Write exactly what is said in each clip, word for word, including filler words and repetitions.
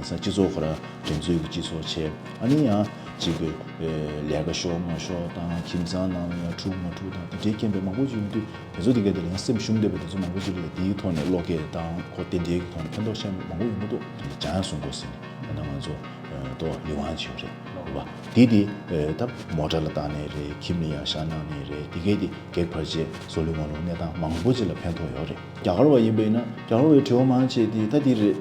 ས་སྤྱི་ཚོགས་ཁོ་ར་འགྲན་རྩོད་ཀྱི་སྤྱི་ཚོགས་བྱས། ཨ་ནི་ཡང་ཅིག་གི་ལས་ཀ་ཤོར་མ་ཤོར་དང་ཁྱིམ་ཚང་ནང་ལ་ཡང་འཁྲུག་མ་འཁྲུག་དང་དེ་འདྲའི་རྐྱེན་པས་མང་པོ་ཅིག་ཡོང་དུས། དེ་ཚོ་དེ་གའི་དེ་ལ་ཡང་སེམས་ཞུམ་བསྡད་པ་དེ་ཚོ་མང་པོ་ཅིག་ལ་དེའི་ཐོག་ནས་བློ་སྐྱེད་དང་ཁོ་དེ་འདྲའི་གི་ཐོག་ནས་ཕན་ཐོགས་ཤར་མཁན་མང་པོ་ཡོང་གི་འདུག་སྦྱང་ཡག་བཟོ་དགོས་ཟེར་ནས་ད་ང་ཚོ་ཏོག་ལི་ཝང་བྱས་རེད་རེད་བ། དེ་དེ་ད་མོ་ཊ་ལ་བཏང་ནས་རེད། ཁྱིམ་ལ་ཡང་བཞག་གནང་ནས་རེད། དེ་གའི་དེ་གེགས་བར་ཆད་བཟོ་ལུས་མ་ལུས་གནས་སྟངས་མང་པོ་ཅིག་ལ་ཕན་ཐོགས་ཡོད་རེད། རྒྱ་གར་བ་ཡིན་པ་ཡིན་ན་རྒྱ་གར་བའི་དྲི་བ་མང་ཆེ་དེ་ད་དེ་རེད།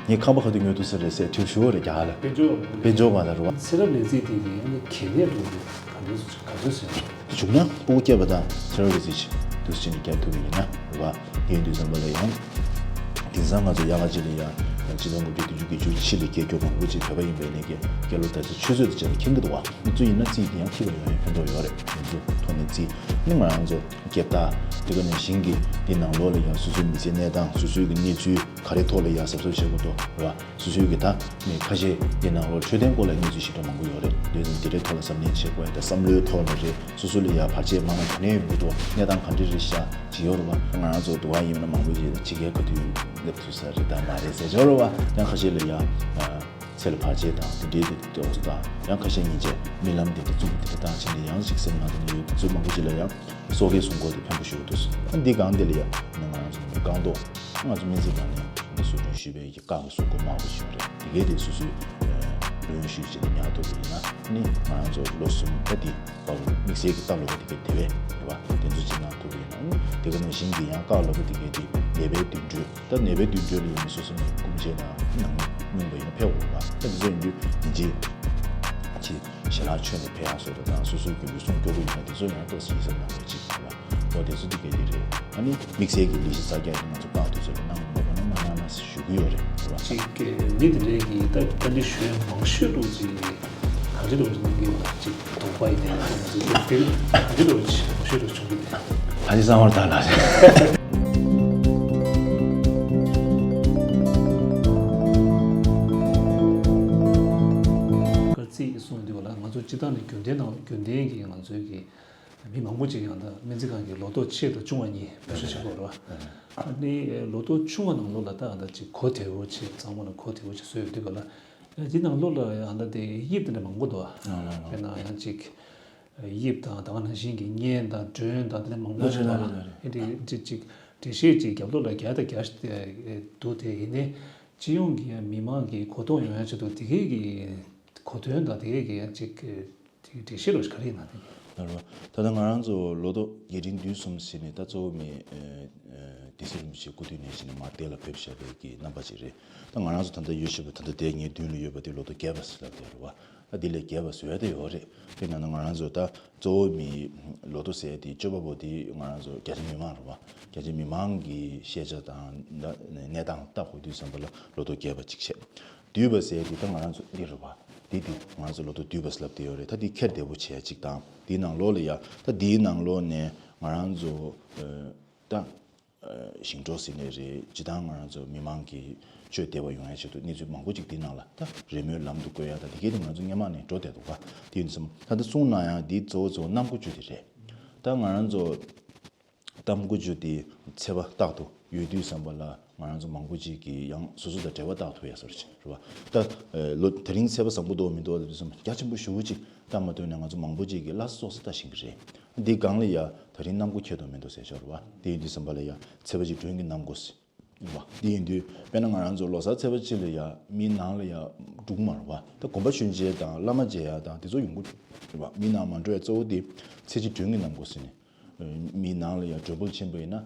ངས་ཁང་པ་ག་དུས་ཉོ་ཐུབ་ས་རེད་ཟེར་དྲི་བ་ཞུ་བ་རེད་རྒྱ་གར་ལ། དཔལ་འབྱོར། དཔལ་འབྱོར་བ་ལ་རེད་བ། ཚེ་རབས་ལས་ཚིག་དེ་གི་ཨ་ནི་གལ་གནད་འགྲོ་གི་ག་འདྲ་སུ་ག་འདྲ་ཟེར། བྱུང་ན་སྤུ་གུ་སྐྱེས་པ་དང་ཚེ་རབས་ལས་ཚིག་དུས་ཕྱིན་ནས་བསྐྱར་ཐུབ་པ་ཡིན་ན་རེད་བ། དེ་ཡིན་དུས་ཙམ་པ་ལ་ཡང་དེང་སང་ང་ཚོ་དབྱར་ཁ་ཅིག་ལ་ཡང་ཆིག་སྟོང་དགུ་བརྒྱ་བདུན་ཅུ་གྱ་བཞི་ལ་སྐྱེས་མཁན་མང་པོ་ཅིག་བོད་པ་ཡིན་པའི་ལས་ཀའི་སྐྱེས་ལོ་ད་ཆ་ཆུ་ཚོད་དུ་བྱས་ནས་མཁྱེན་གྱི་འདུག་བ། ང་ཚོ་ཡིན་ན་རྩིས་དེ་ཡང་འཁྱེར་བ་ཡོང་ཡང་ཕན་ཐོགས་ཡོད་རེད། ང་ཚོ་ཐོག་ནས་རྩིས་ནི་ང་རང་ཚོ་སྐྱེ་བརྡ་དེ་ག་ནང་བཞིན་གྱི་འདི་ནང་ལོགས་ལ་ཡང་སོ་སོའི་མི་ཚེའི་གནས་སྟངས་སོ་སོའི་གི་གནས་ཚུལ་ག་རེ་ཐོག་ལ་ཡང་གཟབ་གཟབ་བྱེད་དགོས་འདུག་རེད་བ། སོ་སོའི་གི་ད་ནི་ཁ་ཤས་འདི་ནང་ལོགས་འཕྲོད་བསྟེན་སྐོར་ལ་གནས་ཚུལ་ཞིབ་ཕྲ་མང་པོ་ཡོད་རེད། དེ་ཚོ་འདི་འདྲའི་ཐོག་ལ་གཟབ་ནན་བྱེད་དགོས་ཡ་ད་བསམ་བློའི་ཐོག་ལ་རེད། སོ་སོ་ལ་ཡང་བར་ཆད་མང་ན་ག་ནས་ཡོང་གི་འདུག་གནས་སྟངས་ག་འདྲ་རེད་ཤག་ཅིག་ཡོད་རེད་བ། ང་རང་ཚོ་འདུག་བ་ཡིན་ན་མང་པོ་ཅིག་ལ་ཕྱི་རྒྱལ་ག་དུས་སླེབས་ཐུབ་ས་རེད་ད་མ་རེད་ཟེར་ཡོད་རེད་བ། ཡང་ཁ་ཤས་ལ་ཡང་ཚེ་ལ་བར་ཆད་དང་དེ་འདྲའི་དེ་ཏོག་ཙམ་དང་ཡང་ཁ་ཤས་ཉིན་བྱེད་རྨི་ལམ་དེ་འདྲ་བཙུགས་དེ་འདྲ་བཏང་ཕྱིན་ཏེ་ཡང་ཞིག་སེམས་ནང་དེ་འདྲ་ཡོད་དེ་ཚོ་མང་པོ་ཅིག་ལ་ཡང་། སོ་སྐྱེ་སྲུང་སྐོར་དེ་ཕན་པོ་ཞུ་འདུག་ཨ་འདི་སྒང་དེ་ལ་ཡ་ནི་ང་རང་ཚོ་མི་རྐང་ཐོག་ང་ཚོ་སྨན་རྩིས་ཁང་ནས་འདི་ཟུར་འདོན་ཞུས་པའི་གི་རྐང་གི་སྲུང་སྐོར་མང་པོ་ཞིག་རེད། དེ་གའི་དེ་སོ་སོའི་ལོན་ཞུས་བྱས་ནས་ཉར་ཐུབ་པ་ཡིན་ན་ནི་ང་རང་ཚོ་ལོ་གསུམ་ད་འདི་བར་དམིགས་བསལ་གྱི་ལྟ་ལོག་དེ་གའི་དེ་བས་རེད་བ། དེ་ཚོ་ཅིག་གནང་ཐུབ་པ་ཡིན་ན་ནི་དེ་ག་ནང་བཞིན་གྱི་ཡང་རྐང་ལག་པ་དེ་གའི་དེ་ནད་པའི་དུད་འགྲོས་ད་ནད་པའི་དུད་འགྲོས་ལ་ཡིན་ན་སོ་སོ་ནས་སྐུམ་བྱས་ན་ནང་སྙིང་པ་ཡིན་ན་ཕེབས་འོང་བ་ད་དེ་ཚོ་ཡིན་དུས་ཡིན་གཅིག་ཅིག་ཞལ་ལག་མཆོད་ནས་ཕེབས་ཡག་སོགས་དང་སོ་སོའི་རྒྱུན་དུ་སྲུང་སྐྱོབ་པ་ཡིན་ན་དེ་ཚོ་ཡང་ཏོག་ཙམ་ཡིད་གཟབ་གནང་དགོས་ཅིག་རེད་བ། འོ་དེ་ཚོ་དེ་ག་དེ་རེད། ཨ་ནི་དམིགས་བསལ་གྱི་ལས་གཞི་རྩ་རྒྱག་དེ་ང་ཚོ་རྐང་དེ་ཚོ་ལ་གནང་དགོས་པ་ན་མ་གནང་ན་ཞུ་གི་ཡོད་རེད་རེད་བ། ཅིག་མི་དེ་འདྲའི་གི་ལྟ་ལྟ་འདི་ཞུ་ཡ་མང་ཤོས་རུ་ཅིག་ག་འདྲ་རུ་གནང་གི་ཡོད་ལ་ཅིག་དོགས་པ་ཡིན་ནའི་ང་ཚོ་དེ་ག་འདྲ་རུ་ཅིག་མང་ཤོས་རུ་བྱུང་གི་རེད། ད་ཅི་གསང་བར་ད་ལ་རེད། རྩིས་གསུངས་དུས་ལ་ང་ཚོ་སྤྱི་བཏང་ནས་རྒྱུན་ལྡན་ནང་རྒྱུན་ལྡན་གྱི་ང་ཚོའི་གི་མི་མང་པོ་ཅིག་ཡང་ད་སྨན་རྩིས་ཁང་གི་ལོ་ཐོག་ཆེ་དང་ཆུང་བ་གཉིས་བེད་སྤྱོད་བྱེད་དགོས་རེད་བ། ཨ་ནི་ལོ་ཐོག་ཆུང་བ་ནང་ལོགས་ལ་ད་ད་ཅིག་གོ་བདེ་བོ་ཆེ་གཙང་མ་ལ་གོ་བདེ་བོ་ཆེ་བཟོས་ཡོད་དུས་ལ་དེ་ནང་ལོགས་ལ་ཡང་ད་དེ་དབྱིབས་དེ་འདྲ་མང་པོ་འདུག་བ། དཔེར་ན་ཡང་ཅིག་དབྱིབས་དང་ད་ག་ནང་བཞིན་གྱི་བརྙན་དང་སྒྲོན་དང་དེ་འདྲ་མང་པོ་ཞིག་འདུག་བ། ཨ་ནི་དེ་ཅིག་ཅིག་འགྲེལ་བཤད་ཅིག་རྒྱབ་ལོགས་ལ་རྒྱག་དང་རྒྱག་འདུག་དེ་ཡིན་ནའི། སྤྱི་ཡོངས་ཀྱི་ཡང་མི་མང་གི་གོ་རྟོགས་ཡོང་ཡ་ཆེད་དུ་དེ་གའི་གི་གོ་དོན་དང་དེ་གའི་གི་ཡང་ཅིག་གི་དེ་གི་འགྲེལ་བཤད་རོགས་ཞིག་ག་རེ་ཡིན་ན་དེ། ལགས་རེད། ད་ལྟ་ང་རང་ཚོ་ལོ་ཐོག་རྒྱས་འབྲིང་བསྡུས་གསུམ་ཟེར་ནས་ད་གཙོ་བོ་མི་སྡེ་སྲིད་རིན་པོ་ཆེ་སྐུ་དུས་ནས་བྱས་ནས་མར་འདས་ལ་ཕེབས་བཞག་པའི་གི་རྣམ་པ་ཅིག་རེད། ད་ང་རང་ཚོ་ད་ལྟ་ཡོད་བཞིན་པ་ད་ལྟ་དེ་ངའི་མདུན་ལ་ཡོད་པ་དེ་ལོ་ཐོག་བརྒྱད་པ་ཟེར་ལབ་དེ་རེད་བ། ད་དེ་ལས་བརྒྱད་པ་བཟོ་ཡ་དེ་ཡོད་རེད། དེ་ན་ང་རང་ཚོ་ད་གཙོ་བོ་མི་ལོ་ཐོག་ཟེར་དེ་སྤྱོད་པ་པོ་དེ་ང་རང་ཚོ་རྒྱ་ཆེ་མི་མང་རེད་བ། རྒྱ་ཆེ་མི་མང་གི་ཤེས་བྱ་དང་གནས་སྟངས་ལྟ་དགོས་དུས་ཙམ་པ་ལ་ལོ་ཐོག་བརྒྱད་པ་གཅིག་བྱས། བསྡུས་པ་ཟེར་དེ་ད་ང་རང་ཚོ་འདི་རེད་བ། འདི་འདི་ང་རང་ཚོ་ལོ་ཐོག་བསྡུས་པ་ཟེར་ལབ་དེ་ཡོད་རེད། ད་འདི་ཁྱེར་བདེ་པོ་བྱས་གཅིག་དང་འདིའི་ནང་ལོགས་ལ་ཡ་ད་འདིའི་ནང་ལོགས་ནས་ང་རང་ཚོ་ད་ཞིང་འབྲོག་ཟེར་ནས་རེད། སྤྱི་བཏང་ང་རང་ཚོ་མི་མང་གི་སྤྱོད་བདེ་བ་ཡོང་ཡ་ཆེད་དུ་གནས་ཚུལ་མང་པོ་ཅིག་འདི་ནང་ལ་ད་རེས་མོས་ལམ་དུ་བཀོད་ཡ་ད་འདི་གས་དེ་ང་ཚོ་སྔོན་མ་ནས་འགྲོ་བསྡད་འདུག་ག་དེ་ཡིན་ཙང་ད་ལྟ་གསུངས་ན་ཡང་འདི་གཙོ་བོ་གཙོ་བོ་གནམ་སྒོ་འཇུ་དེ་རེད། ད་ང་རང་ཚོ་གཏམ་གོ་རྒྱུ་དེ་ཚེས་པ་རྟག་ཏུ་ཡོད་དུས་ཙམ་པ་ལ་ང་རང་ཚོ་མང་པོ་ཅིག་གིས་ཡང་སོ་སོ་དང་འབྲེལ་བ་བཏགས་ཐུབ་ཡ་སོར་ཆེ་རེད་བ། ད་ལོ་དེ་རིང་ཚེས་པ་བཟང་པོ་འདུག་མི་འདུག་ལབ་དུས་ཙམ་རྒྱ་ཆེན་པོ་ཞེ་པོ་ཅིག་བཏང་མ་ཐུབ་ནས་ང་ཚོ་མང་པོ་ཅིག་གིས་སླར་གསོ་ས་ལྟ་བཞིན་གྱི་རེད། འདི་སྒང་ལ་ཡ་དེ་རིང་གནམ་སྒོ་ཁྱད་དུ་མི་འདུག་ཟེར་ཆོག་རེད་བ། དེ་ཡིན་དུས་ཙམ་པ་ལ་ཡ་ཚེས་པ་གཅིག་སྒྲོན་གྱི་གནམ་སྒོ་ཟེར་བ། དེ་ཡིན་དུས་དཔེར་ན་ང་རང་ཚོ་ལོ་གསར་ཚེས་པ་གཅིག་ལ་ཡ་མི་ནང་ལ་ཡ་འགྲོ་གི་མ་རེད་བ། ད་དགོན་པ་ཞུ་མཇལ་དང་བླ་མ་མཇལ་ཡ་དང་དེ་ཚོ་ཡོང་གི་རེད་བ། མི་ནང་མ་འགྲོ་ཡ་གཙོ་བོ་དེ་ཚེས་གཅིག་སྒྲོན་གྱི་གནམ་སྒོ་ཟེར་ནས། མི་ནང་ལ་ཡང་མགྲོན་པོ་ཕྱིན་པ་ཡིན་ན།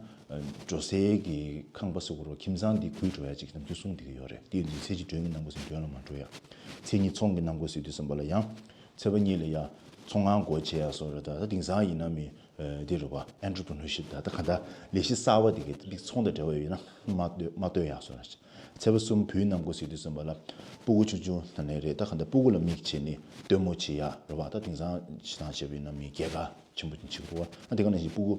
འགྲོ་སའི་གི་ཁང་པ་ཟེར་དགོས་རེད། ཁྱིམ་ཚང་འདི་གུས་འགྲོ་ཡ་ཅིག་ནམ་རྒྱུན་གསུངས་བསྡད་ཀྱི་ཡོད་རེད། དེ་ཡིན་དུས་ཚེས་གཅིག་སྒྲོན་གྱི་གནམ་སྒོ་ཟེར་མགྲོན་ལ་མ་འགྲོ་ཡ། ཚེས་གཉིས་ཚོང་གི་གནམ་སྒོ་ཟེར་དུས་ཙམ་པ་ལ་ཡང་ཚེས་པ་གཉིས་ལ་ཡ་ཚོང་ཁང་སྒོ་ཕྱེ་ཡ་སོགས་རེད། ད་ད་དེང་སང་ཡིན་ན་མི་འདི་རེད་བ། ཨེན་ཊར་པི་རི་ནར་ཤིབ་ད་ད་ག་ད་ལས་གཞི་གསར་བ་འདི་གི་འདི་ཚོང་དང་འབྲེལ་བ་ཡོད་ན་མ་སྟོན་མ་སྟོན་ཡ་སོགས་རེད། ཚེས་པ་གསུམ་བུའི་གནམ་སྒོ་ཟེར་དུས་ཙམ་པ་ལ་སྤུ་གུ་ཆུང་ཆུང་ད་ནས་རེད། ད་ག་ད་སྤུ་གུ་ལ་དམིགས་བྱས་ནས་སྟོན་མོ་བྱེད་ཡ་རེད་བ། ད་དེང་སང་ཕྱི་ཐང་བྱས་པ་ཡིན་ན་མི་རྒྱལ་ཁ་ཆེན་པོ་ཅིག་བྱེད་དགོས་བ། ཨ་དེ་ག་ནང་བཞིན་སྤུ་གུ་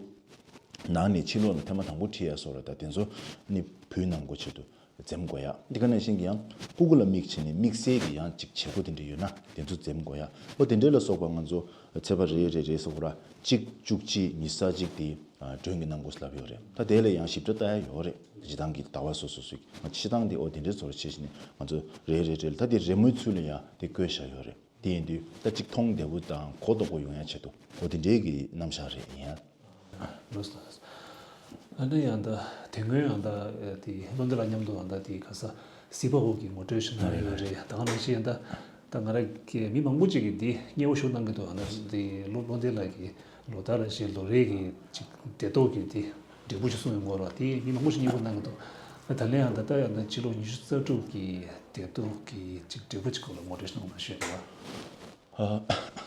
ནང་ནས་ཕྱི་ལོགས་ལ་ཐེངས་མ་དང་པོ་ཁྲིད་ཡ་སོགས་རེད། ད་དེ་ཚོ་ནི་བུའི་གནམ་སྒོ་ཆེད་དུ་འཛེམ་དགོས་ཡ། དེ་ག་ནང་བཞིན་གྱི་ཡང་སྤུ་གུ་ལ་དམིགས་བྱས་ནས་དམིགས་བསལ་གྱི་ཡང་ཅིག་བྱེད་སྒོ་དེ་འདྲ་ཡོད་ན་དེ་ཚོ་འཛེམ་དགོས་ཡ། ཨོ་དེ་འདྲ་ལ་སོགས་པ་ང་ཚོ་ཚེས་པ་རེ་རེ་རེ་སོགས་ར་གཅིག་བཅུ་གཅིག་ཉི་ཤུ་རྩ་གཅིག་དེ་ ཨ་མགྲོན་གྱི་གནང་སྒོ་ལབ་ཡོད་རེད། ད་དེ་ལ་ཡང་ཞིབ་ཕྲ་ལྟ་ཡ་ཡོད་རེད། སྤྱི་བཏང་གི་ཟླ་བ་སོ་སོ་སོའི་ང་སྤྱི་བཏང་དེ་ཨོ་དེ་འདྲའི་བཟོ་འདྲ་བྱས་བྱས་ནས་ང་ཚོ་རེ་རེ་རེ་ལ་ད་དེ་རེས་མོས་ཚུལ་ལ་ཡང་དེ་བཀོད་བཞག་ཡོད་རེད། དེ་ཡིན་དུས་ད་གཅིག་མཐོང་བདེ་པོ་དང་གོ་ལྡོག་པོ་ཡོང་ཡ་ཆེད་དུ་ཨོ་དེ་འདྲའི་གི་རྣམ་གཞག་རེད་ཡིན་ཡ། ལགས་སོ། ཨ་ནི་ཡང་ད་དེ་སྔོན་ཡང་ད་དེ་བློ་འདྲི་ལ་མཉམ་དུ་ཡང་ད་དེ་ག་ས་སྲིད་པ་འོག་གི་ངོ་སྤྲོད་ཞིག་གནང་ཡོད་རེད། ད་ག་ནང་བཞིན་ཡང་ད་ད་ང་རང་གི་མི་མང་པོ་ཅིག་གིས་འདི་མཉེས་པོ་ཞུ་གནང་གི་འདུག་ཨ་ནི་དེ་བློ་བློ་འདྲི་ལགས་ཀྱི་ལོ་ལྟར་རེ་བཞིན་ལོ་རེ་གི་ཅིག་བདེ་ཏོག་གི་དེ་འབྲས་བུ་ཞིག་གསུངས་ཡོང་གི་རེད། དེ་མི་མང་པོ་ཞིག་མཉེས་པོ་གནང་གི་འདུག་ད་ལན་ཡང་ད་ལྟ་ཡང་ད་ཕྱི་ལོ་ཉི་ཤུ་རྩ་དྲུག་གི་བདེ་ཏོག་གི་ཅིག་འབྲས་བུ་ཅིག་སྐོར་ལ་ངོ་སྤྲོད་ཞིག་གནང་རོགས་ཞུ་ཡ་ཡིན།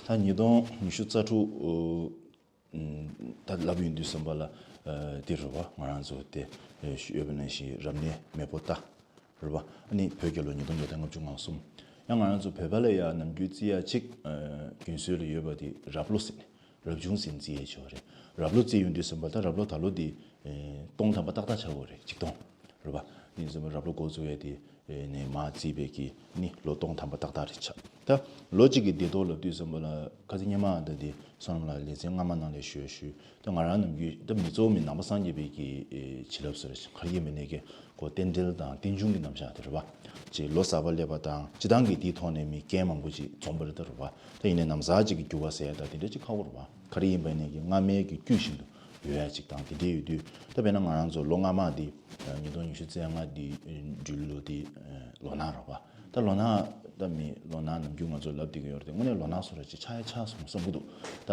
ཨ་ད་ཉིས་སྟོང་ཉི་ཤུ་རྩ་དྲུག་ཨ་ད་ལབ་ཡོང་དུས་ཙམ་པ་ལ་ཨ་དེ་རེད་བ། ང་རང་ཚོ་དེ་ཨ་ཞུ་ཡོད་པ་ནང་བཞིན་རབ་གནས་མེས་པོ་རྟ་རེད་བ། ཨ་ནི་བོད་རྒྱལ་ལོ་ཉིས་སྟོང་བརྒྱ་དང་ལྔ་བཅུ་ང་གསུམ། ཡང་ང་རང་ཚོ་བོད་པ་ལ་ཡང་ནམ་རྒྱུན་བརྩི་ཡ་གཅིག་ཨ་རྒྱུན་སྲོལ་ལ་ཡོད་པ་དེ་རབ་ལོ་ཟེར་ནས་རབ་བྱུང་ཟེར་ནས་བརྩི་ཡ་ཅིག་ཡོད་རེད། རབ་ལོ་བརྩི་ཡོང་དུས་ཙམ་པ་ད་རབ་ལོ་ད་ལོ་དེ་ཨ་སྟོང་ཐམ་པ་ཏག་ཏག་ཆགས་ཡོད་རེད། ཆིག་སྟོང་རེད་བ། དེ་ཡིན་ཙང་རབ་ལོ་འགོ་བཙུགས་ཡས་དེ་ནས་མར་བརྩིས་པའི་གི་ནི་ལོ་སྟོང་ཐམ་པ་ཏག་ཏག་རེད་ཆགས། ད་ལོ་གཅིག་གི་བདེ་ཏོག་ལབ་དུས་ཙམ་པ་ལ་ཁ་སང་སྔོན་མ་ད་དེ་བསོད་ནམས་ལགས་ལེ་ཚན་སྔ་མ་ནང་ལ་ཞུས་ཞུས། ད་ང་རང་ནམ་རྒྱུན་ད་མི་གཙོ་བོ་མི་ནང་པ་སངས་རྒྱས་པའི་གི་བྱིན་རླབས་ཟེར་ག་རེ་ཡིན་མིན་ནས་གི་ཁོ་རྟེན་འབྲེལ་དང་རྟེན་འབྱུང་གི་རྣམ་གཞག་དེ་རེད་བ། ཅེས་ལོ་གསར་པ་སླེབས་པ་དང་སྤྱི་བཏང་གི་དེའི་ཐོག་ནས་མི་རྐྱེན་མང་པོ་ཅིག་འཛོམས་པ་རེད་ད་རེད་བ། ད་ཡིན་ནའི་ནམ་གསར་ཅིག་གི་འགྱུར་བ་ཟེར་ཡ་ད་དེ་འདྲ་ཅིག་ཁག་པོ་རེད་བ། ག་རེ་ཡིན་པ་ཡིན་ནའི་གི་སྔ་མའི་གི་རྒྱུད་བཞིན་དུ་ཡོད་ཡ་ཅིག་དང་དེ་འདྲ་ཡོད་དུས། ད་དཔེར་ན་ང་རང་ཚོ་ལོ་སྔ་མ་འདི་ཉིས་སྟོང་ཉི་ཤུ་རྩ་ལྔ་འདི་འབྲུག་ལོ་འདི་ལོ་ནག་རེད་བ། ད་ལོ་ནག་ད་མི་ལོ་ནག་ནམ་རྒྱུན་ང་ཚོ་ལབ་བསྡད་ཀྱི་ཡོད་རེད་དེ། དངོས་གནས་ལོ་ནག་བཟོ་འདྲ་ཅིག་ཆགས་ཡ་ཆགས་སོང་བསམ་གྱི་འདུག་ད་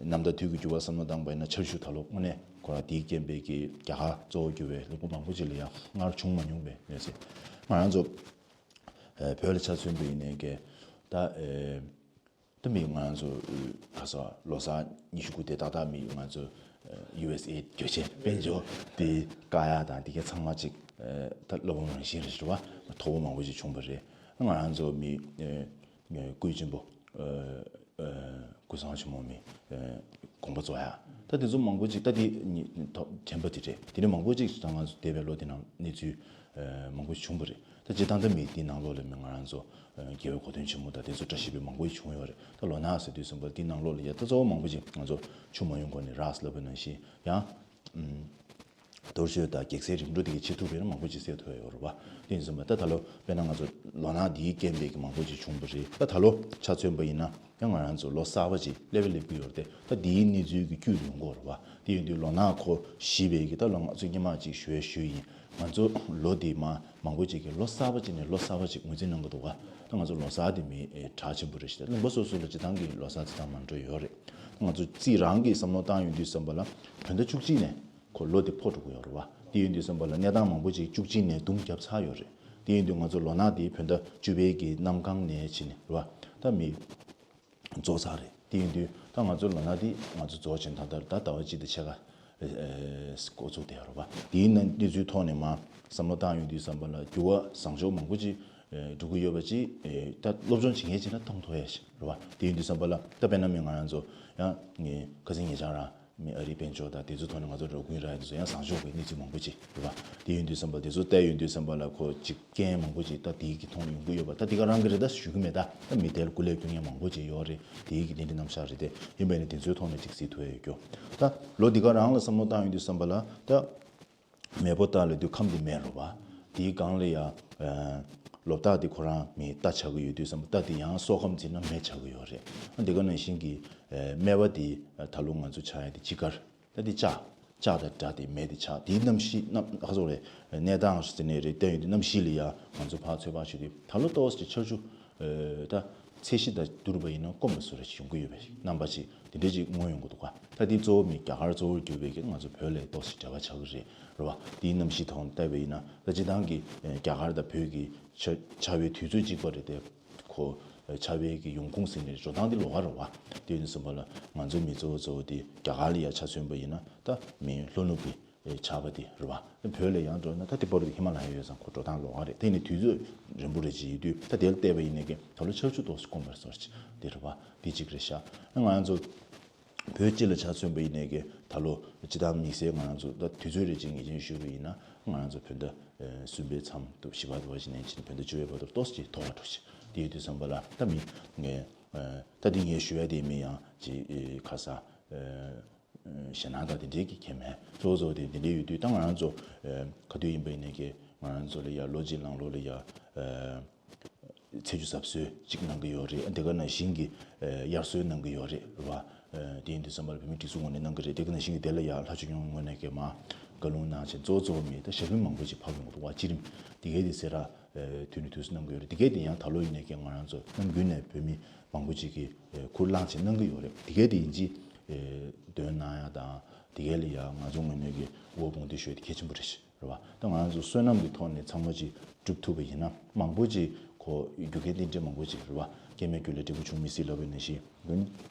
ནམ་ཟླ་དུས་ཀྱི་འགྱུར་བ་བསམ་བློ་བཏང་པ་ཡིན་ན་ཆར་ཆུ་ད་ལོ་དངོས་གནས་ཁོ་རང་དེའི་རྐྱེན་པས་ཀྱི་རྒྱ་གར་གཙོ་བོ་གྱུར་བའི་ལུང་པ་མང་པོ་ཅིག་ལ་ཡང་སྔར་བྱུང་མ་མྱོང་བའི་གནས་ཚུལ། ང་རང་ཚོ་བོད་ལ་ཆ་མཚོན་པ་ཡིན་ནའི་གི་ད་ད་མི་ང་ཚོ་ག་ས་ལོ་གསར་ཉི་ཤུ་དགུ་དེ་ཏག་ཏག་མི་ང་ཚོ་ཡུ་ཨེས་ཨེ་རྒྱུ་ཆེན་དཔལ་འབྱོར་དེ་བཀག་ཡ་དང་དེ་གའི་ཚང་མ་ཅིག་ད་བློ་ཕམ་རང་བཞིན་རེད་བ། དོ་ཕོག་མང་པོ་ཅིག་བྱུང་བ་རེད། ང་རང་ཚོ་མི་ངའི་སྐུའི་གཅེན་པོ་ཨ་ཨ་ཀུན་བཟང་ཆེན་མོ་མི་ཨ་དགོངས་པ་རྫོགས་ཡ། ད་དེ་ཚོ་མང་པོ་ཅིག་ད་དེ་ཉི་ཐོག་དྲན་པ་དེ་རེད། དེ་ནས་མང་པོ་ཅིག་ད་ང་ཚོ་འདས་པའི་ལོ་དེ་ནང་གནས་ཚུལ་ཨ་མང་པོ་ཞིག་བྱུང་བ་རེད། ད་སྤྱིར་བཏང་ད་མི་དེའི་ནང་ལོགས་ལ་མི་ང་རང་ཚོ་ཨ་རྒྱལ་བའི་གོ་སྟོན་ཆེན་མོ་དང་དེ་ཚོ་བཀྲ་ཤིས་པའི་མང་པོ་ཞིག་བྱུང་ཡོད་རེད། ད་ལོ་ནག་ཟེར་དུས་ཙམ་པ་དེའི་ནང་ལོགས་ལ་ཡ་ད་གཙོ་བོ་མང་པོ་ཅིག་ང་ཚོ་ཆུ་མ་ཡོང་གོང་ནས་རག་ལབ་པ་ནང་བཞིན་ཡང་ཨ་རྡོ་གཅོད་དང་གེགས་སེལ་རིམ་གྲོ་དེ་གའི་བྱེད་ཐུབ་པས་ན་མང་པོ་ཅིག་སེལ་ཐུབ་ཡ་ཡོད་རེད་བ། དེ་ཡིན་ཙང་མ་ད་ད་ལོ་དཔེར་ན་ང་ཚོ་ལོ་ནག་འདིའི་རྐྱེན་པས་ཀྱི་མང་པོ་ཅིག་བྱུང་བ་རེད། ད་ད་ལོ་ཆ་མཚོན་པ་ཡིན་ན་ཡང་ང་རང་ཚོ་ལོ་གསར་པ་ཅིག་སླེབས་སླེབས་ཀྱི་ཡོད་རེད་དེ། ད་འདིའི་གནས་ཚུལ་གྱི་བཅུད་ཡོང་གི་ཡོད་རེད་བ། དེ་ཡིན་དུས་ལོ་ནག་ཁོ་བཞི་པའི་གི་ད་ལོ་ང་ཚོ་སྔོན་མ་ཅིག་ཞུ་ཡ་ཞུ་ཡིན། ང་ཚོ་ལོ་འདི་མ་མང་པོ་ཅིག་གི་ལོ་གསར་པ་ཅིག་ནས་ལོ་གསར་པ་ཅིག་ངོས་འཛིན་གནང་གི་འདུག་ག་ད་ང་ཚོ་ལོ་གསར་དེ་མི་ཨེ་གྲགས་ཆེན་པོ་རེད་ཤག་ད་ལུང་པ་སོ་སོ་ལ་སྤྱིར་བཏང་གི་ལོ་གསར་རྩི་སྟངས་མ་འདྲ་བ་ཡོད་རེད། ང་ཚོ་རྩིས་རང་གི་བསམ་བློ་བཏང་ཡོང་དུས་ཙམ་པ་ལ་བོད་ཟླ་བཅུ་གཅིག་ནས་ཁོ་ལོ་དེ་འཕོ་འགྲོ་གི་ཡོད་རེད་བ། དེ་ཡིན་དུས་ཙམ་པ་ལ་གནས་སྟངས་མང་པོ་ཅིག་བཅུ་གཅིག་ནས་དུམ་བརྒྱབ་ཚར་ཡོད་རེད། དེ་ཡིན་དུས་ང་ཚོ་ལོ་ནག་དེ་བོད་ཟླ་བཅུ་པའི་གི་གནམ་གང་ནས་ཕྱིན་ནས་རེད་བ། ད་མི་རྫོགས་ཚར་རེད། དེ་ཡིན་དུས་ད་ང་ཚོ་ལོ་ནག་དེ་ང་ཚོ་རྫོགས་ཕྱིན་ད་ལྟ་ད་ཟླ་བ་གཅིག་དང་ཕྱེད་ཀ་ཨེ་འགོ་བཙུགས་བསྡད་ཡོད་རེད་བ། དེའི་ནང་གནས་ཚུལ་ཐོག་ནས་མ་བསམ་བློ་བཏང་ཡོང་དུས་ཙམ་པ་ལ་འགྱུར་བ་བཟང་ཕྱོགས་མང་པོ་ཅིག་ཨེ་འགྲོ་གི་ཡོད་པ་ཅིག་ཨེ་ད་སློབ་སྦྱོང་བྱེད་མཁན་ཅིག་ན་མཐོང་ཐུབ་ཡ་ཞིག་རེད་བ། དེ་ཡིན་དུས་ཙམ་པ་ལ་ད་དཔེར་ན་མི་ང་རང་ཚོ་ཡང་ངས་ཁ་སང་ཉེ་ཆར་རང་མི་ཨ་རིའི་དཔལ་འབྱོར་དང་དེ་ཚོའི་ཐོག་ནས་ང་ཚོ་འགྲོ་ཀུན་རག་ཡ་དེ་ཚོ་ཡང་བཟང་ཕྱོགས་ཀྱི་གནས་ཚུལ་མང་པོ་ཅིག་རེད་བ། དེ་ཡིན་དུས་ཙམ་པ་དེ་ཚོ་བལྟས་ཡོང་དུས་ཙམ་པ་ལ་ཁོ་ཅིག་རྐྱེན་མང་པོ་ཅིག་ད་དེའི་གི་མཐོང་ཡོང་གི་ཡོད་པ། ད་དེ་ག་རང་གི་རེད་ད་ཞུ་གི་མེད། ད་ད་མི་དེ་ལ་སྐུ་ལས་སྐྱོན་མཁན་མང་པོ་ཅིག་ཡོད་རེད། དེའི་གི་དེ་འདྲའི་རྣམ་གཞག་རེད་དེ། ཡིན་པས་ན་དེ་ཚོའི་ཐོག་ནས་ཅིག་གཟིགས་ཐུབ་ཡ་ཡོད་རྒྱུ། ད་ལོ་འདི་ག་རང་ལ་བསམ་བློ་བཏང་ཡོང་དུས་ཙམ་པ་ལ་ད་མེས་པོ་རྟ་ལབ་དུས་ཁམས་དེ་མེ་རེད་བ། དེའི་སྒང་ལ་ཡ་ལོ་སྟག་དེ་ཁོ་རང་མི་རྟ་ཆགས་ཀྱི་ཡོད་དུས་ཙམ་པ་རྟ་དེ་ཡང་སྲོག་ཁམས་འཛིན་ན་མེ་ཆགས་ཀྱི་ཡོད་རེད། འདི་ག་ནང་བཞིན་གྱི་སྨེ་བ་དེ་ད་ལོ་ང་ཚོ་ཆགས་ཡ་དེ་དཔྱིད་ཀར། ད་དེ་ལྕགས། ལྕགས་དང་འདྲ་དེ་མེ་དེ་ཆགས། དེའི་གནམ་གཤིས་གནམ་ཁ་སོགས་རེད། གནས་སྟངས་ཟེར་ནས་རེད། བལྟས་ཡོང་དུས་གནམ་གཤིས་ལ་ཡ་ང་ཚོ་ཕར་ཚོད་དཔག་བྱེད་དུས་ད་ལོ་ཏོག་ཙམ་ཆར་ཆུ་ད་ཚད་གཞི་དང་བསྡུར་བ་ཡིན་ན་དཀོན་པ་བཟོ་འདྲ་ཅིག་ཡོང་གི་ཡོད་པའི་རྣམ་པ་ཅིག་དེ་འདྲ་ཅིག་མངོན་ཡོང་གི་འདུག་ག་ད་དེ་གཙོ་བོ་མི་རྒྱ་གར་གཙོ་བོར་གྱུར་པའི་གི་ང་ཚོ་བོད་ལ་ཏོག་ཙམ་འབྲེལ་བ་ཆགས་ཀྱི་རེད། རེད་བ། དེའི་གནམ་གཤིས་ཐོག་ནས་བལྟས་པ་ཡིན་ན་ད་སྤྱིར་བཏང་གི་རྒྱ་གར་དང་བོད་ཀྱི་ཆ་ཆར་པའི་དུས་ཚོད་གཅིག་པ་རེད་དེ། ཁོ་ཆར་པའི་གི་ཡོང་ཁུངས་ཟེར་ནས་འགྲོ་སྟངས་དེ་ལོགས་ཀ་རེད་བ། དེ་ཡིན་དུས་ཙམ་པ་ལ་ང་ཚོ་མི་གཙོ་བོ་གཙོ་བོ་དེ་རྒྱ་གར་ལ་ཡ་ཆ་མཚོན་པ་ཡིན་ན་ད་མི་ལྷོ་ནུབ་ཀྱི་ཆར་པ་དེ་རེད་བ། བོད་ལ་ཡང་འགྲོ་ན་ད་དེ་བར་དུ་ཧི་མ་ལ་ཡ་ཡོད་ཙང་ཁོ་འགྲོ་སྟངས་ལོགས་ཀ་རེད། དེ་ནི་དུས་ཚོད་རིང་པོ་རེ་ཅིག་ཡིན་དུས་ད་དེ་ལ་བལྟས་པ་ཡིན་ནའི་གི་ད་ལོ་ཆར་ཆུ་ཏོག་ཙམ་དཀོན་པ་སོགས་ཅིག་དེ་རེད་བ། དེ་གཅིག་རེད་ཤག་ང་ཚོ་བོད་སྤྱི་ལ་ཆ་མཚོན་པ་ཡིན་ནའི་གི་ད་ལོ་སྤྱི་བཏང་དམིགས་བསལ་ང་རང་ཚོ་ད་དུས་ཚོད་རེ་ཅིག་ངེས་ཅན་ཞུས་པ་ཡིན་ན་ང་རང་ཚོ་བོད་ཟླ་གསུམ་པའི་མཚམས་དུ་བཞི་པ་དུ་བ་ཞིག་ནས་ཕྱིན་བོད་ཟླ་བཅུ་པའི་བར་དུ་ཏོག་ཙམ་ཅིག་མཐོ་བ་འགྲོ་ཞིག་དེ་ཡོད་དུས་ཙམ་པ་ལ་ད་མི་ངས་ད་འདི་ངས་ཞུ་ཡ་དེ་མི་ཡང་ཅིག་ཁ་ས་ ཞེད་སྣང་དང་དེ་འདྲའི་གི་གལ་མེད། གཙོ་བོ་གཙོ་བོ་དེ་དེ་འདྲའི་ཡོད་དུས། ད་ང་རང་ཚོ་ག་དུས་ཡིན་པ་ཡིན་ནའི་གི་ང་རང་ཚོ་ལ་ཡ་ལོ་གཅིག་ནང་ལོགས་ལ་ཡ་ཚེས་བཅུ་གཟབ་གསོལ་གཅིག་གནང་གི་ཡོད་རེད། དེ་ག་ནང་བཞིན་གི་དབྱར་གསོལ་གནང་གི་ཡོད་རེད། རེད་བ། དེ་ཡིན་དུས་ཙམ་པ་ལ་བོད་མི་སྒྲིག་འཛུགས་ངོས་ནས་གནང་གི་རེད། དེ་ག་ནང་བཞིན་གི་དེ་ལ་ཡ་ལྷ་ཆོས་སྐྱོང་ངོས་ནས་གི་མ་བཀའ་ལུང་གནང་བྱས་གཙོ་བོ་གཙོ་བོ་མི་ད་ཞབས་བྲོ་མང་པོ་ཅིག་ཕབ་ཡོང་གི་འདུག་བ། སྤྱིར་དེ་གའི་དེ་སེ་ར་དུས་ནས་དུས་སུ་གནང་གི་ཡོད་རེད། དེ་གའི་དེ་ཡང་ད་ལོ་ཡིན་ནའི་གི་ང་རང་ཚོ་ནམ་རྒྱུན་ནས་བོད་མི་མང་པོ་ཅིག་གིས་ཁུར་བླངས་བྱས་གནང་གི་ཡོད་རེད། དེ་གའི་དེ་ཡིན་གཅིག་འདོན་གནང་ཡ་དང་། དེ་གའི་ལ་ཡ་ང་ཚོ་ངོས་ནས་ཀྱི་དབུ་འོག་དཔུང་འདེགས་ཞུ་ཡ་དེ་གལ་ཆེན་པོ་རེད། རེད་བ། ད་ང་ཚོ་བསོད་ནམས་ཀྱི་ཐོག་ནས་ཚང་མ་ཅིག་སྒྲུབ་ཐུབ་པ་ཡིན་ན། མང་པོ་ཅིག་གོ་རྒྱུ་རྐྱེན་རྟེན་འབྲེལ་མང་པོ་ཅིག་རེད་བ། སྐྱེ་མེད་རྒྱུ་ལས་འབྲས་བུ་འབྱུང་མི་སྲིད་ལབ་པ་ནང་བཞིན།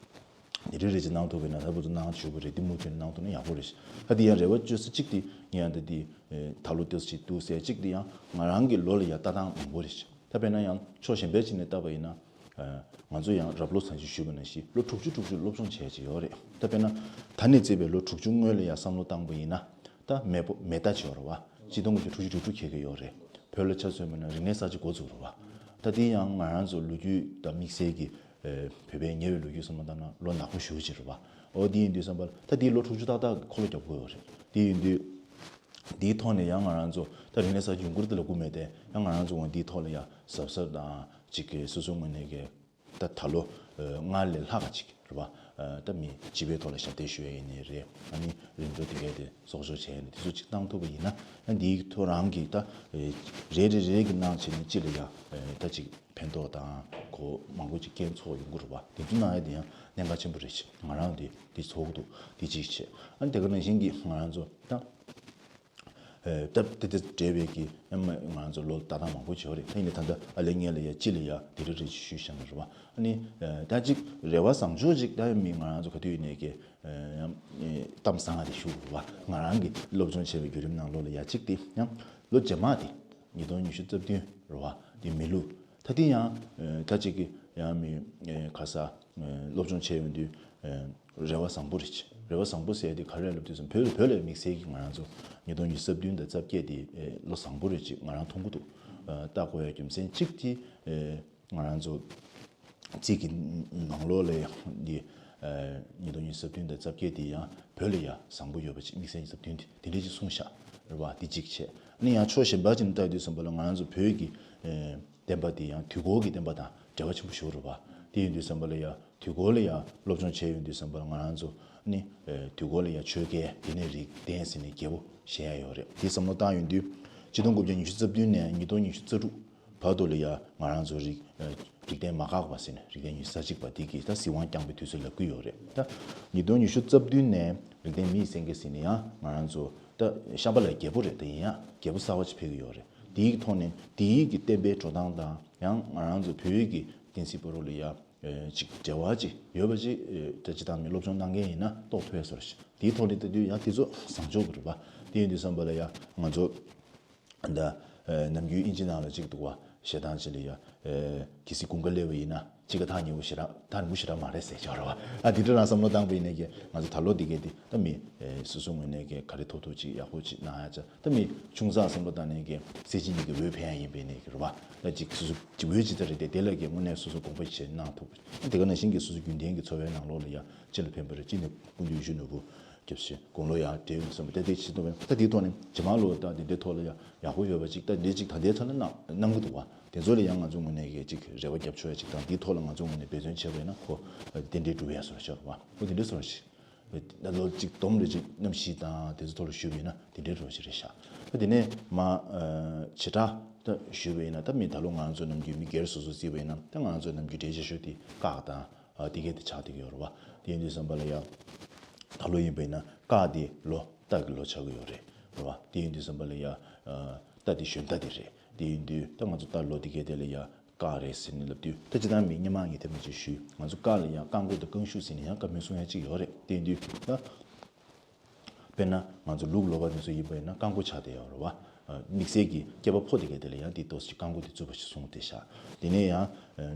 དེ་འདྲའི་རེ་ཅིག་གནང་ཐུབ་པ་ཡིན་ན། ད་བུ་ཚོ་གནང་ཞུ་བ་རེད། དེ་མུ་མཐུད་གནང་ཐུབ་ན་ཡག་པོ་རེད། ད་དེ་ཡང་རེ་བ་བཅོལ་ས་གཅིག་དེ་ངས་ཡང་ད་དེ་ད་ལོ་ཏོག་ཙམ་ཅིག་འདུག་ཟེར་གཅིག་དེ་ཡང་ང་རང་གི་ལོ་ལ་ཡ་ལྟ་སྟངས་མང་པོ་རེད། ད་དཔེར་ན་ཡང་ཕྱོགས་གཞན་པའི་ཅིག་ནས་བལྟས་པ་ཡིན་ན། ང་ཚོ་ཡང་རབ་ལོ་ཚང་ཞིག་ཞུས་པ་ནང་བཞིན་ལོ་དྲུག་ཅུ་དྲུག་ཅུ་སློབ་སྦྱོང་བྱས་ཀྱི་ཡོད་རེད། ད་དཔེར་ན་ད་ནས་བརྩིས་པའི་ལོ་དྲུག་ཅུ་སྔོན་ལ་ཡང་བསམ་བློ་བཏང་པ་ཡིན་ན། ད་མེ་པོ་མེ་ལྟ་བྱས་ཡོད་རེད་བ། ཆིག་སྟོང་དགུ་བརྒྱ་དྲུག་ཅུ་རེ་དྲུག་འཁེལ་གྱི་ཡོད་རེད། བོད་ལ་ཆ་མཚོན་པ་ན་རིག་གནས་གསར་བརྗེ་འགོ་བཙུགས་རེད་བ། ད་དེ་ཡང་ང་རང་ཚོ་ལོ་རྒྱུས་དང་དམིགས་བསལ་གྱི་བོད་པའི་ཉེ་བའི་ལོ་རྒྱུས་བསམ་བློ་བཏང་ན་ལོ་ནག་པོ་ཞེ་པོ་ཅིག་རེད་བ། འོ་དེ་ཡིན་དུས་ཙམ་པ་ལ་ད་དེའི་ལོ་དྲུག་ཅུ་ཏག་ཏག་གི་འཁོར་ལོ་རྒྱབ་དགོས་ཡོད་རེད། དེ་ཡིན་དུས། དེའི་ཐོག་ནས་ཡང་ང་རང་ཚོ་ད་རིག་གནས་གསར་བརྗེ་ཡོང་གི་རེད་ལབ་དགོས་མེད་དེ། ཡང་ང་རང་ཚོ་འོ་འདིའི་ཐོག་ལ་ཡ་གཟབ་གཟབ་དང་ཅིག་གི་སོ་སོའི་ངོས་ནས་ཀྱི་ད་ད་ལོ་སྔར་ལས་ལྷག་ག་ཅིག་རེད་བ། ད་མི་སྤྱི་པའི་ཐོག་ལ་ཞབས་འདེགས་ཞུ་ཡ་ཡིན་ནའི་རེད། ཨ་ནི་རིམ་གྲོ་དེ་གའི་དེ་གསོག་འཇོག་བྱས་ནས་དེ་ཚོ་ཅིག་གནང་ཐུབ་པ་ཡིན་ན། ཡང་འདིའི་ཐོག་རང་གི་ད་རེ་རེ་རེ་གི་གནང་བྱས་ནས་སྤྱི་ལ་ཡ་ད་ཅིག་ཕན་ཐོགས་དང་གོ་མང་པོ་ཅིག་རྐྱེན་ཚོགས་ཡོང་གི་རེད་བ། དེ་ཚོ་གནང་ཡ་དེ་ཡང་གནད་འགག་ཆེན་པོ་རེད། ང་རང་དེ་དེ་ཚོགས་འདུག་དེ་གཅིག་བྱས། ཨ་ནི་དེ་ག་ནང་བཞིན་གྱི་ང་རང་ཚོ་ད། ཨེ། སྟབས་བདེ་དེ་འབྲེལ་བའི་གི་ཡང་མ་ང་རང་ཚོ་ལོ་ལྟ་སྟངས་མང་པོ་བྱས་པ་རེད། ད་ཡིན་ནའི་ད་ལྟ་ཨ་ལས་ངས་ལ་ཡ་སྤྱི་ལ་ཡ་དེ་རེ་རེ་ཞུས་བཞག་ན་རེད་བ། ཨ་ནི་ཨེ། ད་ཅིག་རེ་བ་བཟང་ཕྱོགས་ཅིག་ད་ཡང་མི་ང་རང་ཚོ་ག་དུས་ཡིན་ནའི་གི་ཨེ། ཡང་ཨེ། གཏམ་བཟང་ང་དེ་ཞུ་རེད་བ། ང་རང་གི་སློབ་སྦྱོང་བྱས་པའི་བརྒྱུད་རིམ་ནང་ལོགས་ལ་ཡ་གཅིག་དེ་ཡང་ལོ་རྗེས་མ་དེ་ཉིས་སྟོང་ཉི་ཤུ་རྩ་བདུན་རེད་བ། དེ་མི་ལུགས་ད་དེ་ཡང་ཨེ། ད་ཅིག་གི་ཡང་མི་ཨེ། ག་ས་ཨེ། སློབ་སྦྱོང་བྱས་ཡོང་དུས་ཨེ། རེ་བ་བཟང་པོ་རེད། རེ་བ་བཟང་པོ་ཟེར་དེ་ག་རེ་ལབ་དུས་ཙམ། བོད་བོད་ལ་དམིགས་བསལ་གྱི་ང་རང་ཚོ་ཉིས་སྟོང་ཉི་ཤུ་རྩ་བདུན་དང་རྩ་བརྒྱད་དེ་ཨེ། ལོ་བཟང་པོ་རེད་ཅེས་ང་རང་མཐོང་གི་འདུག་ཨ། ལྟ་དགོས་ཡ་རྒྱུ་མཚན་གཅིག་དེ་ཨེ། ང་རང་ཚོ་རྩིས་ཀྱི་ནང་ལོགས་ལ་ཡང་འདི་ཨེ། ཉིས་སྟོང་ཉི་ཤུ་རྩ་བདུན་དང་རྩ་བརྒྱད་དེ་ཡང་བོད་ལ་ཡང་བཟང་པོ་ཡོད་པ་ཅིག་དམིགས་བསལ་ཉི་ཤུ་རྩ་བདུན་དེ་དེ་འདྲས་ཅིག་གསུངས་ཤག་རེད་བ། དེ་གཅིག་བྱས། ཨ་ནི་ཡང་ཕྱོགས་གཞན་པ་ཅིག་ནས་ལྟ་དུས་ཙམ་པ་ལ་ང་རང་ཚོ་བོད་ཀྱི་ཨེ། བསྟན་པ་དེ་ཡང་དུས་འཁོར་གྱི་བསྟན་པ་དང་འབྲེལ་བ་ཆེན་པོ་ཞིག་རེད་བ། དེ་ཡིན་དུས་ཙམ་པ་ལ་ཡང་དུས་འཁོར་ལ་ཡང་སློབ་སྦྱོང་བྱས་ཡོང་དུས་ཙམ་པ་ལ་ང་རང་ཚོ་ནི་ཨེ། དུས་འཁོར་ལ་ཡང་ཆོས་རྒྱལ་དེ་ནས་རིགས་ལྡན་ཟེར་ནས་རྒྱལ་པོ་བཞེངས་ཡ་ཡོད་རེད། དེ་བསམ་བློ་བཏང་ཡོང་དུས་ཆིག་སྟོང་དགུ་བརྒྱ་ཉི་ཤུ་རྩ་བདུན་ནས་ཉིས་སྟོང་ཉི་ཤུ་རྩ་དྲུག་བར་དུ་ལ་ཡང་ང་རང་ཚོ་རིགས་ཨེ། རིགས་ལྡན་མ་འགགས་པ་ཟེར་ནས་རིགས་ལྡན་ཉི་ཤུ་རྩ་གཅིག་པ་དེ་གིས་ད་སྲིད་དབང་བསྐྱངས་པའི་དུས་ཚོད་ལབ་ཀྱི་ཡོད་རེད། ད་ཉིས་སྟོང་ཉི་ཤུ་རྩ་བདུན་ནས་རིགས་ལྡན་མི་ཡི་སེང་གེ་ཟེར་ནས་ཡང་ང་རང་ཚོ་ད་ཤམྦྷ་ལའི་རྒྱལ་པོ་རེད། ད་ཡིན་ཡང་རྒྱལ་པོ་གསར་པ་ཅིག་ཕེབས་ཀྱི་ཡོད་རེད། དེའི་ཐོག་ནས་དེའི་གི་བསྟན་པའི་འགྲོ་སྟངས་དང་ཡང་ང་རང་ཚོ་བོད་ཀྱི་བསྟན་སྲིད་བར་ལ་ཡ་ཨེ། ཅིག་འབྲེལ་བ་ཅིག་ཡོད་པ་ཅིག་ཨེ། ད་ཅི་ལྟར་མི་སློབ་སྦྱོང་གནང་མཁན་ཡིན་ན་རྟོགས་ཐུབ་ཡ་བཟོ་འདྲ་ཞིག་དེའི་ཐོག་ནས་ལྟ་དུས་ཡང་དེ་ཚོ་བཟང་ཕྱོགས་ཀྱི་རེད་པ། དེ་ཡིན་དུས་ཙམ་པ་ལ་ཡ་ང་ཚོ་ད་ཨེ། ནམ་རྒྱུན་ཨིན་ཇི་ནང་ལ་ཅིག་འདུག་བ། ཞེ་སྡང་ཅིག་ལ་ཡ་ཨེ། གལ་སྲིད་དགུན་ཁ་སླེབས་པ་ཡིན་ན་གཅིག་ག་ཐག་ཉེ་པོ་ཞེ་དྲག་ཐག་རིང་པོ་ཞེ་དྲག་མ་རེད་ཟེར་ཆོག་རེད་པ། ཨ། དེ་འདྲ་རང་བསམ་བློ་བཏང་པ་ཡིན་ནའི་གི་ང་ཚོ་ད་ལོ་འདི་གའི་དེ་ད་མི་ཨེ། སོ་སོ་ངོས་ནས་གི་ག་རེ་ཐོབ་ཐོབ་ཅིག་ཡག་པོ་ཅིག་གནང་ཡ་ཆ། ད་མི་ཆུང་ཙག་བསམ་བློ་བཏང་ནས་གི་སྲིད་སྤྱི་གཉིས་ཀྱི་འོས་འཕེན་ཡ་ཡིན་པའི་ནས་གི་རེད་པ། ད་ཅིག་སོ་སོ་ཅིག་འོས་ཅིག་ད་རེད་དེ། དེ་ལ་གི་དངོས་གནས་སོ་སོ་དགོངས་པ་བཞེས་གནང་ཐུབ། དེ་ག་ནང་བཞིན་གི་སོ་སོ་རྒྱུན་ལྡན་གྱི་འཚོ་བའི་ནང་ལོགས་ལ་ཡ་སྤྱི་ལ་ཕན་པ་རེད། སྤྱི་ནས་སྐུ་མདུན་ཡིད་བཞིན་ནོར་བུ་སྐྱབས་ཞེས་དགུང་ལོ་ཡང་བགྲེས་ཡོང་བསམ་པ་ད་དེ་ཅིག་གཏོང་བས། ད་དེའི་ཐོག་ནས་རྗེས་མ་ལོ་ད་དེ་འདྲའི་ཐོག་ལ་ཡ་ཡག་པོ་ཡོད་པ་ཅིག་ད་འདི་ཅིག་ད་ལྟའི་ཆ་ལ་གནང་གནང་གི་འདུག་བ། དེ་ཚོ་ལ་ཡང་ང་ཚོ་ངོས་ནས་གི་ཅིག་རེ་བ་རྒྱབ་ཆོག་ཡ་ཅིག་དང་། དེའི་ཐོག་ལ་ང་ཚོ་ངོས་ནས་འབད་བརྩོན་བྱས་པ་ཡིན་ན་ཁོ་རྟེན་འབྲེལ་འགྲུབ་ཡ་བཟོ་འདྲ་ཤར་བ། ཁོ་དེ་འདྲའི་བཟོ་འདྲ་ཞིག་ད་ལོ་གཅིག་བསྡོམས་རེ་གཅིག་གནམ་གཤིས་དང་དེ་ཚོ་ཐོག་ལ་ཞུས་པ་ཡིན་ན་དེ་འདྲའི་རོ་ཞིག་རེད་ཤག་ད་དེ་ནས་མ་ཨ་བྱེ་བྲག་ད་ཞུས་པ་ཡིན་ན། ད་མི་ད་ལོ་ང་ཚོ་ནམ་རྒྱུན་མི་སྒེར་སོ་སོ་བརྩིས་པ་ཡིན་ན། ད་ང་ཚོ་ནམ་རྒྱུན་འགྲེལ་བཤད་ཞུ་དེ་སྐག་དང་ཨ་དེ་གས་དེ་ཆགས་བསྡད་ཀྱི་ཡོད་རེད་བ། དེ་ཡིན་དུས་ཙམ་པ་ལ་ཡ་ད་ལོ་ཡིན་པ་ཡིན་ན་སྐག་དེ་ལོ་རྟ་གི་ལོ་ཆགས་ཀྱི་ཡོད་རེད། རེད་བ། དེ་ཡིན་དུས་ཙམ་པ་ལ་ཡ་ཨ་རྟ་དེ་གཞོན་རྟ་དེ་རེད། དེ་ཡིན་དུས་ད་ང་ཚོ་རྟ་ལོ་དེ་གས་དེ་ལ་ཡ་སྐག་རེད་ཟེར་ནས་ལབ་དུས། ད་སྤྱིར་བཏང་མི་སྔོན་མ་ངས་དེ་མ་ཅིག་ཞུས། ང་ཚོ་སྐག་ལ་ཡང་རྐང་མགོ་དང་རྐང་ཤུབས་ཟེར་ནས་ཡང་བཀའ་མོལ་གསུང་ཡ་ཅིག་ཡོད་རེད། དེ་ཡིན་དུས་ད་དཔེར་ན་ང་ཚོ་ལུག་ལོག་པ་དེ་ཚོ་ཡིན་པ་ཡིན་ན་རྐང་མགོ་ཆགས་བསྡད་ཡོད་རེད་བ། དམིགས་བསལ་གྱི་སྐྱེས་པ་ཕོ་དེ་ག་དེ་ལ་ཡང་དེ་ཏོག་ཙམ་རྐང་མགོ་དེ་རྩུབ་པ་ཞིག་གསུངས་བསྡད་ཤག་དེ་ནས་ཡང་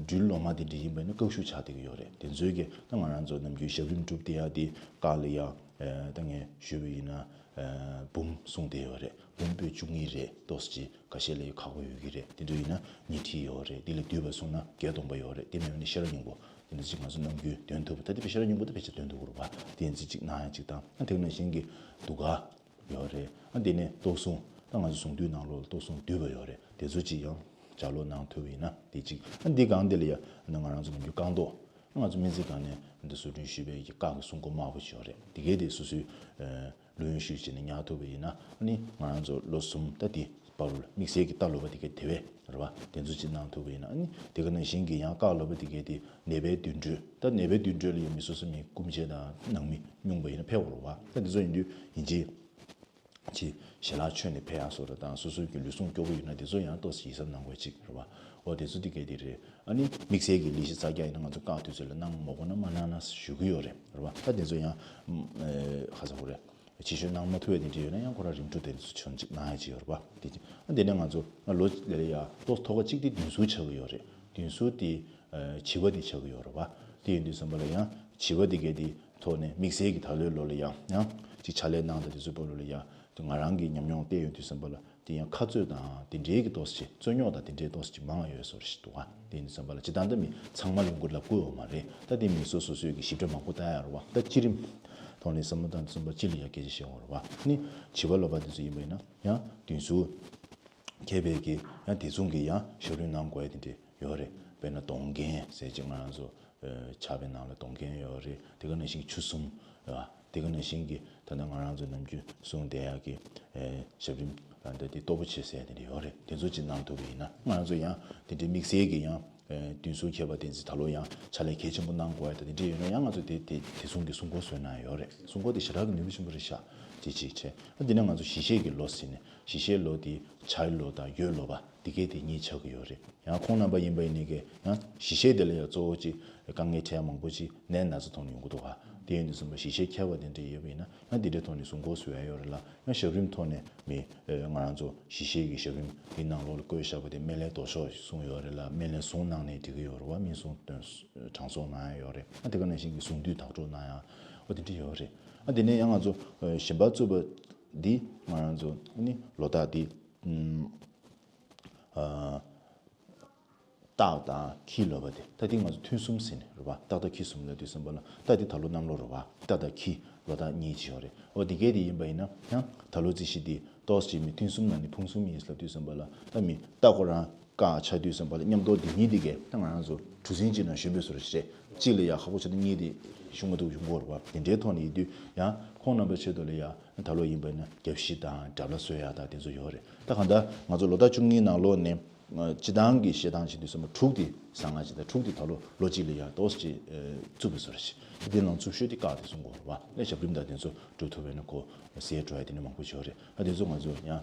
སྦྲུལ་ལོག་མ་དེ་འདྲ་ཡིན་པ་ཡིན་ན་རྐང་ཤུབས་ཆགས་བསྡད་ཀྱི་ཡོད་རེད། དེ་ཚོའི་གི་ད་ང་རང་ཚོ་ནམ་རྒྱུན་ཞབས་རིམ་སྒྲུབ་བསྡད་ཡ་དེ་སྐག་ལ་ཡང་ད་ངས་ཞུས་པ་ཡིན་ན། འབུམ་གསུངས་བསྡད་ཡོད་རེད། འབུམ་པོད་བཅུ་གཉིས་རེད། ཏོག་ཙམ་ཅིག་ཁ་ཤས་ལ་ཡང་ཁག་པོ་ཡོད་ཀྱི་རེད། དེ་འདྲ་ཡིན་ན་ཉི་ཁྲི་ཡོད་རེད། དེ་ལས་བསྡུས་པ་གསུངས་ན་བརྒྱད་སྟོང་པ་ཡོད་རེད། དེ་མེད་ན་ཤེས་རབ་སྙིང་པོ་དེ་འདྲ་ཅིག་ང་ཚོ་ནམ་རྒྱུན་འདོན་ཐུབ་པ། ད་དེ་བས་ཤེས་རབ་སྙིང་པོ་དེ་ཕལ་ཆེར་འདོན་ཐུབ་ཀྱི་རེད་པ། དེ་ཡིན་ཙི་ཅིག་གནང་ཡ་ཅིག་དང་། ཨ་དེ་ནང་བཞིན་གྱི་འདུ་ཁང་ཡོད་རེད། ཨ་དེ་ནས་རྟོག་གསུམ། ད་ང་ཚོ་གཟུངས་འདུས་ནང་ལོགས་ལ་རྟོག་གསུམ་འདུས་པ་ཡོད་རེད། དེ་ཚོ་ཅིག་ཡང་ལྗགས་ཀློག་གནང་ཐུབ་པ་ཡིན་ན་དེ་གཅིག་ཨ་འདི་སྒང་དེ་ལ་ཡ་ང་རང་ཚོ་ནམ་རྒྱུན་རྐང་ཐོག་ང་ཚོ་སྨན་རྩིས་ཁང་ནས་འདི་བཟོ་སྐྲུན་ཞུས་པའི་གི་རྐང་གི་གསུང་འགོ་དམར་པོ་ཅིག་ཡོད་རེད། དེ་གའི་དེ་སོ་སོའི་ཨ་ལོ་ཡོན་ཞུས་བྱས་ནས་ཉར་ཐུབ་པ་ཡིན་ན། ཨ་ནི་ང་རང་ཚོ་ལོ་གསུམ་ད་དེ་བར་དུ་དམིགས་བསལ་གྱི་རྟ་ལོ་པ་དེ་གའི་དེ་བས་རེད་པ། དེ་ཚོ་ཅིག་གནང་ཐུབ་པ་ཡིན་ན། ཨ་ནི་དེ་ག་ནང་བཞིན་གྱི་ཡང་རྐང་ལོ་པ་དེ་གའི་དེ་ནད་པའི་འདུན་གྲོས། ད་ནད་པའི་འདུན་གྲོས་ལ་ཡང་མི་སོ་སོ་མི་སྐུ་མཆེད་དང་ནང་མི་སྨྱུང་པ་ཡིན་ན་ཕེབས་དགོས་རེད་པ། ད་དེ་ཚོ་ཡིན་དུས་ཡིན་གཅིག་ཅིག་ཞལ་ལག་མཆོད་ནས་ཕེབས་ཡག་བཟོ་འདྲ་དང་། སོ་སོའི་གི་ལུས་ཟུངས་སྐྱོ་པོ་ཡོད་ན་དེ་ཚོ་ཡང་ཏོག་ཙམ་ཡིད་གཟབ་གནང་དགོས་ཅིག་རེད་པ། འོ་དེ་ཚོ་དེ་གའི་དེ་རེད། ཨ་ནི་དམིགས་བསལ་གྱི་ལས་གཞི་གསར་རྒྱག་ཡིན་ན་ང་ཚོ་བཀའ་དུས་ཚོད་ལ་གནང་། མ་དགོས་ན་མ་གནང་ན་ཞུ་གི་ཡོད་རེད། རེད་པ། ད་དེ་ཚོ་ཡང་ཨ་ག་ཟེར་དགོས་རེད། ཕྱི་བཤོལ་གནང་མ་ཐུབ་པའི་དེ་འདྲ་ཡོད་ན་ཡང་ཁོ་རང་རིམ་གྲོ་དེ་ཚོ་ཆུང་ཅིག་གནང་ཡ་ཅིག་ཡོད་རེད་པ། དེ་ཅིག་ཨ་དེ་ནས་ང་ཚོ་ལོ་ལ་ཡ་ཏོག་ཐོག་ཁ་གཅིག་དེ་འདུན་ཟུར་ཆགས་ཀྱི་ཡོད་རེད། འདུན་ཟུར་དེ་ཨ་བྱིས་པ་དེ་ཆགས་ཀྱི་ཡོད་རེད་པ། དེ་ཡིན་དུས་ཙམ་པ་ལ་ཡང་བྱིས་པ་དེ་གའི་དེ་ཐོག་ནས་དམིགས་བསལ་གྱི་ད་ལོའི་ལོ་ལ་ཡང་ཡང་ཅིག་ཕྱག་ལས་གནང་དང་དེ་ཚོའི་སྐོར་ལ་ཡང་དེ་ང་རང་གི་ཉམས་མྱོང་བལྟས་ཡོང་དུས་ཙམ་པ་ལ་དེ་ཡང་ཁ་རྩོད་དང་དེ་འདྲའི་གི་ཏོག་ཙམ་རྩོད་རྙོག་དང་དེ་འདྲའི་ཏོག་ཙམ་མང་བ་ཡོད་བཟོ་འདྲ་ཞིག་འདུག་ག་དེ་ཡིན་དུས་ཙམ་པ་ལ་སྤྱིར་བཏང་ད་མི་ཚང་མ་ལ་ཡོང་གི་ལབ་དགོས་ཡོད་མ་རེད། ད་དེ་མི་སོ་སོ་སོའི་གི་ཞིབ་ཕྲ་མང་པོ་ལྟ་ཡ་རེད་པ། ད་སྤྱི་རིམ་ཐོག་ནས་བསམ་བློ་བཏང་དུས་ཙམ་པ་སྤྱི་ལ་ཡང་སྐད་ཆ་བཤད་དགོས་རེད་པ། ཨ་ནི་བྱིས་པ་ལོ་པ་དེ་ཚོ་ཡིན་པ་ཡིན་ན་ཡང་འདུན་ཟུར་མཁས་པའི་གི་ཡང་དེ་མཚུངས་ཀྱི་ཡང་ཞབས་རིམ་གནང་དགོས་ཡ་དེ་འདྲ་ཡོད་རེད། དཔེར་ན་གདོང་རྒྱན་ཟེར་ཅིག་ང་རང་ཚོ་ཨ་ཕྱག་དཔེ་ནང་ལ་གདོང་རྒྱན་ཡོད་རེད། དེ་ག་ནང་བཞིན་ཆུ་གསུམ་རེད་པ། དེ་ག་ནང་བཞིན་གྱི་ད་ལྟ་ང་རང་ཚོ་ནམ་རྒྱུན་གསུང་བསྡད་ཡག་གི་ཨ་ཞབས་རིམ་ད་ལྟ་དེ་སྟོབས་པོ་ཆེ་ཟེར་དེ་འདྲ་ཡོད་རེད། དེ་ཚོ་ཅིག་གནང་ཐུབ་པ་ཡིན་ན་ང་རང་ཚོ་ཡང་དེ་འདྲའི་དམིགས་བསལ་གྱི་ཡང་ཨ་འདུན་ཟུར་མཁས་པ་དེ་ཚོ་ད་ལོ་ཡང་ཕྱག་ལས་གལ་ཆེན་པོ་གནང་དགོས་ཡ་ད་དེ་འདྲ་ཡོད་ན་ཡང་ང་ཚོ་དེ་དེ་དེ་མཚུངས་ཀྱི་གསུང་འགོ་བཟོས་གནང་ཡོད་རེད། གསུང་འགོ་དེ་ཞེ་དྲག་གི་ནུས་པ་ཆེན་པོ་རེད་ཤག་དེ་གཅིག་བྱས། ཨ་དེ་ནས་ང་ཚོ་བཞི་ཤད་ཀྱི་ལོ་ཟེར་ནས་བཞི་ཤད་ལོ་དེ་བྱའི་ལོ་དང་ཡོས་ལོ་པ་དེ་གའི་དེ་གཉིས་ཆགས་ཀྱི་ཡོད་རེད། ཡང་ཁོང་རྣམ་པ་ཡིན་པ་ཡིན་ནའི་གི་ཡང་བཞི་ཤད་དེ་ལ་ཡང་གཙོ་བོ་གཅིག་དཀའ་ངལ་འཕྲད་ཡ་མང་པོ་ཅིག་ནད་ན་ཚ་ཐོག་ནས་ཡོང་གི་འདུག་ག་དེ་ཡིན་དུས་ཙམ་པ་བཞི་ཤད་མཁས་པ་དེ་འདྲ་ཡོད་པ་ཡིན་ན་ཡང་དེ་འདྲའི་ཐོག་ནས་གསུང་འགོ་བཟོ་ཡ་ཡོད་རེད་ལ། ཡང་ཞབས་རིམ་ཐོག་ནས་མི་ཨ་ང་རང་ཚོ་བཞི་ཤད་ཀྱི་ཞབས་རིམ་དེ་ནང་ལོགས་ལ་བཀོད་བཞག་པ་དེ་སྨན་བླའི་མདོ་ཆོག་གསུངས་ཡོད་རེད་ལ། སྨན་བླའི་གཟུངས་གནང་ནའི་འགྲིག་གི་ཡོད་རེད་པ། སྨན་གཟུངས་དོན་གྲངས་གསོག་གནང་ཡ་ཡོད་རེད། ཨ་དེ་ག་ནང་བཞིན་གྱི་གཟུངས་འདུས་དག་སྒྲུབ་གནང་ཡ་འོ་དེ་འདྲ་ཡོད་རེད། ཨ་དེ་ནས་ཡང་ང་ཚོ་ཨ་གཞན་པ་བཙུགས་པ་འདི་ང་རང་ཚོ་ཨ་ནི་ལོ་རྟགས་འདི་ཨམ་ཨ་སྟག་དང་ཁྱི་ལོ་པ་དེ། ད་དེ་ང་ཚོ་ཐུན་གསུམ་ཟེར་ནས་རེད་པ། སྟག་དང་ཁྱི་གསུམ་ལབ་དུས་ཙམ་པ་ལ་ད་དེ་ད་ལོ་གནམ་ལོ་རེད་པ། སྟག་དང་ཁྱི་ལོ་རྟགས་གཉིས་ཅིག་ཡོད་རེད། འོ་དེ་གས་དེ་ཡིན་པ་ཡིན་ན་ཡང་ད་ལོ་རྩིས་གཞི་དེ་ཏོག་ཙམ་མི་ཐུན་གསུམ་ནང་ནས་ཕུང་གསུམ་ཡིན་ལབ་དུས་ཙམ་པ་ལ་ད་མི་སྟག་ཁོ་རང་སྐག་ཆགས་དུས་ཙམ་པ་ལ་མཉམ་དུ་དེ་གཉིས་དེ་གས་ད་ང་རང་ཚོ་གྲུ་གཟིངས་གཅིག་ནང་ཞོན་པའི་བཟོ་འདྲ་ཞིག་རེད། གཅིག་ལ་ཡ་ཁག་པོ་ཆེ་ན་གཉིས་དེ་ཤུགས་མ་ཐུག་ཡོང་གི་རེད་པ། དེ་འདྲའི་ཐོག་ནས་ཡིན་དུས་ཡང་ཁོང་རྣམ་པ་ཆེད་དུ་ལ་ཡ་ད་ལོ་ཡིན་པ་ཡིན་ན་རྒྱབ་བཞི་དང་དྲ་ལ་གསོལ་ཡ་དང་དེ་ཚོ་ཡོད་རེད། ད་གང་ལྟར་ང་ཚོ་ལོ་ལྟར་བཅུ་གཉིས་ནང་ལོགས་ནས་སྤྱི་བཏང་གི་བཤད་སྟངས་བྱེད་དུས་ཙམ་པ་དྲུག་དེ་བཟང་ང་ཅིག་དང་དྲུག་དེ་ད་ལོ་ལོ་གཅིག་ལ་ཡ་ཏོག་ཙམ་ཅིག་རྩུབ་པའི་བཟོ་འདྲ་ཞིག་དེ་ནང་རྩུབ་ཤོས་དེ་སྐག་དེ་གསུང་གི་ཡོད་རེད་པ། ཨ་ཞབས་རིམ་དང་དེ་ཚོ་སྒྲུབ་ཐུབ་པ་ཡིན་ན་ཁོ་ཟས་འགྲོ་ཡ་དེ་འདྲ་མང་པོ་ཅིག་ཡོད་རེད། ཨ་དེ་ཚོ་ང་ཚོ་ཡང་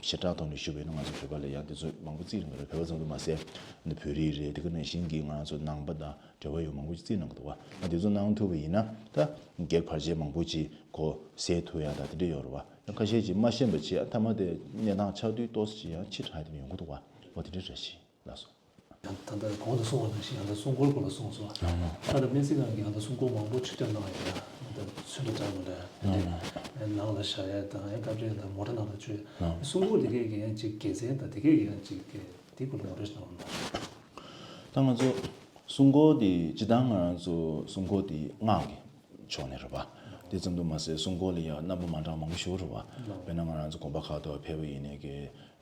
ཞེ་དྲག་ཐོག་ནས་ཞུས་པ་ཡིན་ན་ང་ཚོ་བོད་པ་ལ་ཡང་དེ་ཚོ་མང་པོ་བརྩིས་ཡོང་གི་རེད། བོད་པ་ཙམ་དུ་མ་ཟད་བོད་རིགས་རེད། དེ་ག་ནང་བཞིན་གྱི་ང་ཚོ་ནང་པ་དང་འབྲེལ་བ་ཡོད་མང་པོ་ཅིག་བརྩིས་གནང་གི་འདུག་པ། ང་དེ་ཚོ་གནང་ཐུབ་པ་ཡིན་ན་ད་སྒེར་བར་ཆད་མང་པོ་ཅིག་གོ་སེལ་ཐུབ་ཡ་ད་དེ་འདྲ་ཡོད་རེད་པ། ཡང་ཁ་ཤས་ཅིག་མ་ཤེས་པ་བྱས་ཨ་མཐའ་མ་དེ་གནས་སྟངས་ཆགས་དུས་ཏོག་ཙམ་ཅིག་ཡང་ཕྱི་དྲགས་དེ་ཡོང་གི་འདུག་པ། འོ་དེ་འདྲ་རེད་ཤག་ལགས་སོ། ད་ལྟ་གོང་དུ་གསུངས་པ་ནང་བཞིན་ཡང་ད་གསུང་སྐོར་སྐོར་ལ་གསུངས་སོང་། ལགས་ལགས། ད་ལྟ་སྨན་རྩིས་ཁང་གིས་ཡང་ད་གསུང་སྐོར་མང་པོ་ཕྱིར་བསྒྲགས་གནང་ཡོད་ཡ། ད་ཚོན་ཁྲ་འདྲ་མི་འདྲ་ལགས་ལགས། ནང་ལ་བཞག་ཡ་དང་ཡང་སྐབས་རེ་ད་མོ་ཊ་ནང་ལ་བཅུག་ཡ། ལགས། གསུང་སྐོར་དེ་གས་ཀྱི་ཡང་ཅིག་དགེ་མཚན་དང་དེ་གས་ཀྱི་ཡང་ཅིག་དེ་སྐོར་ལ་ངོ་སྤྲོད་ཞིག་གནང་རོགས་གནང་། ད་ང་ཚོ་གསུང་སྐོར་དེ་སྤྱིར་བཏང་ང་རང་ཚོ་གསུང་སྐོར་དེ་སྔགས་ཀྱི་ཕྱོགས་ནས་རེད་པ། དེ་ཙམ་དུ་མ་ཟད་གསུང་སྐོར་ལ་ཡང་རྣམ་པ་མ་འདྲ་མང་པོ་ཞིག་ཡོད་རེད་པ། དཔེར་ན་ང་རང་ཚོ་དགོན་པ་ཁག་ཏུ་ཕེབས་པ་ཡིན་ནའི་གི་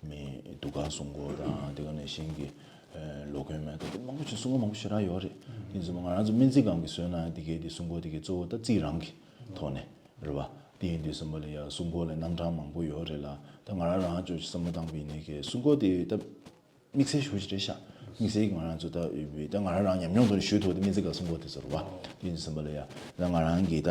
མི་འདུ་ཁང་གསུང་སྐོར་དང་དེ་ག་ནང་བཞིན་གྱི་ཨ་ལོ་མགོན་མེད་དང་དེ་མང་པོ་ཞིག་གསུང་སྐོར་མང་པོ་ཞེ་དྲག་ཡོད་རེད། དེ་ཙམ་ང་རང་ཚོ་སྨན་རྩིས་ཁང་གི་བཟོས་ན་དེ་གའི་དེ་གསུང་སྐོར་དེ་གའི་གཙོ་བོ་ད་རྩིས་རང་གི་ཐོག་ནས་རེད་པ། དེ་ཡིན་དུས་ཙམ་པ་ལ་ཡང་གསུང་སྐོར་ལ་རྣམ་གྲངས་མང་པོ་ཡོད་རེད་ལ། ད་ང་རང་རང་ཅོ་ཅིག་བསམ་བློ་བཏང་པ་ཡིན་ནའི་གི་གསུང་སྐོར་དེ་ད་དམིགས་བསལ་ཞེ་པོ་ཅིག་རེད་ཤག་དམིགས་བསལ་གྱི་ང་རང་ཚོ་ད་ཡོད་པའི་ད་ང་རང་རང་ཉམས་མྱོང་དེ་ལ་ཞུ་ཐུབ་པ་དེ་སྨན་རྩིས་ཁང་གསུང་སྐོར་དེ་ཚོ་རེད་པ། དེ་ཡིན་དུས་ཙམ་པ་ལ་ཡང་ད་ང་རང་གི་ད་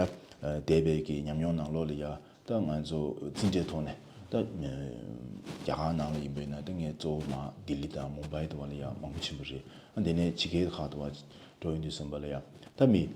འདས་པའི་གི་ཉམས་མྱོང་ནང་ལོགས་ལ་ཡང་ད་ང་ཚོ་རྩིས་འབྲས་ཐོག་ནས་ད་རྒྱ་གར་ནང་ལ་ཡིན་པ་ཡིན་ན་ད་ངས་ གཙོ་བོ་མ་ལྡི་ལི་དང་མུམ་བྷའི་དུ་བ་ལ་ཡ་མང་པོ་ཕྱིན་པ་རེད། ཨ་དེ་ནས་ཕྱི་རྒྱལ་ཁག་དུ་བ་འགྲོ་ཡོང་དུས་ཙམ་པ་ལ་ཡ་ད་མི་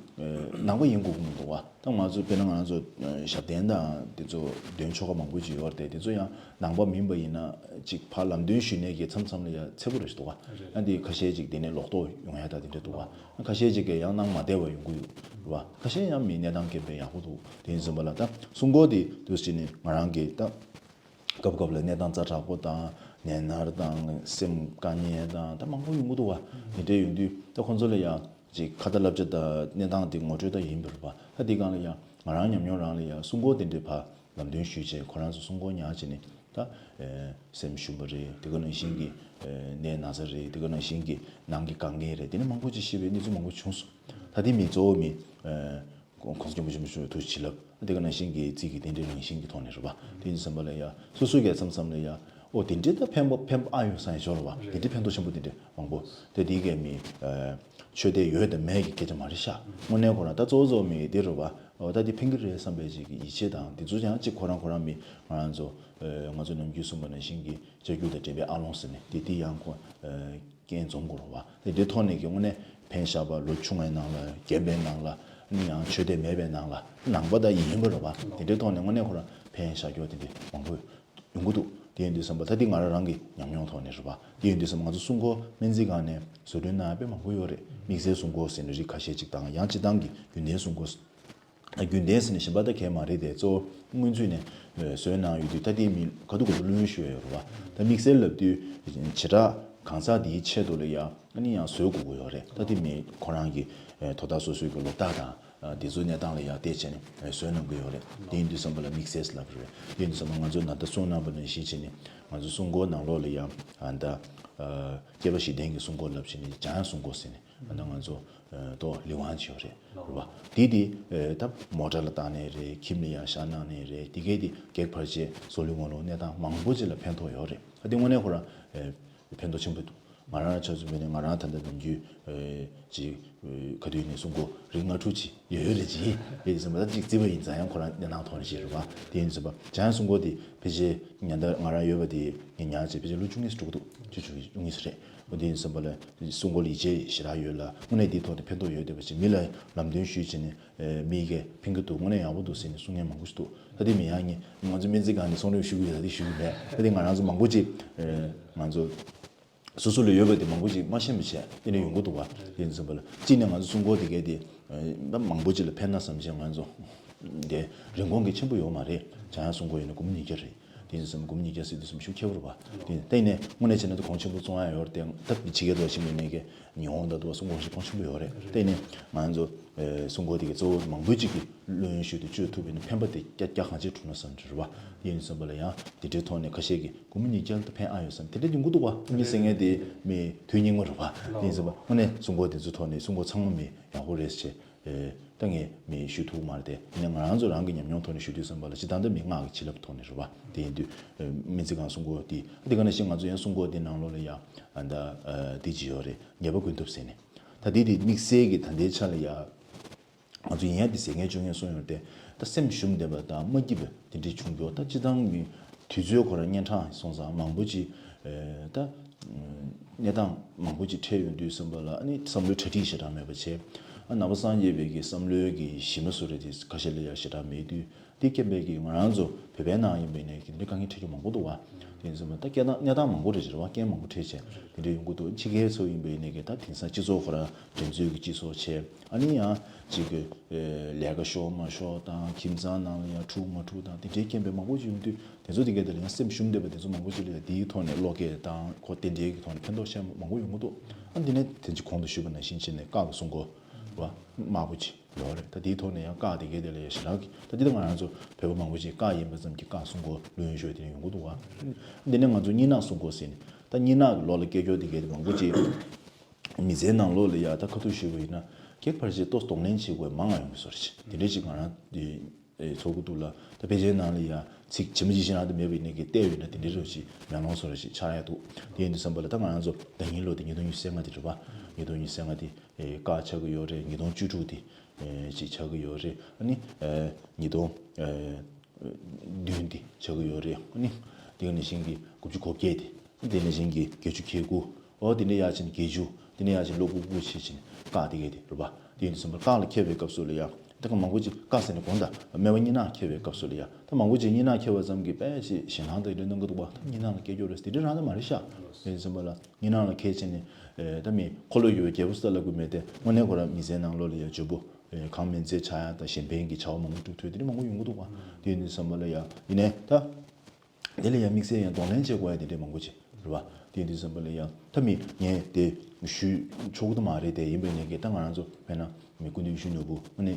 ནང་པ་ཡིན་དགོས་ཀྱི་མི་འདུག་བ། ད་ང་ཚོ་དཔེར་ན་ང་ཚོ་ཞབས་བརྟན་དང་དེ་ཚོ་འདོན་ཆོ་ག་མང་པོ་ཅིག་ཡོད་རེད་དེ། དེ་ཚོ་ཡང་ནང་པ་མིན་པ་ཡིན་ན་ཅིག་ཕར་ལམ་སྟོན་ཞུས་ནས་ཀྱི་མཚམས་མཚམས་ལ་ཡ་འཚེར་པོ་རེ་ཞིག་འདུག་བ། ཨ་འདི་ཁ་ཤས་ཅིག་དེ་ནས་ལོག་རྟོག་ཡོང་ཡ་ད་དེ་འདྲ་འདུག་བ། ཁ་ཤས་ཅིག་གིས་ཡང་སྣང་མ་བདེ་བ་ཡོང་གི་ཡོད་རེད་བ། ཁ་ཤས་ཡང་མི་གནས་སྟངས་སྐྱོན་པས་ཡག་པོ་འདུག་དེ་ཡིན་ཙམ་པ་ལ་ད་སྲུང་འཁོར་དེ་དུས་ཕྱིན་ནས་ང་རང་གི་ད། སྐབས་སྐབས་ལ་གནས་སྟངས་ཛ་དྲག་པོ་དང་ནད་མནར་དང་སེམས་དཀའ་ངལ་དང་ད་མང་པོ་ཡོང་གི་འདུག་བ། དེ་འདྲ་ཡོང་དུས་ད་ཁོང་ཚོ་ལ་ཡང་ཅིག་ཁ་ཏ་བསླབ་བྱ་དང་གནས་སྟངས་དེ་ངོ་སྤྲོད་ད་ཡིན་པ་རེད་པ། ད་དེ་སྒང་ལ་ཡང་ང་རང་ཉམས་མྱོང་རང་ལ་ཡང་སྲུང་འཁོར་དེ་འདྲའི་བར་ལམ་སྟོན་ཞུས་བྱས་ཁོ་རང་ཚོ་སྲུང་འཁོར་ཉར་བྱས་ནས་ད་སེམས་ཞུམ་པ་རེད། དེ་ག་ནང་བཞིན་གྱི་ནད་ན་ཚ་རེད། དེ་ག་ནང་བཞིན་གྱི་ནང་གི་དཀའ་ངལ་རེད། དེ་ནི་མང་པོ་ཅིག་ཤེས་པའི་གནས་ཚུལ་མང་པོ་བྱུང་སོང་། ད་དེ་མི་གཙོ་བོ་མི། གོང་ས་སྐྱབས་མགོན་ཆེན་པོ་མཆོག་ཐུགས་རྗེ་ཆེ་ལབ། དེ་ག་ནང་བཞིན་གྱི་རྩིས་ཀྱི་རྟེན་འབྲེལ་རང་བཞིན་གྱི་ཐོག་ནས་རེད་པ། དེ་ཡིན་ཙམ་པ་ལ་ཡ་སོ་སོ་གའི་མཚམས་མཚམས་ལ་ཡ་ཨོ་དེ་འདྲའི་ད་ཕན་པ་ཕན་པ་ཨ་ཡོད་ས་ཡ་ཞོར་རེད་པ། དེ་འདྲའི་ཕན་ཐོགས་ཆེན་པོ་དེ་འདྲའི་མང་པོ་དེ་དེ་གའི་མི་ཆོས་དད་ཡོད་དང་མེད་ཀྱི་སྐད་ཆ་མ་རེད་ཤག་དངོས་གནས་ཁོ་རང་ད་གཙོ་བོ་གཙོ་བོ་མི་དེ་རེད་པ། ཨོ་ད་དེ་ཕན་གྱི་རེད་བསམ་པའི་ཅིག་གི་ཡིད་ཆེས་དང་དེ་ཚོ་ཡང་ཅིག་ཁོ་རང་ཁོ་རང་མི་ང་རང་ཚོ་ང་ཚོ་ནམ་རྒྱུན་གསུངས་པ་ནང་བཞིན་གྱི་ལྕགས་ཀྱུ་དང་འདྲེན་པའི་ཨ་ལོང་ཟེར་ནས་དེ་དེ་ཡང་ཁོ། རྐྱེན་འཛོམས་དགོས་རེད་པ། དེ་འདྲའི་ཐོག་ནས་ཀྱི་དངོས་གནས་ཕན་བཞག་པ་ལོ་ཆུང་བའི་ནང་ལ་རྒན་པའི་ནང་ལ་ནི་ཡང་ཆོས་དད་མེད་པའི་ནང་ལ་ནང་པ་ད་ཡིན་པ་རེད་པ། དེ་འདྲའི་ཐོག་ནས་དངོས་གནས་ཁོ་རང་ཕན་བཞག་རྒྱུ་དེ་འདྲའི་མང་པོ་ཡོང་གི་འདུག་དེ་ཡིན་དུས་ཙམ་པ་ད་འདི་ང་རང་རང་གི་ཉམས་མྱོང་ཐོག་ནས་རེད་པ། དེ་ཡིན་དུས་ཙམ་པ་ང་ཚོ་སྲུང་འཁོར་སྨན་རྩིས་ཁང་ནས་བཟོ་སྐྲུན་གནང་ཡ་དཔེ་མང་པོ་ཡོད་རེད། དམིགས་བསལ་སྲུང་འཁོར་ཟེར་ནས་རིགས་ཁ་ཤས་ཅིག་དང་ཡང་སྤྱིར་བཏང་གི་རྒྱུན་ལྡན་སྲུང་འཁོར། རྒྱུན་ལྡན་ཟེར་ནས་གཞན་པ་ད་གས་མ་རེད་དེ། གཙོ་བོ་སྔོན་ཚུད་ནས་བཟོས་གནང་ཡོད་དུས་ད་ལྟའི་མི་ག་དུས་ག་དུས་ལོན་ཞུ་ཡ་ཡོད་རེད་པ། ད་དམིགས་བསལ་ལབ་དུས་བྱེ་བྲག་གང་ཟག་འདིའི་ཆེད་དུ་ལ་ཡ་ཨ་ནི་ཡང་བཟོ་དགོས་ཀྱི་ཡོད་རེད། ད་ལྟའི་མི་ཁོ་རང་གི་དོ་བདག་སོ་སོའི་གི་ལོ་རྟགས་དང་དེ་ཚོའི་གནས་སྟངས་ལ་ཡ་བལྟས་བྱས་ནས་བཟོས་གནང་གི་ཡོད་རེད། དེ་ཡིན་དུས་ཙམ་པ་ལ་དམིགས་བསལ་ལབ་རེད། དེ་ཡིན་དུས་ཙམ་པ་ང་ཚོ་ད་ལྟ་གསུངས་གནང་པ་ནང་བཞིན་བྱས་ནས་ང་ཚོ་སྲུང་འཁོར་ནང་ལོགས་ལ་ཡ་ད་སྐྱེས་པ་བཞི་ལྡན་གྱི་སྲུང་འཁོར་ལབ་བྱས་ནས་འཇམ་དབྱངས་སྲུང་འཁོར་ཟེར་ནས། ཨ་ནི་ང་ཚོ་ཏོག་ལི་ཝང་ཅིག་ཡོད་རེད་རེད་བ། དེ་དེ་ད་མོ་ཊ་ལ་བཏང་ནས་རེད། ཁྱིམ་ལ་ཡང་བཞག་གནང་ནས་རེད། དེ་གས་དེ་གེགས་བར་ཆད་བཟོ་ལུས་ངོ་ལོག་གནས་སྟངས་མང་པོ་ཅིག་ལ་ཕན་ཐོགས་ཡོད་རེད། ཨ་དེ་དངོས་གནས་ཁོ་རང་ཕན་ཐོགས་ཆེན་པོ་འདུག་ང་རང་ཆ་ཚུད་བས་ནས་ང་རང་ད་ལྟ་ནམ་རྒྱུན་ཅིག་ག་དུས་ནས་སྲུང་འཁོར་རིགས་ལྔ་དྲུག་ཅིག་ཡོད་ཡོད་རེད་ཅིག་ཡོད་ཟིན་པ་ད་ཅིག་རྩིས་པ་ཡིན་ཙང་ཡང་ཁོ་རང་གནས་སྟངས་ཐོག་ནས་ཅིག་རེད་བ། དེ་ཡིན་ཟིན་པ་བྱང་སྲུང་འཁོར་དེ་ཕལ་ཆེར་ཉན་ད་ང་རང་ཡོད་པ་དེ་ངས་ཉར་བྱས་ཕལ་ཆེར་ལོ་བཅུ་གཉིས་སུ་འགྲོ་གི་འདུག་བཅུ་བཅུ་གཉིས་སུ་རེད། འོ་དེ་ཡིན་ཙམ་པ་ལ་སྲུང་འཁོར་ལ་ཡིད་ཆེས་ཞེ་དྲག་ཡོད་ལ་དངོས་གནས་དེའི་ཐོག་ནས་ཕན་ཐོགས་ཡོད་བསྡད་པ་ཅིག་མི་ལ་ལམ་སྟོན་ཞུས་བྱས་ནས་མི་གིས་ཕན་གྱི་འདུག་དངོས་གནས་ཡག་པོ་འདུག་ཟེར་ནས་གསུང་མཁན་མང་པོ་ཞིག་འདུག་ད་དེ་མི་ཡང་ངས་ང་ཚོ་སྨན་རྩིས་ཁང་ནས་གསུང་རོགས་ཞུ་གི་ཡོད། ད་དེ་ཞུ་གི་མེད། ད་དེ་ང་རང་ཚོ་མང་པོ་ཅིག་ང་ཚོ་སོ་སོ་ལ་ཡོད་པ་དེ་མང་པོ་ཅིག་མ་ཤེས་པ་བྱས་དེ་ནས་ཡོང་གི་འདུག་བ། དེ་ཡིན་ཙམ་པ་ལ་གཅིག་ནས་ང་ཚོ་སྲུང་འཁོར་དེ་གས་དེ་ད་མང་པོ་ཅིག་ལ་ཕན་ན་བསམ་བྱས་ང་ཚོ་དེ་རིན་གོང་གི་ཆེན་པོ་ཡོད་མ་རེད། བྱང་ཡང་སྲུང་འཁོར་ཡིན་ན་སྒོར་མོ་ཉིས་བརྒྱ་རེད། དེ་ཡིན་ཙམ་སྒོར་མོ་ཉིས་བརྒྱ་ཟེར་དུས་ཙམ་ཤུགས་ཁྱད་པར་བ། དེ་ཡིན་ད་ཡིན་ནས་དངོས་གནས་བྱས་ན་ད་གོང་ཆེན་པོ་བཙོང་ཡ་ཡོད་རེད་དེ། ད་ཕྱི་རྒྱལ་དུ་ཕྱིན་པའི་ནས་ཀྱི་ཉི་ཧོང་ད་དུ་བ་སྲུང་འཁོར་ཞིག་གོང་ཆེན་པོ་ཡོད་རེད། དེ་ཡིན་ནས་ང་ཚོ་སྲུང་འཁོར་དེ་གི་གཙོ་བོ་མང་པོ་ཅིག་གི་ལོན་ཞུས་ཏེ་བཅོས་ཐུབ་པ་ཡིན་ན་ཕན་པ་དེ་བསྐྱར་བསྐྱར་གང་ཅིར་འཁྲུག་ན་བསམ་གྱི་རེད་བ། དེ་ཡིན་ཙམ་པ་ལ་ཡང་དེ་འདྲའི་ཐོག་ནས་ཁ་ཤས་ཀྱིས་སྒོར་མོ་ཉིས་བརྒྱ་ལ་ད་ཕན་ཨ་ཡོད་བསམ་དེ་འདྲ་ཡོང་གི་འདུག་བ། མི་ཟེར་མཁན་དེ་མི་དུས་ཉིན་མོ་རེད་བ། དེ་ཡིན་ཙམ་པ་དངོས་གནས་སྲུང་འཁོར་དེ་ཚོའི་ཐོག་ནས་སྲུང་འཁོར་ཚང་མ་མི་ཡག་པོ་རེད་ཟེར། ད་ངས་མི་ཞུ་ཐུབ་མ་རེད་དེ། ཡིན་ན་ང་རང་ཚོ་རང་གི་ཉམས་མྱོང་ཐོག་ནས་ཞུ་དུས་ཙམ་པ་ལ་སྤྱིར་བཏང་ད་མི་སྔགས་ཀྱི་བྱིན་རླབས་ཐོག་ནས་རེད་བ། དེ་ཡིན་དུས་སྨན་རྩིས་ཁང་སྲུང་འཁོར་དེ་དེ་ག་ནང་བཞིན་ང་ཚོ་ཡང་སྲུང་འཁོར་དེ་ནང་ལོགས་ལ་ཡང་ད་དེ་ཅི་ཡོད་རེད། ཉེས་པ་ཀུན་ཐུབ་ཟེར་ནས་ད་དེ་དེ་དམིགས་བསལ་གྱི་ད་ལྟའི་ཆ་ལ་ཡང་། ང་ཚོ་ཡིན་ཡང་འདི་ཟེར་མཁན་བཅོ་མཁན་གསུངས་ཡོང་སྟེ། ད་སེམས་ཞུམ་བསྡད་པ་དང་མ་སྐྱིད་པ་དེ་འདྲའི་བྱུང་རྒྱུ། ད་སྤྱིར་བཏང་གི་དུས་ཚོད་ཁོ་རང་གཉན་འཕྲང་སོང་ཙང་མང་པོ་ཅིག་ད་གནས་སྟངས་མང་པོ་ཅིག་འཕྲད་ཡོང་དུས་ཙམ་པ་ལ་ཨ་ནི་བསམ་བློའི་གྲ་སྒྲིག་ཞེ་དྲག་མེད་པ་བྱས། ཨ་ནང་པ་སངས་རྒྱས་པའི་གི་བསམ་བློའི་གི་གཞི་མ་བཟོ་རེད་དེ་ཁ་ཤས་ལ་ཡང་ཞེ་དྲག་མེད་དུས། དེ་སྐྱེན་པའི་གི་ང་རང་ཚོ་བོད་པའི་ནང་ཡིན་པའི་ནས་དེ་འདྲའི་དཀའ་ངལ་འཕྲད་རྒྱུ་མང་པོ་འདུག་བ། དེ་ཡིན་ཙམ་པ་ད་སྐད་གནས་སྟངས་མང་པོ་རེད་ཟེར་བ། རྐྱེན་མང་པོ་འཕྲད་བྱས་དེ་འདྲ་ཡོང་གི་འདུག་ཕྱི་རྒྱལ་ཚོ་ཡིན་པའི་ནས་གི་ད་དེང་སང་སྤྱི་ཚོགས་ཁོ་རང་འགྲན་རྩོད་ཀྱི་སྤྱི་ཚོགས་བྱས། ཨ་ནི་ཡང་གཅིག་གི་ལས་ཀ་ཤོར་མ་ཤོར་དང་ཁྱིམ་ཚང་ནང་ལ་ཡང་འཁྲུག་མ་འཁྲུག་དང་དེ་འདྲའི་རྐྱེན་པས་མང་པོ་ཅིག་ཡོང་དུས། དེ་ཚོ་དེ་གའི་དེ་ལ་ཡང་སེམས་ཞུམ་བསྡད་པ་དེ་ཚོ་མང་པོ་ཅིག་ལ་ཡང་དེའི་ཐོག་ནས་བློ་སྐྱེད་དང་ཁོ་རྟེན་འབྲེལ་གྱི་ཐོག་ནས་ཕན་ཐོགས་ཤར་མང་པོ་ཡོང་གི་འདུག་ཨ་འདི་ནས་དེ་ཚོ་གོང་དུ་ཞུས་པ་ནང་བཞིན་བྱས་ནས་སྐག་གི་སྲུང་འཁོར་བ་དམར་པོ་ཅིག་ཡོད་རེད། ད་དེའི་ཐོག་ནས་ཡང་སྐག་དེ་གའི་དེ་ལ་ཡང་ཞེ་དྲག་གི་ད་དེ་ད་ང་རང་ཚོ་བོད་པ་མང་པོ་ཅིག་སྐག་ཡིན་པ་ཙམ་གྱིས་སྐག་སྲུང་འཁོར་ལོན་ཞོར་དེ་ནས་ཡོང་གི་འདུག་བ། འདི་ནས་ང་ཚོ་གཉིས་ནག་སྲུང་འཁོར་ཟེར་ནས་ད་གཉིས་ནག་གི་ལོགས་ལ་སྐད་སྒྱུར་དེ་གའི་དེ་མང་པོ་ཅིག་མི་ཚེའི་ནང་ལོགས་ལ་ཡ་ད་ཁ་ཐུག་ཞུས་པ་ཡིན་ན་ཁྱད་པར་ཅིག་ལྟོ་གདོང་ལེན་བྱེད་དགོས་མང་ང་ཡོང་གི་བཟོ་རེད། དེ་འདྲ་ཅིག་ང་རང་དེ་ཚོར་གི་འདུག་ལ། ད་ཕལ་ཆེར་ནང་ལ་ཡ་ཚིག་ཇི་མ་ཇི་བཞིན་རང་དུ་མེད་པའི་ནས་ཀྱི་བལྟས་ཡོད་ན་དེ་འདྲའི་རོ་ཞིག་མེ་ལོང་བཟོ་ར་ཞིག་ཆགས་ཡ་འདུག་དེ་ཡིན་དུས་ཙམ་པ་ལ་ད་ང་རང་ཚོ་ཟླ་ཉིན་ལོ་དེ་ཉིས་སྟོང་ཉི་ཤུ་རྩ་ལྔ་དེ་རེད་པ། ཉིས་སྟོང་ཉི་ཤུ་རྩ་ལྔ་དེ་སྐག་ཆགས་ཀྱི་ཡོད་རེད། ཉིས་སྟོང་བཅུ་དྲུག་དེ་ཅིག་ཆགས་ཀྱི་ཡོད་རེད། ཨ་ནི་ཉིས་སྟོང་བདུན་དེ་ཆགས་ཀྱི་ཡོད་རེད། ཨ་ནི་དེ་ག་ནང་བཞིན་གྱི་དགུ་བཅུ་གོ་བརྒྱད་དེ། དེ་ནས་གཞན་གྱི་བརྒྱད་ཅུ་གྱ་དགུ། འོ་དེ་ནས་ཡར་ཕྱིན་བརྒྱད་ཅུ། དེ་ནས་ཡར་ཕྱིན་ཀློག་ཀུ་ཀུ་བྱེད་ཕྱིན་ཀ་དེ་གས་དེ་རེད་པ། དེ་ཡིན་དུས་ཙམ་པ་ཀ་ལ་འཁེལ་བའི་སྐབས་སུ་ལ་ཡ། ད་ག་མང་པོ་ཅིག་ཀ་ཟེར་ནས་གོང་དང་སྨེ་བ་གཉིས་སྣ་འཁེལ་བའི་སྐབས་སུ་ལ་ཡ། ད་མང་པོ་ཅིག་གཉིས་སྣ་འཁེལ་བ་ཙམ་གྱིས་དཔེ་ཞེ་ཞེད་སྣང་དང་དེ་འདྲ་གནང་གི་འདུག་པ། ད་གཉིས་སྣ་ལ་འཁེལ་རྒྱུ་རེད་ཟེར་དེ་འདྲ་རང་ད་མ་རེད་ཤག་དེ་ཡིན་དུས་ཙམ་པ་ལ་གཉིས་སྣ་ལ་འཁེལ་ཕྱིན་ནས། ད་མི་འཁོར་ལོ་ཡོད་པའི་རྒྱལ་པོ་ས་ལ་དགོས་མེད་དེ་དངོས་གནས་ཁོ་རང་མི་ཚེའི་ནང་ལོགས་ལ་ཡ་འཇོན་པོ། གང་མིན་ཚེ་ཆགས་ཡ་དང་གཞན་ཕན་གྱི་བྱ་བ་མང་པོ་སྒྲུབ་ཐུབ་དེ་འདྲ་མང་པོ་ཡོང་གི་འདུག་པ། དེ་ཡིན་དུས་ཙམ་པ་ལ་ཡ་ཡིན་ནའི་ད། དེ་ལ་ཡང་དམིགས་བསལ་ཡང་གདོང་ལེན་བྱེད་དགོས་ཡ་དེ་འདྲས་མང་པོ་ཅིག་རེད་བ། དེ་ཡིན་དུས་ཙམ་པ་ལ་ཡང་ད་མི་ངས་དེ་ཞུ་ཆོག་གི་མ་རེད་དེ། ཡིན་པའི་ངས་ཀྱི་ད་ང་རང་ཚོ་དཔེར་ན་མི་སྐུ་མདུན་ཞུ་ནོར་བུ་ཨ་ནི་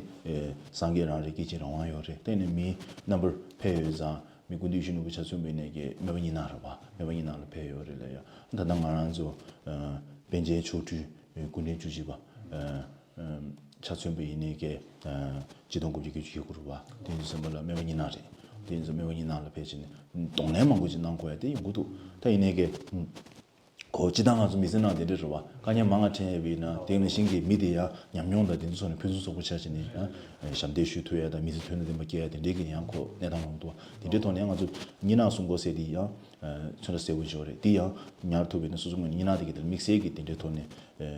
སངས་རྒྱས་རང་རེད། སྐད་ཅིག་རང་དབང་ཡོད་རེད། དེ་ནས་མི་རྣམ་པར་ཕེབས་ཡོད་ཙང་མི་སྐུ་མདུན་ཞུ་ནོར་བུ་ཆ་མཚོན་པ་ཡིན་ནས་ཀྱི་སྨེ་བ་གཉིས་སྣ་རེད་བ། སྨེ་བ་གཉིས་སྣ་ལ་ཕེབས་ཡོད་རེད་ལ་ཡ། ད་ལྟ་ང་རང་ཚོ་པཎ་ཆེན་མཆོག་སྤྲུལ་སྐུ་ཕྲེང་བཅུ་གཅིག་པ། ཆ་མཚོན་པ་ཡིན་ནའི་ཀྱི་སྤྱི་སྟོང་དགུ་བརྒྱ་བརྒྱད་ཅུ་གྱ་དགུ་རུ་བ། དེ་ཡིན་ཙམ་པ་ལ་སྨེ་བ་གཉིས་སྣ་རེད། དེ་ཡིན་ཙམ་སྨེ་བ་གཉིས་སྣ་ལ་ཕེབས་ཕྱིན་ནས་གདོང་ལེན་མང་པོ་ཅིག་གནང་དགོས་ཡ་དེ་ཡོང་གི་འདུག་ད་ཡིན་ནའི་ཀྱི་གོ་སྤྱི་བཏང་ང་ཚོ་མི་ཚེ་ནང་དེ་འདྲ་རུ་བ་དཀའ་ངལ་མང་ང་འཕྲད་ཡ་བས་ན་དེ་ནང་བཞིན་གྱི་མི་དེ་ཡང་ཉམས་མྱོང་དང་དེ་ཚོ་ཚོ་ནས་ཕུན་སུམ་ཚོགས་པོ་ཆགས་ཕྱིན་ནས་ཡང་ཞབས་འདེགས་ཞུ་ཐུབ་ཡ་དང་མི་ཚེ་དོན་དང་ལྡན་པ་སྐྱེལ་ཡ་དེ་འདྲའི་གི་ཡང་གོ་གནས་སྟངས་ཡོང་གི་འདུག་དེ་འདྲའི་ཐོག་ནས་ང་ཚོ་གཉིས་སྣ་གསུང་དགོས་ཟེར་དེ་ཡང་མཚོན་ར་གསལ་པོ་འབྱོར་རེད། དེ་ཡང་ཉར་ཐུབ་པས་ན་སོ་སོ་ངོས་ནས་གཉིས་སྣ་དེ་གི་དེར་དམིགས་བསལ་གྱི་དེ་འདྲའི་ཐོག་ནས་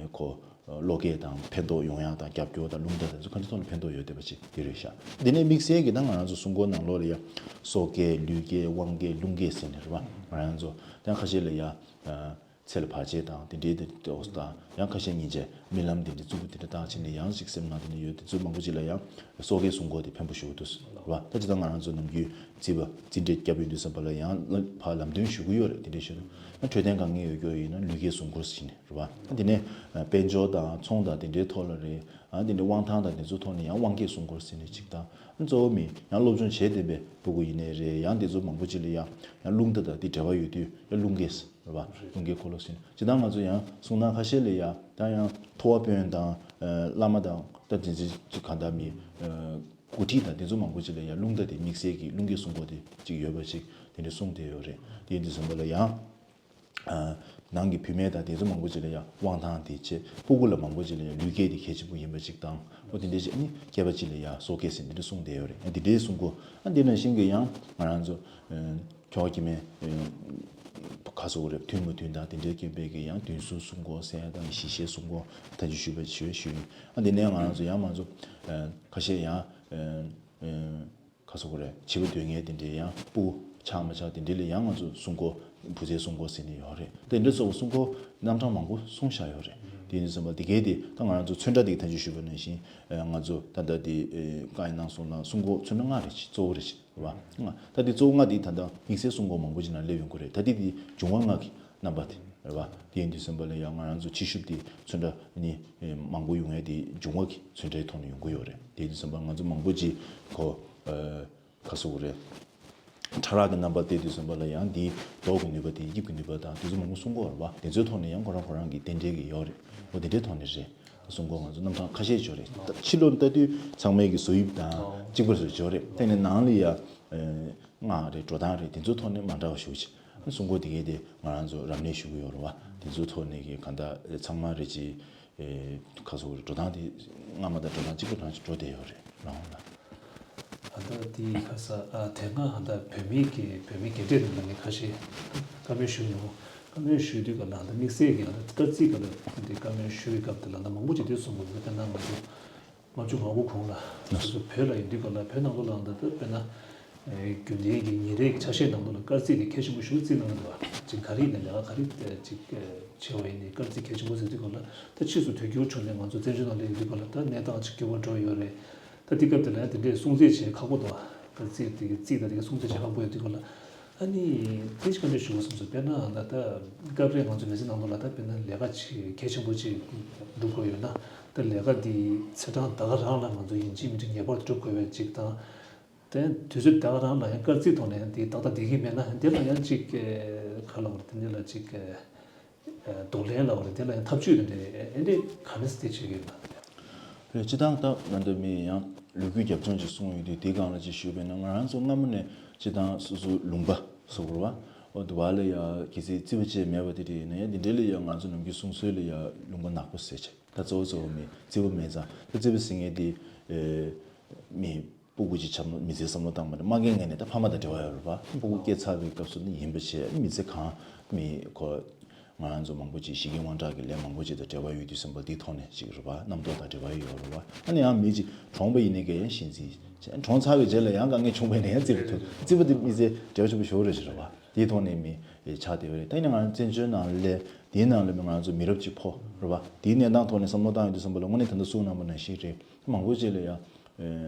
གོ་བློ་སྐྱེད་དང་ཕན་ཐོགས་ཡོང་ཡག་དང་རྒྱབ་སྐྱོར་དང་རླུང་རྟ་དང་ཚོ་གང་ཅིའི་ཐོག་ལ་ཕན་ཐོགས་ཡོད་བསྡད་པ་ཅིག་དེ་རེད་ཤག་འདི་ནས་དམིགས་བསལ་གྱི་ད་ང་རང་ཚོ་གསུང་སྐོར་ནང་ལོགས་ལ་ཡ་སོ་སྐྱེས་ལུས་སྐྱེས་དབང་སྐྱེས་རླུང་སྐྱེས་ཟེར་ནས་རེད་བ། ང་རང་ཚོ་ད་ཁ་ཤས་ལ་ཡ་ཚེ་ལ་བར་ཆད་དང་དེ་འདྲའི་དེ་འོག་དང་ཡང་ཁ་ཤས་སྙིང་རྗེ་རྨི་ལམ་དེ་འདྲའི་རྩུབ་པོ་དེ་འདྲ་བཏང་ཕྱིན་ནས་ཡང་ཅིག་སེམས་ནང་དེ་འདྲ་ཡོད་དེ་ཚོ་མང་པོ་ཅིག་ལ་ཡང་སོ་སྐྱེས་གསུང་སྐོར་དེ་ཕན་པོ་ཞེ་པོ་འདུག་བ། ད་ཅི་ད་ང་རང་ཚོ་ནམ་རྒྱུན་རྩིས་པ་རྩིས་འབྲས་བརྒྱབ་ཡོང་དུས་ཙམ་པ་ལ་ཡང་ཕར་ལམ་སྟོན་ཞུ་གི་ཡོད་རེད། དེ་འདྲའི་ཞུ་ན་འཕྲོད་བསྟེན་དཀའ་ངལ་ཡོད་རྒྱུ་ཡིན་ན་ལུས་སྐྱེས་གསུང་སྐོར་ཟེར་ནས། རེད་བ། དེ་ནས་དཔལ་འབྱོར་དང་ཚོང་དང་དེ་འདྲའི་ཐོག་ལ་རེད། ཨ་དེ་འདྲའི་དབང་ཐང་དང་དེ་ཚོ་ཐོག་ནས་ཡང་དབང་སྐྱེས་གསུང་སྐོར་ཟེར་ནས་གཅིག་དང་། གཙོ་བོ་མི་ཡང་སློབ་སྦྱོང་བྱེད་བསྡད་པའི་ཕྲུ་གུ་ཡིན་ནའི་རེད། ཡང་དེ་ཚོ་མང་པོ་ཅིག་ལ་ཡང་ཡང་རླུང་རྟ་དང་དེ་འབྲེལ་བ་ཡོད་དུས་ཡང་རླུང་སྐྱེས་རེད་བ། རླུང་སྐྱེས་འཁོར་ལོ་ཟེར་ནས་གཅིག་དང་། ང་ཚོ་ཡང་གསུང་ན་ཁ་ཤས་ལ་ཡང་ད་ཡང་ཐུབ་པ་དཔོན་དང་བླ་མ་དང་ད་དེ་ཚོ་གང་ལྟར་མི་འགོ་ཁྲིད་དང་དེ་ཚོ་མང་པོ་ཅིག་ལ་ཡང་རླུང་རྟ་དེ་དམིགས་བསལ་གྱི་རླུང་སྐྱེས་གསུང་སྐོར་དེ་གཅིག་ཡོད་པ་ཅིག་དེ་འདྲ་གསུངས་བསྡད་ཡོད་རེད། དེ་ཡིན་དུས་ཙམ་པ་ལ་ཡང་། ནང་གི་བུད་མེད་དང་དེ་ཚོ་མང་པོ་ཅིག་ལ་ཡང་དབང་ཐང་དེ་བྱས། སྤུ་གུ་ལ་མང་པོ་ཅིག་ལ་ཡང་ལུས་སྐྱེས་དེ་གལ་ཆེན་པོ་ཡིན་པ་ཅིག་དང་། འོ་དེ་འདྲའི་ཅིག་ནི་སྐྱེས་པ་ཅིག་ལ་ཡང་སོ་སྐྱེས་ཟེར་འདི་འདྲ་གསུངས་བསྡད་ཡོད་རེད། འདི་འདྲའི་གསུང་གོ། ཨ་འདི་ནང་བཞིན་གྱི་ཡང་ང་རང་ཚོ་ཁྱོ་ག་སྐྱེ་དམན་ག་སོ་གོ་རེད། མཐུན་མ་མཐུན་དང་དེ་འདྲའི་སྐྱེ་དམན་གྱི་ཡང་བདུན་ཟུར་གསུང་གོ་ཟེར་ཡ་དང་བཞི་ཤད་གསུང་གོ་ཐག་གཅོད་ཞུས་པ་ཞུས་ཞུས་ཡིན། ཨ་འདི་ནས་ང་རང་ཚོ་ཡང་མང་ཚོ་ཁ་ཤས་ཡང་། ག་སོ་གོ་རེད། བྱིས་པ་སྡོད་མཁན་དེ་འདྲའི་ཡང་སྤུ་གུ་ཆགས་མ་ཆགས་དེ་འདྲའི་ལ་ཡང་ང་ཚོ་གསུང་གོ། བུ་ཚའི་གསུང་གོ་ཟེར་ནས་ཡོད་རེད། དེ་འདྲ་སོགས་པ་གསུང་གོ་རྣམ་གྲངས་མང་པོ་གསུངས་བཞག་ཡོད་རེད། དེ་ཡིན་ཙམ་པ་དེ་གའི་དེ་ད་ང་རང་ཚོ་ཚོན་ཁྲ་དེ་གི་ཐག་གཅོད་ཞུས་པ་ནང་བཞིན་ང་ཚོ་ད་ལྟ་དེ་བཀའ་ཡིན་གནང་སོང་ན་གསུང་གོ་ཚོན་ཁྲ་ལྔ་རེད་ཅེས་གཙོ་བོ་རེད་ཅེས་རེད་བ། ད་དེ་གཙོ་བོ་ལྔ་དེ་ད་ལྟ་དམིགས་བསལ་གསུང་གོ་མང་པོ་ཅིག་ནང་སླེབས་ཡོང་གི་རེད། ད་དེ་དེ་འབྱུང་བ་ལྔ་གི་རྣམ་པ་དེ་རེད་བ། དེ་ཡིན་དུས་ཙམ་པ་ལ་ཡང་ང་རང་ཚོ་ཕྱི་ཤུབས་དེ་ཚོན་ཁྲ་ནི་མང་པོ་ཡོང་ཡ་དེ་འབྱུང་བ་གི་ཚོན་ཁྲའི་ཐོག་ནས་ཡོང་གི་ཡོད་རེད། དེ་ཡིན་དུས་ཙམ་པ་ང་ཚོ་མང་པོ་ཅིག་གོ་ག་སོ་གོ་རེད། ཕྲ་རགས་ཀྱི་རྣམ་པ་བལྟས་དུས་ཙམ་པ་ལ་ཡང་འདིའི་མདོག་གི་ནུས་པ་དེ་དབྱིབས་ཀྱི་ནུས་པ་དང་དེ་ཚོ་མང་པོ་གསུང་གི་ཡོད་རེད་བ། དེ་ཚོའི་ཐོག་ནས་ཡང་ཁོ་རང་ཁོ་རང་གི་རྟེན་འབྲེལ་གྱི་ཡོད་རེད། འོ་དེ་འདྲའི་ཐོག་ནས་རེད། གསུང་གོ་ང་ཚོ་རྣམ་གྲངས་ཁ་ཤས་ཡོད་རེད། ད་ཕྱི་ལོགས་ལྟ་དུས་ཚང་མའི་གི་བཟོ་དབྱིབས་དང་གཅིག་པ་བཟོ་ཡོད་རེད། དེ་ནས་ནང་ལ་ཡ་སྔགས་རེད། འགྲོ་སྟངས་རེད། དེ་ཚོའི་ཐོག་ནས་མ་འདྲ་བ་ཞེ་པོ་ཅིག་གསུང་གོ་དེ་གའི་དེ་ང་རང་ཚོ་རབ་གནས་ཞུ་གི་ཡོད་རེད་བ། དེ་ཚོའི་ཐོག་ནས་གི་གང་ལྟར་ཚང་མ་རེད་ཅེས། ཨེ། ཁ་སོ་རེད། འགྲོ་སྟངས་དེ་སྔ་མ་དང་འགྲོ་སྟངས་གཅིག་པ་རང་ཅིག་འགྲོ་བསྡད་ཡོད་རེད་རང་ལ། ད་ལྟ་དེའི་ཁ་ས་ཨ་དེ་སྔ་ད་བོད་མིའི་གི་བོད་མིའི་རྒན་གྲས་ནང་ནས་ཁ་ཤས་བཀའ་མོལ་ཞུ་མྱོང་། བཀའ་མོལ་ཞུ་དུས་ག་ལ་ད་དམིགས་བསལ་གྱི་ད་སྐར་རྩིས་ག་ལ་དེ་བཀའ་མོལ་ཞུ་བའི་སྐབས་དེ་ལ་ད་མང་པོ་ཅིག་དེ་གསུང་དགོས་འདུག་དཔེར་ན་ང་ཚོ་ལྔ་བཅུ་ང་དགུ་གོང་ལ་སོ་སོ་བོད་ལ་ཡིན་དུས་ག་ལ་བོད་ནང་ལོགས་ལ་ད་ལྟ་དཔེར་ན་རྒྱུན་ལྡན་གྱི་ཉིན་རེའི་ཆ་ཤས་ནང་ལོགས་ལ་སྐར་རྩིས་དེ་གལ་ཆེན་པོ་ཞེ་པོ་བརྩི་གནང་གི་འདུག་ཅིག་ག་རེ་ཡིན་ན་ལས་ཀ་ག་རེ་ཅིག་ཆེ་བ་ཡིན་ནའི་སྐར་རྩིས་གལ་ཆེན་པོ་ཟེར་དུས་ག་ལ་ད་ཕྱིས་སུ་དུས་འགྱུར་བྱུང་ནས་ང་ཚོ་བཙན་བྱོལ་ནང་སླེབས་དུས་ག་ལ་ད་གནས་སྟངས་ཅིག་འགྱུར་བ་འགྲོ་ཡོད་རེད། ད་འདི་སྐབས་དེ་ལ་ཡང་དེ་འདྲའི་སྲུང་བརྩི་བྱེད་ཁག་པོ་འདུག་སྐར་རྩིས་དེ་གི་རྩིས་དང་དེ་གི་སྲུང་བརྩི་བྱེད་ཁག་པོ་ཡོད་དུས་ག་ལ། ཨ་ནི་དེ་ཅིག་བཀའ་འདྲི་ཞུ་དགོས་བསམ་སོང་། དཔེར་ན་ད་ལྟ་སྐབས་རེ་ང་ཚོ་མི་ཚེ་ནང་ལོགས་ལ་ད་དཔེར་ན་ལས་ཀ་ཅིག་གལ་ཆེན་པོ་ཅིག་སྒྲུབ་དགོས་ཡོད་ན། ད་ལས་ཀ་འདི་ཚེས་གྲངས་ད་ག་རང་ལ་ང་ཚོ་ཡིན་གཅིག་མིན་གཅིག་ངེས་པར་སྒྲུབ་དགོས་པའི་ཅིག་དང་། དེ་དུས་ཚོད་ད་ག་རང་ལ་ཡང་སྐར་རྩིས་ཐོག་ནས་དེ་ཏག་ཏག་བསྡད་ཀྱི་མེད་ན་དེ་ལ་ཡང་ཅིག་ག་ལ་བར་དེ་འདྲ་ལ་ཅིག་གདོང་ལེན་ལ་བར་དེ་ལ་ཡང་ཐབས་ཇུས་དེ་འདྲ་ཨེ་འདྲ་ག་འདྲ་སེ་བྱེད་ཀྱི་ཡོད་ན། རེད། སྤྱི་བཏང་ད་ང་འདྲ་མི་ཡང་ལོ་རྒྱུས་རྒྱབ་ལྗོངས་ཅིག་གསུངས་ཡོད་དུས་དེའི་སྒང་ལ་ཅིག་ཞུས་པས་ན། ང་རང་ཚོ་སྔ་མོ་ནས་སྤྱི་བཏང་སོ་སོ་ལུང་པ་སོ་བོར་བ་འོ་དུ་བ་ལ་ཡ་གལ་སྲིད་རྩིས་པ་བཅས་མེད་པ་དེ་འདྲ་ཡིན་ན་ཡང་དེ་འདྲ་ལ་ཡ་ང་ཚོ་ནམ་རྒྱུན་གསུང་སྲོལ་ལ་ཡ་ལུང་པ་ནག་པོ་ཟེར་བྱས། ད་གཙོ་བོ་གཙོ་བོ་མི་རྩིས་པ་མེད་ཙང་ད་རྩིས་པ་ཟེར་མཁན་དེ་མི། སྤུ་གུ་ཅིག་ཆགས་ན་མི་ཚེ་བསམ་བློ་བཏང་མ་རེད། མ་རྒན་ངན་ནས་ད་ཕ་མ་དང་འབྲེལ་བ་ཡོད་རེད་པ། སྤུ་གུ་སྐྱེས་ཚར་བའི་སྐབས་སུ་ནི་ཡིན་པ་བྱས། མི་ཚེ་གང་མི་ཁོ་ང་རང་ཚོ་མང་པོ་ཅིག་གཞི་རྐྱེན་དབང་དྲག་གི་ལས་མང་པོ་ཅིག་དང་འབྲེལ་བ་ཡོད་དུས་ཙམ་པ་འདིའི་ཐོག་ནས་ཅིག་རེད་པ། རྣམ་རྟོག་དང་འབྲེལ་བ་ཡོད་རེད་པ། ཨ་ནི་ཡང་མི་ཅིག་གྲོངས་པ་ཡིན་ནའི་གས་ཡང་གཞན་རྩིས་བྱས། གྲོངས་ཚར་བའི་རྗེས་ལ་ཡང་དཀའ་ངལ་བྱུང་བ་ཡིན་ན་ཡང་རྩིས་རེད་ཐུབ། རྩིས་པ་དེ་མི་ཚེ་བྲེལ་བ་ཆེན་པོ་ཞེ་པོ་རེད་ཟེར་རེད་པ། དེའི་ཐོག་ནས་མི་ཆགས་བསྡད་པ་རེད། ད་ཡིན་ན་ང་རང་བཙན་བྱོལ་ནང་ལས་དེའི་ནང་ལ་མི་ང་རང་ཚོ་མི་རབས་ཅིག་ཕོ་རེད་པ། དེའི་གནས་སྟངས་ཐོག་ནས་བསམ་བློ་བཏང་ཡོང་དུས་ཙམ་པ་ལ་དངོས་གནས་ད་ལྟ་གསུངས་གནང་པ་ནང་བཞིན་རེད། མང་པོ་ཅིག་ལ་ཡང་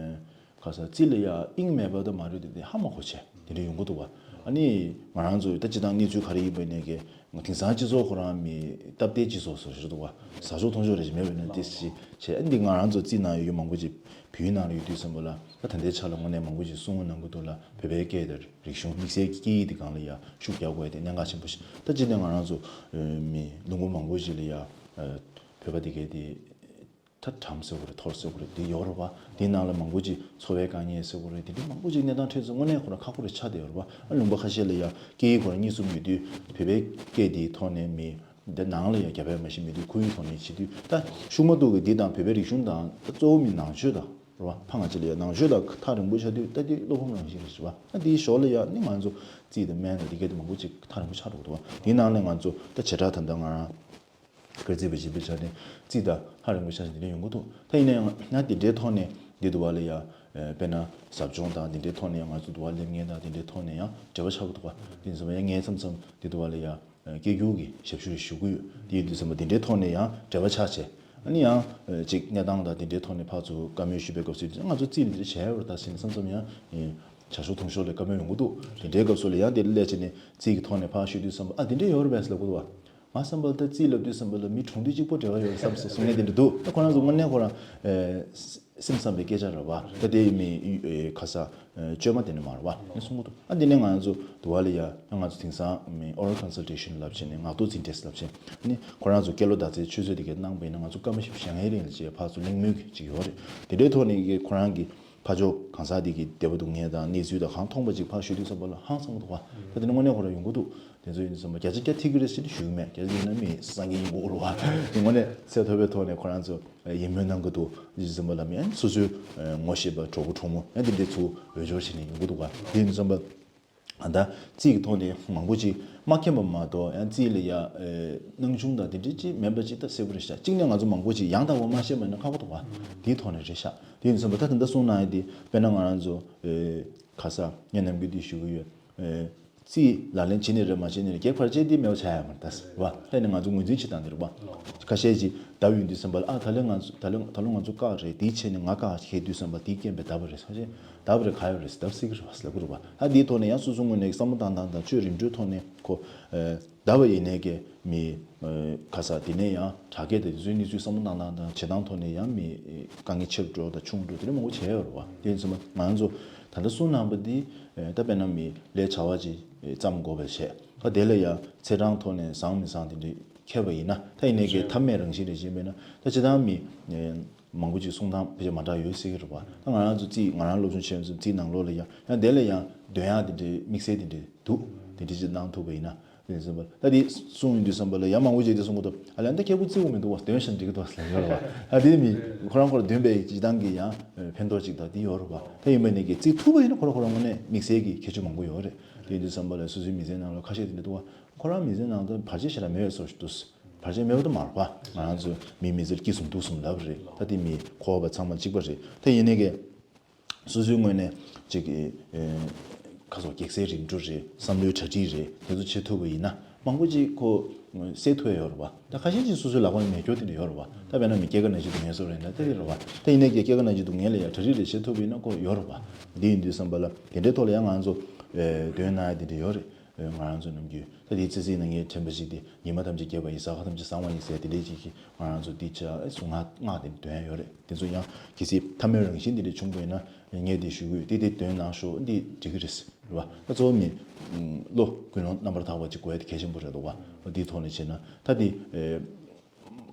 ག་ས་རྩིས་ལ་ཡ་དབྱིངས་མེད་པ་དང་མ་རུལ་དེ་དེ་ཧ་མ་གོ་བྱས་དེ་འདྲ་ཡོང་གི་འདུག་བ། ཨ་ནི་ང་རང་ཚོ་ད་སྤྱི་བཏང་གནས་ཚུལ་ག་རེ་ཡིན་པ་ནས་ཀྱི་དེང་སང་སྤྱི་ཚོགས་ཁོ་རང་མི་སྟབས་བདེ་སྤྱི་ཚོགས་སུ་ཞུ་འདུག་བ། ཟ་ཆོག་འཐུང་ཆོག་རེ་ཞིག་མེད་པ་ནས་དེ་ཞིག་བྱས། ཨ་འདི་ང་རང་ཚོ་རྩིས་ནང་ཡོད་རྒྱུ་མང་པོ་ཅིག་བོད་ཡིག་ནང་ལ་ཡོད་དུས་ཙམ་པ་ལ་ད་ད་ལྟའི་ཆ་ལ་དངོས་གནས་མང་པོ་ཅིག་གསུང་གནང་གི་འདུག་ལ། བོད་པའི་སྐད་དང་རིག་གཞུང་དམིགས་བསལ་གྱི་སྐད་ཡིག་དེ་སྒང་ལ་ཡ་ཤུགས་རྒྱག་དགོས་དེ་གནད་འགག་ཆེན་པོ་ཞིག་ད་སྤྱིར་ནས་ང་རང་ཚོ་མི་ལུང་པ་མང་པོ་ཞིག་ལ་ཡ་བོད་པ་དེ་གས་དེ། ད་གྲམ་ཟེར་དགོས་རེད། ཐོར་ཟེར་དགོས་རེད། འདི་ཡོད་རེད་པ། འདི་ནང་ལ་མང་པོ་ཅིག་འཚོ་བའི་དཀའ་ངལ་ཟེར་དགོས་རེད། འདི་འདྲ་མང་པོ་ཅིག་གནས་སྟངས་འཕྲད་ཚེ་དངོས་གནས་ཁོ་རང་ཁག་པོ་རེད་ཆགས་བསྡད་ཡོད་རེད་པ། ཨ་ལུང་པ་ཁ་ཤས་ལ་ཡ་སྐད་ཡིག་ཁོ་རང་གཉིས་གསུམ་ཡོད་དུས་བོད་པའི་སྐད་འདིའི་ཐོག་ནས་མི་འདི་ནང་ལ་ཡ་རྒྱ་བོད་མ་གཞི་མེད་དུས་ཁོར་ཡུག་ཐོག་ནས་བྱེད་དུས་ད་ཤུགས་མ་གཏོགས་ཀྱི་འདི་དང་བོད་པའི་རིག་གཞུང་དང་ད་གཙོ་བོ་མི་ནང་ཆོས་དང་རེད་པ། ཕ་ང་ཅི་ལ་ཡ་ནང་ཆོས་དང་ཐག་རིང་པོ་ཆགས་དུས་ད་འདི་བློ་ཕམ་རང་བཞིན་རེད་ཟེར་བ། ཨ་འདིའི་ཞོར་ལ་ཡ་ནི་ང་ཚོ་རྩིས་དང་སྨན་དང་འདི་གས་དེ་མང་པོ་ཅིག་ཐག་རིང་པོ་ཆགས་འགྲོ་གི་འདུག་བ། འདིའི་ནང་ནས་ང་ཚོ་ད་བྱེ་བྲག་ད་ལྟ་ང་རང་སྐར་རྩིས་པ་ཞིག་ཡིན་པའི་ཆ་ནས་རྩིས་དང་ཧ་རིང་པོ་ཆ་ཞིག་འདི་འདྲ་ཡོང་གི་འདུག་ད་ཡིན་ན་ཡང་ན་འདི་འདྲའི་ཐོག་ནས་འདི་འདུག་བ་ལ་ཡ། དཔེར་ན་ཟབ་སྦྱོང་དང་འདི་འདྲའི་ཐོག་ནས་ང་ཚོ་འདུག་བ་སླེབས་མཁན་དང་འདི་འདྲའི་ཐོག་ནས་ཡང་འབྲེལ་བ་ཆགས་ཀྱི་འདུག་བ། དེ་ཡིན་ཙང་ཡང་ངས་མཚམས་མཚམས་འདི་འདུག་བ་ལ་ཡ་སྐད་སྒྱུར་གྱི་ཞབས་ཞུ་རེ་ཞུ་གི་ཡོད། དེ་ཡིན་དུས་ཙམ་པ་འདི་འདྲའི་ཐོག་ནས་ཡང་འབྲེལ་བ་ཆགས་བྱས། ཨ་ནི་ཡང་ཅིག་གནས་སྟངས་དང་འདི་འདྲའི་ཐོག་ནས་ཕར་ཚུར་བཀའ་མོལ་ཞུས་པའི་སྐབས་སུ་ང་ཚོ་རྩིས་འདི་འདྲ་བྱས་ཡོད་རེད་ད་ཟེར་ནས་མཚམས་མཚམས་ཡང་ཇ་ཤོག་འཐུང་ཤོག་ལ་བཀའ་མོལ་ཡོང་གི་འདུག་དེ་འདྲའི་སྐབས་སུ་ལ་ཡང་དེ་ལ་སླེབས་བྱས་ནས་རྩིས་ཀྱི་ཐོག་ནས་ཕར་ཞུས་དུས་ཙམ་པ་ཨ་འདི་འདྲ་ཡོད་རེད་པས་ལབ་གི་འདུག་བ། ང་བསམ་པ་ལ་ད་རྩིས་ལབ་དུས་ཙམ་པ་ལ་མི་གྲོངས་དུས་གཅིག་པོ་འབྲེལ་བ་ཡོད་རེད་བསམ་སོང་གསུང་མཁན་དེ་འདྲ་འདུག་ད་ཁོ་རང་ཚོ་དངོས་གནས་ཁོ་རང་སེམས་བསམ་པའི་སྐད་ཆ་རེད་བ། ད་དེ་མི་ཁ་ས་བཅོས་མ་དེ་འདྲ་མ་རེད་བ་ངས་གསུང་གི་འདུག་ཨ་འདི་ནས་ང་ཚོ་འདུག་བ་ལ་ཡ་ང་ཚོ་དེང་སང་མི་oral consultation་ལབ་བྱས་ནས་ངག་ཐོག་འཛིན་གྲྭ་ལབ་བྱས་ནས་ཁོ་རང་ཚོ་སྐྱེས་ལོ་ཟླ་ཚེས་ཆུ་ཚོད་དེ་གའི་གནང་པ་ཡིན་ན་ང་ཚོ་སྐར་མ་བཞི་བཅུ་ཞེ་ལྔའི་རིང་ལ་བྱས་ཕར་ཚུར་གླེང་མོལ་གྱི་ཅིག་ཡོད་རེད། དེ་འདྲའི་ཐོག་ནས་ཀྱི་ཁོ་རང་གི་ཕར་ཕྱོགས་གང་ཟག་དེ་གི་བདེ་པོ་སྡུག་བསྔལ་དང་གནས་ཚུལ་དང་གང་མཐོང་པ་ཅིག་ཕར་ཞུ་དུས་ཙམ་པ་ལ་ཧང་སང་གི་འདུག་བ། ད་དེ་ནི་དངོས་གནས་ཁོ་རང་ཡོང་གི་འདུག་དེ་ཚོ་ཡིན་དུས་ཙམ་པ་བརྒྱ་ཆ་བརྒྱ་ཐིག་གི་རེད་ཟེར་ནས་ཞུ་གི་མེད། བརྒྱ་ཆ་ཡིན་ན་མི་སངས་རྒྱས་ཡིན་དགོས་རེད་བ། དེ་དངོས་གནས་ཚད་མཐོ་པོའི་ཐོག་ནས་ཁོ་རང་ཚོ་ཡིད་སྨོན་གནང་གི་འདུག་ཡིན་དུས་ཙམ་པ་ལ་མི་ཨན་སོ་སོའི་ངོ་ཤེས་པ་གྲོགས་པོ་གྲོགས་མོ་ཨན་དེ་འདྲས་ཚུར་འོས་སྦྱོར་བྱས་ནས་ཡོང་གི་འདུག་བ། དེ་ཡིན་དུས་ཙམ་པ། ཨ་ད་རྩིས་ཀྱི་ཐོག་ནས་མང་པོ་ཅིག་མ་མཁྱེན་པ་མ་གཏོགས་ཡང་རྩིས་ལ་ཡ་ཨེ་སྣང་ཆུང་དང་དེ་འདྲ་ཅིག་མེད་པ་ཅིག་ད་གསལ་པོ་རེད་ཤག་གཅིག་ནས་ང་ཚོ་མང་པོ་ཅིག་ཡང་དག་པ་མ་ཤེས་པ་ཡིན་ན་ཁག་པོ་འདུག་བ། དེའི་ཐོག་ནས་རེད་ཤག་དེ་ཡིན་ཙམ་པ་ད་ད་ལྟ་གསུངས་གནང་ཡ་དེ་དཔེར་ན་ང་རང་ཚོ་ཨེ་ཁ་ས་ངས་ནམ་རྒྱུན་དེ་ཞུ་གི་ཡོད། ཨེ་རྩིས་ལག་ལེན་བྱེད་ནི་རེད་མ་བྱེད་ནི་རེད་གེགས་བར་ཆད་དེ་མེད་པ་བྱ་ཡ་མ་རེད་ད་ཟེར་བ། ད་ནི་ང་ཚོ་ངོས་འཛིན་བྱེད་སྟངས་དེ་རེད་བ། ཁ་ཤས་ཅིག་ལྡབ་ཡོང་དུས་ཙམ་པ་ལ་ཨ་ད་ལོ་ང་ཚོ་ད་ལོ་ད་ལོ་ང་ཚོ་བཀག་རེད་དེའི་ཆེད་ནས་ང་བཀག་ཤེས་དུས་ཙམ་པ་དེའི་རྐྱེན་པས་ལྡབ་པ་རེད་ཟེར་བ་ཅིག་ལྡབ་རེད་ག་ཡོད་རེད་ཟེར་ལྡབ་སྲིད་ཀྱི་རེད་བ་ཟེར་ལབ་ཀྱི་རེད་བ། ཨ་དེའི་ཐོག་ནས་ཡང་སོ་སོ་ངོས་ནས་བསམ་བློ་བཏང་སྟངས་དང་ཆོས་རིམ་གྲོའི་ཐོག་ནས་ཁོ་ལྡབ་པ་ཡིན་ནའི་གི་མི་ཁ་ས་དེ་ནས་ཡང་དྲག་སྐད་དང་དེ་ཚོའི་གནས་ཚུལ་བསམ་བློ་བཏང་སྟངས་དང་བྱེད་སྟངས་ཐོག་ནས་ཡང་མི་དཀའ་ངལ་ཆེ་རུ་འགྲོ་དང་ཆུང་རུ་འགྲོ་དེ་འདྲ་མང་པོ་བྱས་ཡོད་རེད་བ། དེ་ཡིན་ཙང་ང་ཚོ་ད་ལྟ་གསུངས་གནང་པ་འདི་ད་དཔེར་ན་མི་ལས་བྱ་བ་ཅིག་བརྩམ་དགོས་པ་བྱས་ད་དེ་ལ་ཡང་ཚེས་གྲངས་ཐོག་ནས་བཟང་མི་བཟང་དེ་འདྲ་ཁྱད་པར་ཡིན་ན་ད་ཡིན་ནའི་གི་ཐབས་མེད་རང་བཞིན་རེད་ཅེས་མེད་ན་ད་སྤྱིར་བཏང་མི་མང་པོ་ཅིག་གསུང་སྟངས་ཕལ་ཆེར་མ་འདྲ་ཡོད་སྲིད་ཀྱི་རེད་བ། ད་ང་རང་ཚོ་རྩིས་ང་རང་སློབ་སྦྱོང་བྱས་ཡོང་ཙང་རྩིས་ནང་ལོགས་ལ་ཡང་ཡང་དེ་ལ་ཡང་འདོན་ཡག་དེ་འདྲའི་དམིགས་བསལ་དེ་འདྲའི་འདུག་དེ་འདྲ་ཅིག་གནང་ཐུབ་པ་ཡིན་ན་དེ་ཙམ་པ་ད་དེ་གསུང་ཡོང་དུས་ཙམ་པ་ལ་ཡང་མང་པོ་ཅིག་དེ་གསུང་གི་འདུག་ཨ་ལས་ད་ཁྱེད་པོ་རྩིས་དགོས་མི་འདུག་བ་འདོན་ཤ་འགྲིག་གི་འདུག་བ་ཟེར་ཡོད་རེད་བ། ད་དེ་མི་ཁོ་རང་ཁོ་རང་འདོན་པའི་སྤྱིར་བཏང་གི་ཡང་ཕན་ཐོགས་ཅིག་ད་དེ་ཡོད་རེད་བ། ད་ཡིན་པ་ནས་ཀྱི་རྩིས་ཐུབ་པ་ཡིན་ན་ཁོ་རང་ཁོ་རང་ངོས་ནས་དམིགས་བསལ་གྱི་ཁྱད་ཆོས་མང་པོ་ཡོད་རེད། དེ་ཡིན་དུས་ཙམ་པ་ལ་སོ་སོའི་མི་ཚེའི་ནང་ལ་ཁ་ཤས་དེ་འདྲ་འདུག་བ། ཁོ་རང་མི་ཚེའི་ནང་དུ་བར་ཆད་ཞེ་དྲག་མེད་པའི་བཟོ་ཞིག་འདུག་བར་ཆད་མེད་པ་དུ་མ་རེད་པ། ང་རང་ཚོ་མིའི་མི་ཚེར་སྐྱིད་གསུམ་སྡུག་གསུམ་ལབ་རེད། ད་དེ་མི་འཁོར་བ་ཚང་མ་གཅིག་པ་རེད། ད་ཡིན་ནའི་གི་སོ་སོའི་ངོས་ནས་ཅིག་གི་ཁ་སོགས་གེགས་སེལ་རིམ་གྲོ་རེད། བསམ་བློའི་གྲ་སྒྲིག་རེད། དེ་ཚོ་བྱེད་ཐུབ་པ་ཡིན་ན་མང་པོ་ཅིག་ཁོ་སེལ་ཐུབ་ཡ་ཡོད་རེད་པ། ད་ཁ་ཤས་ཅིག་སོ་སོའི་ལག་པ་ནས་མེད་སྐྱོ་དེ་འདྲ་ཡོད་རེད་པ། ད་དཔེར་ན་མི་སྐྱེ་རྒ་ན་འཆི་སྡུག་བསྔལ་སོགས་རེད་ན་ད་དེ་རེད་པ། ད་ཡིན་ནའི་གི་སྐྱེ་རྒ་ན་འཆི་སྡུག་བསྔལ་ལ་ཡ་གྲ་སྒྲིག་རེ་བྱེད་ཐུབ་པ་ཡིན་ན་ཁོ་ཡོད་རེད་པ། འདི་ཡིན་དུས་ཙམ་པ་ལ་དེ་འདྲའི་ཐོག་ལ་ཡང་ང་ཚོ་འདོན་གནང་ཡ་དེ་འདྲ་ཡོད་རེད། ང་རང་ཚོ་ནམ་རྒྱུན་ད་དེའི་ཚེ་གཟིགས་ན་ངའི་དྲན་པ་ཞིག་དེ་ཉི་མ་ཐམས་ཅད་རྒྱས་པ་ཡི། ས་ག་ཐམས་ཅད་གསང་བ་ཡི་ཟེར་དེ་འདྲའི་ཅིག་གིས་ང་རང་ཚོ་འདི་ཅག་གཟུངས་སྔགས་སྔགས་དེ་འདྲ་འདོན་ཡ་ཡོད་རེད། དེ་ཚོ་ཡང་གལ་སྲིད་ཐ་མལ་རང་བཞིན་དེ་འདྲ་བྱུང་བ་ཡིན་ན་ངས་དེ་ཞུ་གི་ཡོད། དེ་དེ་འདོན་གནང་ཤོག་འདི་འགྲིག་གི་རེད་རེད་བ། ད་གཙོ་བོ་མི་བློ་ཀུན་སློང་རྣམ་པར་དག་པ་ཅིག་དགོས་ཡ་དེ་གལ་ཆེན་པོ་རེད་འདུག་བ། འདིའི་ཐོག་ནས་བྱས་ན་ད་དེ་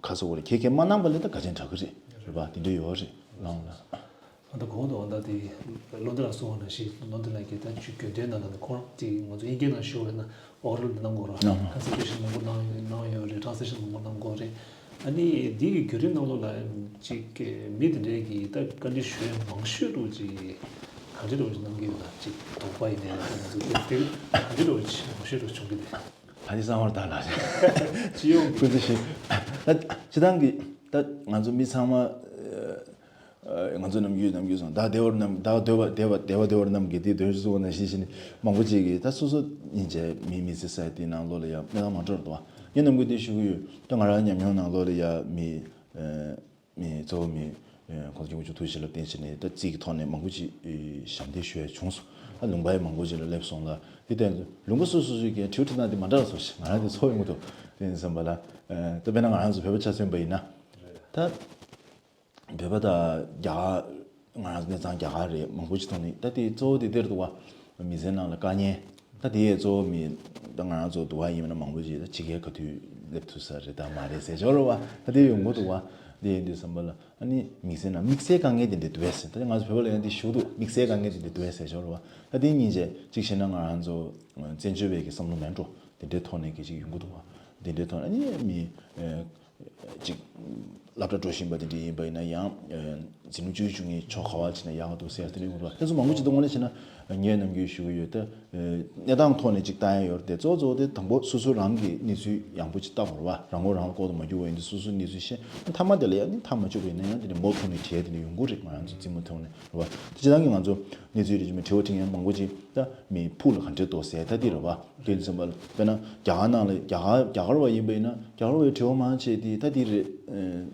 ཁ་སོ་བོ་རེད། ཁྱེད་ཁྱེད་མ་གནང་པ་ལས་ད་ག་ཅན་དྲག་གི་རེད་རེད་བ། དེ་འདྲ་ཡོད་རེད་ལང་ལ། ཨ་ད་གོང་དུ་ཨ་ད་དེ་བློ་འདི་ལ་གསུངས་པ་ནང་བཞིན་བློ་འདི་ལ་གི་ད་ཆུ་གྱོད་དོན་ནང་ལ་ནི་ཁོང་དེ་ང་ཚོ་དབྱིན་སྐད་ནང་ཞུ་བས་ན་ཨོ་རལ་གནང་དགོས་ར། ཨ་ཧ། ཀོན་སལ་ཊེ་ཤན་མང་པོ་གནང་ཡོད་གནང་ཡོད་རེད། ཊེ་རན་སི་ལེ་ཤན་མང་པོ་གནང་དགོས་རེད། ཨ་ནི་འདི་གི་བརྒྱུད་རིམ་ནང་ལོགས་ལ་ཅིག་མི་དེ་འདྲས་ཀྱིས་ད་བཀའ་འདྲི་ཞུ་ཡ་མང་ཤོས་རུ་ཅིག་ག་འདྲས་རུ་ཅིག་གནང་གི་ཡོད་ལ། ཅིག་དོགས་པ་ཡིན་ནའི་ང་ཚོ་དེ་ག་འདྲས་རུ་ཅིག་མང་ཤོས་རུ་བྱུང་གི་འདུག་ད་དེ་གསང་བར་བཏང་ལ། སྤྱི་ཡོངས་ཀྱི་ཀུན་རྫོབ་ཞིག་ད་སྤྱི་བཏང་གི་ད་ང་ཚོ་མི་ཚང་མ། ཨ། ང་ཚོ་ནམ་རྒྱུན་ནམ་རྒྱུན་སོང་བདག་བདེ་བར་རྣམས། བདག་བདེ་བ་བདེ་བ་བདེ་བ་བདེ་བར་རྣམས་ཀྱི་དེ་དོན་གསུངས་པ་ནང་བཞིན་བྱས་ནས་མང་པོ་ཅིག་གིས་ད་སོ་སོ་ཡིན་བྱས་མི་མི་ཚེ་ས་དེའི་ནང་ལོགས་ལ་ཡང་གནས་སྟངས་མ་འདྲ་བ་འདུག་ཡིན་ནམ་གྱི་དེ་ཞུ་གི་ཡོད། ད་ང་རང་ཉམས་མྱོང་ནང་ལོགས་ལ་ཡང་མི་ཨ་མི་གཙོ་བོ་མི་ཨ་༸གོང་ས་༸སྐྱབས་མགོན་ཆེན་པོ་ཐུགས་རྗེ་ཆེ་ལ་བརྟེན་བྱས་ནས་ད་རྩིས་ཀྱི་ཐོག་ནས་མང་པོ་ཅིག་ཨ་ཞབས་འདེགས་ཞུ་ཡ་བྱུང་སོང་། ད་ལུང་པ་ཡང་མང་པོ་ཅིག་ལ་སླེབས་སོང་ལ། དེ་ལྟར་ལུང་པ་སོ་སོ་སོ་སོའི་གི་དྲི་བ་དྲི་སྟངས་དེ་མ་འདྲ་བ་སོང་ཞིག་ང་རང་དེ་ཚོར་ཡོང་གི་འདུག་དེ་ཡིན་ཙམ་པ་ལ་ཨ་ད་དཔེར་ན་ང་རང་ཚོ་བོད་པ་ཆ་མཚོན་པ་ཡིན་ན་ད། བོད་པ་དང་རྒྱ་གར། ང་རང་ཚོ་གནས་ཚང་རྒྱ་གར་རེད། མང་པོ་ཅིག་མཐོང་ནས་ད་དེ་གཙོ་བོ་དེ་དེར་འདུག་བ། མི་ཚེ་ནང་ལ་དཀའ་ངལ། ད་དེ་ཡས་གཙོ་བོ་མི་ད་ང་རང་ཚོ་འདུག་བ་ཡིན་ན་མང་པོ་ཅིག་ད་ཕྱི་རྒྱལ་ག་དུས་སླེབས་ཐུབ་ས་རེད་ད་མ་རེད་ཟེར་ཞོར་བ། ད་དེ་ཡོང་གི་འདུག་བ། དེ་ཡིན་དུས་ཙམ་པ་ལ་ཨ་ནི་དམིགས་བསལ་ན་དམིགས་བསལ་དཀའ་ངལ་དེ་འདྲ་འདུག་བས་ཟེར། ད་ང་ཚོ་བོད་པ་ལ་ཡང་དེ་ཞུ་འདུག་དམིགས་བསལ་དཀའ་ངལ་དེ་འདྲ་འདུག་བས་ཟེར་ཞོར་བ། ད་དེ་ཉིན་བྱས་གཅིག་བྱས་ན་ང་རང་ཚོ་བཙན་བྱོལ་བའི་གི་བསམ་བློ་མེད་འགྲོ་དེ་འདྲའི་ཐོག་ནས་གི་ཅིག་ཡོང་གི་འདུག་བ། དེ་འདྲའི་ཐོག་ནས་ཨ་ནི་མི། ཅིག་སློབ་གྲྭ་འགྲོ་བཞིན་པ་དེ་འདྲ་ཡིན་པ་ཡིན་ན་ཡང་། ཨ་འཛིན་གྲྭ་བཅུ་བཅུ་གཉིས་ཆོ་ག་བ་བྱས་ན་ཡག་འདུག་ཟེར་དེ་འདྲ་ཡོང་གི་འདུག་དེ་ཚོ་མང་པོ་ཅིག་ད་དངོས་གནས་བྱས་ན་ངས་ནམ་རྒྱུན་ཞུ་གི་ཡོད་དེ། ཨ་གནས་སྟངས་ཐོག་ནས་ཅིག་ལྟ་ཡ་ཡོད་རེད་དེ་གཙོ་བོ་གཙོ་བོ་དེ་དང་པོ་སོ་སོ་རང་གི་གནས་ཚུལ་ཡག་པོ་ཅིག་ལྟ་དགོས་རེད་བ། རང་མགོ་རང་ལ་ལྐོག་ཏུ་མ་རྒྱུག་པ་ཡིན་དུས་སོ་སོའི་གནས་ཚུལ་ཤེས། མཐའ་མ་དེ་ལ་ཡང་ནི་མཐའ་མ་བཅུག་པ་ཡིན་ན་ཡང་དེ་འདྲ་མུ་མཐུད་ནས་བྲིས་དེ་འདྲ་ཡོང་གི་རེད། ང་རང་ཚོ་རྩེད་མོ་ཐོག་ནས་རེད་བ། དེ་སྤྱིར་བཏང་གི་ང་ཚོ་གནས་ཚུལ་རེ་ཅིག་མི་དྲི་བ་དྲི་མཁན་མང་པོ་ཅིག་ད་མི་ཕུགས་ལ་ག་འདྲས་གཏོགས་ཟེར་ད་དེ་རེད་བ། དེ་ཡིན་ཙམ་པ་ལ་དཔེར་ན་རྒྱ་གར་ནང་ལ་རྒྱ་གར་རྒྱ་གར་བ་ཡིན་པ་ཡིན་ན་རྒྱ་གར་བའི་དྲི་བ་མང་ཆེ་དེ་ད་དེ་རེད།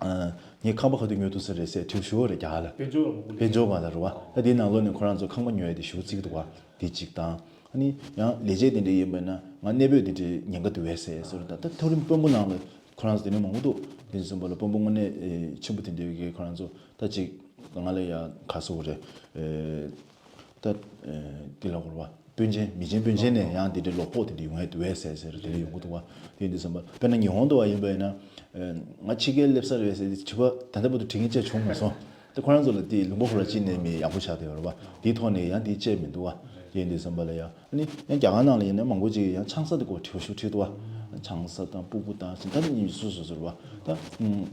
ཨ་ངའི་ཁང་པ་ག་དུས་ཉོ་ཐུབ་ས་རེད་ཟེར་དྲི་བ་ཞུ་བ་རེད་རྒྱ་གར་ལ། དཔལ་འབྱོར་བ་མང་པོ་དཔལ་འབྱོར་བ་ལ་རེད་བ། ད་དེའི་ནང་ལོགས་ནས་ཁོ་རང་ཚོ་ཁང་པ་ཉོ་ཡ་དེ་ཞུ་བརྩི་གི་འདུག་བ། དེ་གཅིག་དང་། ཨ་ནི་ཡང་ལས་བྱེད་དེ་འདྲ་ཡིན་པ་ཡིན་ན་ང་གནས་སྤོས་དེ་འདྲའི་ཉེན་ཁ་འདུག་བས་ཟེར་སོ་རེད། ད་ད་མཐོ་རིམ་དཔོན་པོ་ནང་ལ་ཁོ་རང་ཚོ་དེ་འདྲ་མང་པོ་འདུག་དེ་ཚོ་ཙམ་པ་ལ་དཔོན་པོ་དངོས་གནས་ཨེ་ཆེན་པོ་དེ་འདྲའི་གི་ཁོ་རང་ཚོ་ད་ཅིག་ང་ལ་ཡ་ག་ཟེར་དགོས་རེད། ཨེ་ད་ཨེ་དེ་ལ་གོ་རེད་བ། དཔོན་ཆེན་མི་ཆེན་དཔོན་ཆེན་ནས་ཡང་དེ་འདྲའི་ལོག་ཕོག་དེ་འདྲ་ཡོང་ཡ་འདུག་བས་ཟེར་ཟེར་དེ་འདྲ་ཡོང་གི་འདུག་བ། དེ་ཡིན་དུས་ཙམ་པ་དཔེར་ན་ཉི་ཧོང་དུ་བ་ཡིན་པ་ཡིན་ན། ཨེ་ང་ཕྱི་རྒྱལ་སླེབས་ས་རེད་ཟེར་དེ་དྲི་བ་ད་ལྟ་བར་དུ་དྲི་མཁན་ཅིག་བྱུང་མ་སོང་། དེ་ཁོ་རང་ཚོ་ལ་དེ་ལུང་པ་ཁོ་ར་ཅི་ནས་མི་ཡག་པོ་ཆགས་བསྡད་ཡོད་རེད་བ། དེའི་ཐོག་ནས་ཡང་དེ་བཅད་མི་འདུག་བ། དེ་ཡིན་དུས་ཙམ་པ་ལ་ཡང་ཨ་ནི་ཡང་རྒྱ་གར་ནང་ལ་ཡིན་ན་མང་པོ་ཅིག་ཡང་ཆང་ས་དེ་སྐོར་དྲི་བ་ཤུགས་དྲིས་འདུག་བ། ཆང་ས་དང་སྤུ་གུ་དང་ཅི་ད་ནི་སུ་སུ་སུ་རེད་བ། ད་ཨུམ།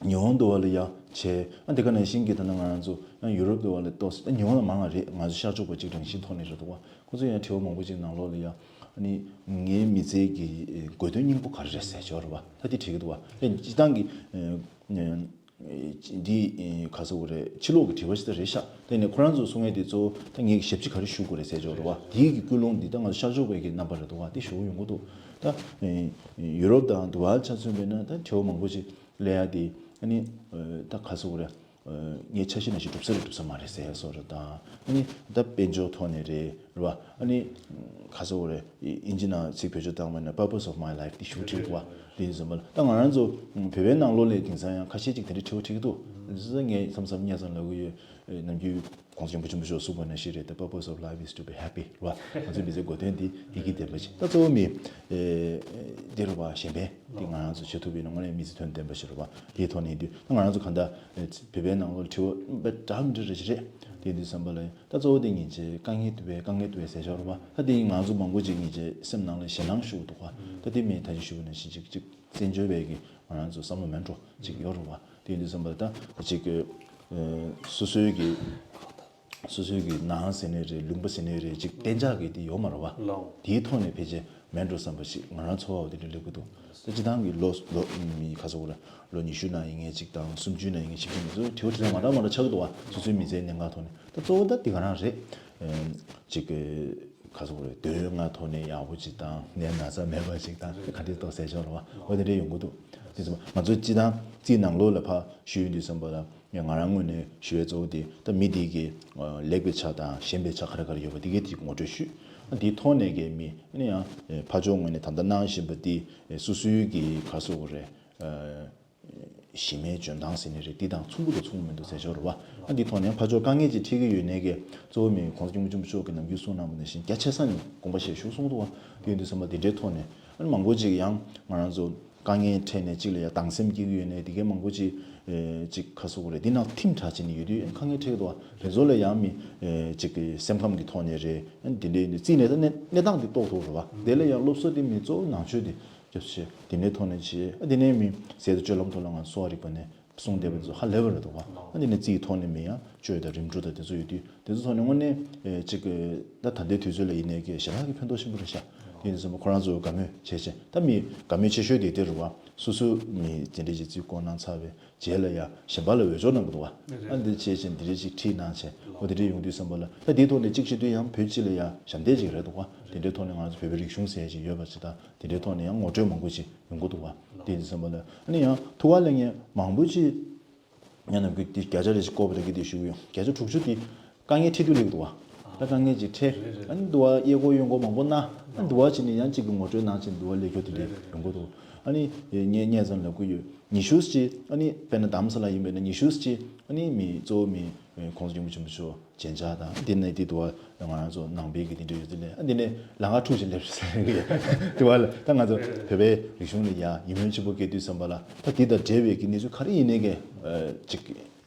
ཉི་ཧོང་དུ་བ་ལ་ཡ་བྱས། ཨ་དེ་ག་ནང་བཞིན་གྱི་ད་ནང་ང་རང་ཚོ་ཡང་ཡུ་རོབ་དུ་བ་ལ་ཏོག་ཙམ་ད་ཉི་ཧོང་ལ་མང་བ་རེད། ང་ཚོ་ཤར་ཕྱོགས་པ་གཅིག་རང་བཞིན་ཐོག་ནས་རེད་འདུག་བ། ཁོ་ཚོ་ཡང་དྲི་བ་མང་པོ་ཅིག་ནང་ལོགས་ལ་ཡ། ཨ་ནི་ངའི་མི་ཚེ་གི་དགོས་དོན་སྙིང་པོ་ག་རེ་རེད་ཟེར་ཆོག་རེད་བ། ད་དེ་དྲིས་ཀྱི་འདུག་བ། ཨེ་སྤྱི་བཏང་གི་ཨེ་འདི་ཨེ་ག་ཟེར་དགོས་རེད། ཕྱི་ལོགས་ཀྱི་དྲི་བ་ཞིག་ད་རེད་ཤག་དེ་ནས་ཁོ་རང་ཚོ་གསུང་ཡས་དེ་གཙོ་བོ་ད་ངས་ཞབས་ཕྱི་ག་རེ་ཞུ་དགོས་རེད་ཟེར་ཆོག་རེད་བ། དེའི་གི་ཀུན་སློང་འདི་ད་ང་ཚོ་ཤར་ཕྱོགས་པའི་གི་རྣམ་པ་རེད་འདུག་བ། དེ་ཞུ་གི་ཡོང་གི་འདུག་ད་ཨེ་ཡུ་རོབ་དང་དུ་བ་ཆ་མཚོན་པས་ན་ད་དྲི་བ་མང་པོ་ཅིག་ལས་ཡ་དེ། ཨ་ནི་ཨ་ད་ག་ཟེར་དགོས་རེད། ཨ་ངའི་འཆར་གཞི་ནང་བཞིན་འགྲུབ་ས་རེད་འགྲུབ་ས་མ་རེད་ཟེར་ཡ་སོགས་རེད་དང་། ཨ་ནི་ད་དཔལ་འབྱོར་ཐོག་ནས་རེད་རེད་བ། ཨ་ནི་ག་ཟེར་དགོས་རེད། ཨིན་ཇི་ནང་ཚིག་བེད་སྤྱོད་བཏང་བ་ན་purpose of my life དེ་ཞུ་དྲིས་འདུག་བ། དེ་ཡིན་ཙམ་པ་ལ་ད་ང་རང་ཚོ་བོད་པའི་ནང་ལོགས་ལ་དེང་སང་ཡང་ཁ་ཤས་ཅིག་དེ་འདྲའི་དྲི་བ་དྲི་གི་འདུག་ང་ཚོ་ངས་མཚམས་མཚམས་སྙན་སེང་ལབ་གི་ཡོད། ཨེ་ནམ་རྒྱུན་༸གོང་ས་༸སྐྱབས་མགོན་ཆེན་པོ་མཆོག་གསུངས་པ་ནང་བཞིན་རེད། The purpose of life is to be happy རེད་བ། ང་ཚོའི་མི་ཚེའི་དགོས་དོན་འདི་ཡིད་ཀྱི་བདེ་བ་ཅིག་ད་གཙོ་བོ་མི་ཨེ་འདི་རེད་བ། གཞན་ཕན་འདི་ང་རང་ཚོ་བྱེད་ཐུབ་པ་ཡིན་ན་དངོས་གནས་མི་ཚེ་དོན་ལྡན་པ་ཞིག་རེད་བ། དེའི་ཐོག་ནས་འདི་ད་ང་རང་ཚོ་གང་ལྟར་ཨེ་བོད་པའི་ནང་ལོགས་དྲི་བ་དཔེ་འདྲ་མི་འདྲ་རེ་ཞིག་རེད། དེ་འདི་བསམ་པ་ལ་ད་གཙོ་བོ་འདི་ཉིན་བྱེད་དཀའ་ངལ་འདུག་པས་དཀའ་ངལ་འདུག་པས་ཟེར་ཆོག་རེད་བ། ད་དེ་ང་ཚོ་མང་པོ་ཅིག་ཉིན་བྱེད་སེམས་ནང་ལ་ཞེད་སྣང་ཞུ་གི་འདུག་བ། ད་དེ་མིན་ད་ཅི་ཞུ་བ་ནང་བཞིན་ཅིག་ཅིག་བཙན་བྱོལ་བའི་གི་ང་རང་ཚོ་བསམ་བློ་མེད་འགྲོ་ཅིག་ཡོད་རེད་བ། དེ་འདི་བསམ་པ་ལ་ད་ཅིག་གི་ཨ་སོ་སོའི་གི་སོ་སོའི་གི་ནང་ཟེར་ནའི་རེད། ལུང་པ་ཟེར་ནའི་རེད། ཅིག་གཏན་འཇགས་ཀྱི་དེ་ཡོད་མ་རེད་བ། ལའོ། དེའི་ཐོག་ནས་ཕལ་ཆེར་མེད་འགྲོ་བསམ་པ་ཞིག་ང་རང་ཚོར་བ་དེ་འདྲ་སླེབས་ཀྱི་འདུག་ད་སྤྱི་བཏང་གི་ལོ་ལོ་མི་ག་ཚོད་རེད། ལོ་ཉི་ཤུ་ནང་ཡིན་ངེས་ཅིག་དང་སུམ་ཅུ་ནང་ཡིན་ངེས་ཅིག་དེ་ཚོ་དྲི་བ་དྲི་ལན་མ་འདྲ་མ་འདྲ་ཆགས་ཀྱི་འདུག་བ། སོ་སོའི་མི་ཚེའི་གནད་འགག་ཐོག་ནས། ད་གཙོ་བོ་ད་དེ་ག་རང་རེད། ཨེམ་ཅིག་གི་ག་ཚོད་རེད། དོན་ལྔ་ཐོག་ནས་ཡག་པོ་ཅིག་དང་ནད་ན་ཚ་མེད་པ་ཅིག་དང་ག་འདྲས་གཏོགས་ཟེར་ཆོག་རེད་བ། འོ་དེ་འདྲས་ཡོང་གི་འདུག་དེ་ཚོ་ང་ཚོ་སྤྱི་བཏང་རྩིས་ནང་ལོགས་ལ་ཕར་ཞུས་ཡོང་དུས་ཙམ་པ་ལ། ཡང་ང་རང་ངོས་ནས་ཞུ་བའི་གཙོ་བོ་དེ་ད་མི་དེ་གི་ལེགས་པའི་ཆ་དང་ཞན་པའི་ཆ་ག་རེ་ག་རེ་ཡོད་པ་དེ་གའི་དེ་ངོ་སྤྲོད་ཞུས། དེའི་ཐོག་ནས་གི་མི་ཨ་ནི་ཡང་ཕར་ཕྱོགས་ངོས་ནས་ད་ལྟ་གནང་བཞིན་པ་དེ་སོ་སོའི་གི་ག་ཟེར་དགོས་རེད། གཞི་མའི་འཇོན་ཐང་ཟེར་ནི་རེད། དེ་དང་མཚུངས་པོ་དང་མཚུངས་པོ་མི་འདུག་ཟེར་ཆོག་རེད་བ། ཨ་འདི་ཐོག་ནས་ཕར་ཕྱོགས་དཀའ་ངལ་ཅིག་འཕྲད་ཀྱི་ཡོད་ནའི་གི་གཙོ་བོ་མི་༸གོང་ས་༸སྐྱབས་མགོན་ཆེན་པོ་མཆོག་གི་ནམ་རྒྱུན་གསུངས་གནང་བ་ནང་བཞིན་རྒྱ་ཆེ་ས་ནས་དགོངས་པ་བཞེས་ཞུ་གསུངས་འདུག་བ། དེ་ཡིན་དུས་ཙམ་པ་དེ་འདྲའི་ཐོག་ནས་ཨ་ནི་མང་པོ་ཅིག་ཡང་ང་རང་ཚོ་དཀའ་ངལ་འཕྲད་ནས་གཅིག་ལ་ཡང་སྡང་སེམས་སྐྱེ་གི་ཡོད་ནའི་དེ་གའི་མང་པོ་ཅིག་ཨེ་ཅིག་ག་ཟེར་དགོས་རེད། འདི་ནང་ཐིམ་དྲགས་བྱས་ནས་ཡོད་དུས་ཨ་ནི་དཀའ་ངལ་འཕྲད་ཀྱི་འདུག་བ། དེ་ཚོ་ལ་ཡང་མི་ཨེ་ཅིག་གི་སེམས་ཁམས་ཀྱི་ཐོག་ནས་རེད། ཨ་ནི་དེ་འདྲའི་ནི་རྩིས་ནས་ད་གནས་གནས་སྟངས་དེ་རྟོགས་ཐུབ་རེད་བ། དེ་ལ་ཡང་སློབ་གསོ་དེ་མི་གཙོ་བོ་ནང་ཆོས་དེ། སྐྱབས་བཅོལ་དེ་འདྲའི་ཐོག་ནས་བྱས། ཨ་དེ་ནས་མི་ཟས་དང་སྤྱོད་ལམ་ཐོག་ལ་ང་གསོ་བ་རིག་པ་ནས་གསུངས་བསྡད་པ་དེ་ཚོ་ཧ་ལས་པ་རེད་འདུག་བ། ཨ་དེ་ནས་རྩིས་ཐོག་ནས་མི་ཡང་བཅོས་དང་རིམ་གྲོ་དང་དེ་ཚོ་ཡོད་དུས། དེ་ཚོ་ཐོག་ནས་དངོས་གནས་ཨེ་ཅིག་ད་ད་ལྟའི་དུས་ཚོད་ལ་ཡིན་ནའི་གི་ཞེ་དྲག་གི་ཕན་ཐོགས་ཆེན་པོ་རེད་ཤག་དེ་ཡིན་ཙང་ཁོ་རང་ཚོ་དགའ་མོས་བྱས་བྱས། ད་མི་དགའ་མོས་ཆེ་ཤོས་དེ་དེ་རེད་བ། སོ་སོ་མི་དེ་འདྲའི་ཅིག་རྩིས་སྐོར་གནང་ཚར་བའི་རྗེས་ལ་ཡ་གཞན་པ་ལ་འོས་སྦྱོར་གནང་གི་འདུག་བ། ཨ་འདི་བྱས་བྱས་འདི་འདྲའི་ཅིག་ཁྲིད་གནང་བྱས། འོ་དེ་འདྲའི་ཡོང་དུས་ཙམ་པ་ལ་ད་དེའི་ཐོག་ནས་གཅིག་བྱེད་དུས་ཡང་བོད་སྤྱི་ལ་ཡ་ཞབས་འདེགས་ཅིག་རེད་འདུག་བ། དེ་འདྲའི་ཐོག་ནས་ང་ཚོ་བོད་པའི་རིག་གཞུང་ཟེར་ཅིག་ཡོད་པ་ཅིག་དང་། དེ་འདྲའི་ཐོག་ནས་ཡང་ངོ་སྤྲོད་མང་པོ་ཅིག་ཡོང་གི་འདུག་བ། དེ་ཡིན་ཙམ་པ་ལ་ཨ་ནི་ཡང་ཐུགས་ཁུར་ལེན་མཁན་མང་པོ་ཅིག་ཡང་ནམ་རྒྱུན་དེ་བརྒྱ་ཆ་རེ་ཞིག་བསྐོར་བ་དེ་གི་དེ་ཞུ་གི་ཡོད། བརྒྱ་ཆ་དྲུག་ཅུ་དེ་དཀའ་ངལ་འཕྲད་དུས་སླེབས་འདུག་བ། ད་དཀའ་ངལ་ཅིག་འཕྲད། རེད་རེད། ཨ་ནི་འདུག་བ། གཡས་སྐོར་གཡོན་སྐོར་མང་པོ་གནང་། ཨ་ནི་འདུག་བ་བྱས་ནས་ཡང་གཅིག་གི་ངོ་སྤྲོད་གནང་བྱས་འདུག་བ། ལས་འཁྱུར་དེ་འདྲའི་རེད་རེད། ཡོང་གི་འདུག་ཨ་ནི་ངས་སྙན་ཙམ་ལབ་ཀྱི་ཡོད། ཉི་ཤུ་ཅིག་ཨ་ནི་དཔེར་ན་རྡ་རམ་ས་ལ་ཡིན་པས་ན་ཉི་ཤུ་ཅིག་ཨ་ནི་མི་གཙོ་བོ་མི་༸གོང་ས་༸སྐྱབས་མགོན་ཆེན་པོ་མཆོག་མཇལ་འཆར་དང་། དེ་ནས་དེ་འདུག་བ། ང་རང་ཚོ་ནང་པའི་གི་དེ་འདྲ་ཡོད་དེ་ནས། ཨ་དེ་ནས་ལམ་ཁ་འཁྲུག་ཅིག་སླེབས་ཟེར་གི་ཡོད། དེ་བ་ལ་ད་ང་ཚོ་བོད་པའི་རིག་གཞུང་ལ་ཡ་ཡིད་སྨོན་ཆེན་པོ་སྐྱེ་དུས་ཙམ་པ་ལ། ད་དེ་དང་འབྲེལ་བའི་གི་གནས་ཚུལ་ག་རེ་ཡིན་ནའི་གི་ཨ་ཅིག་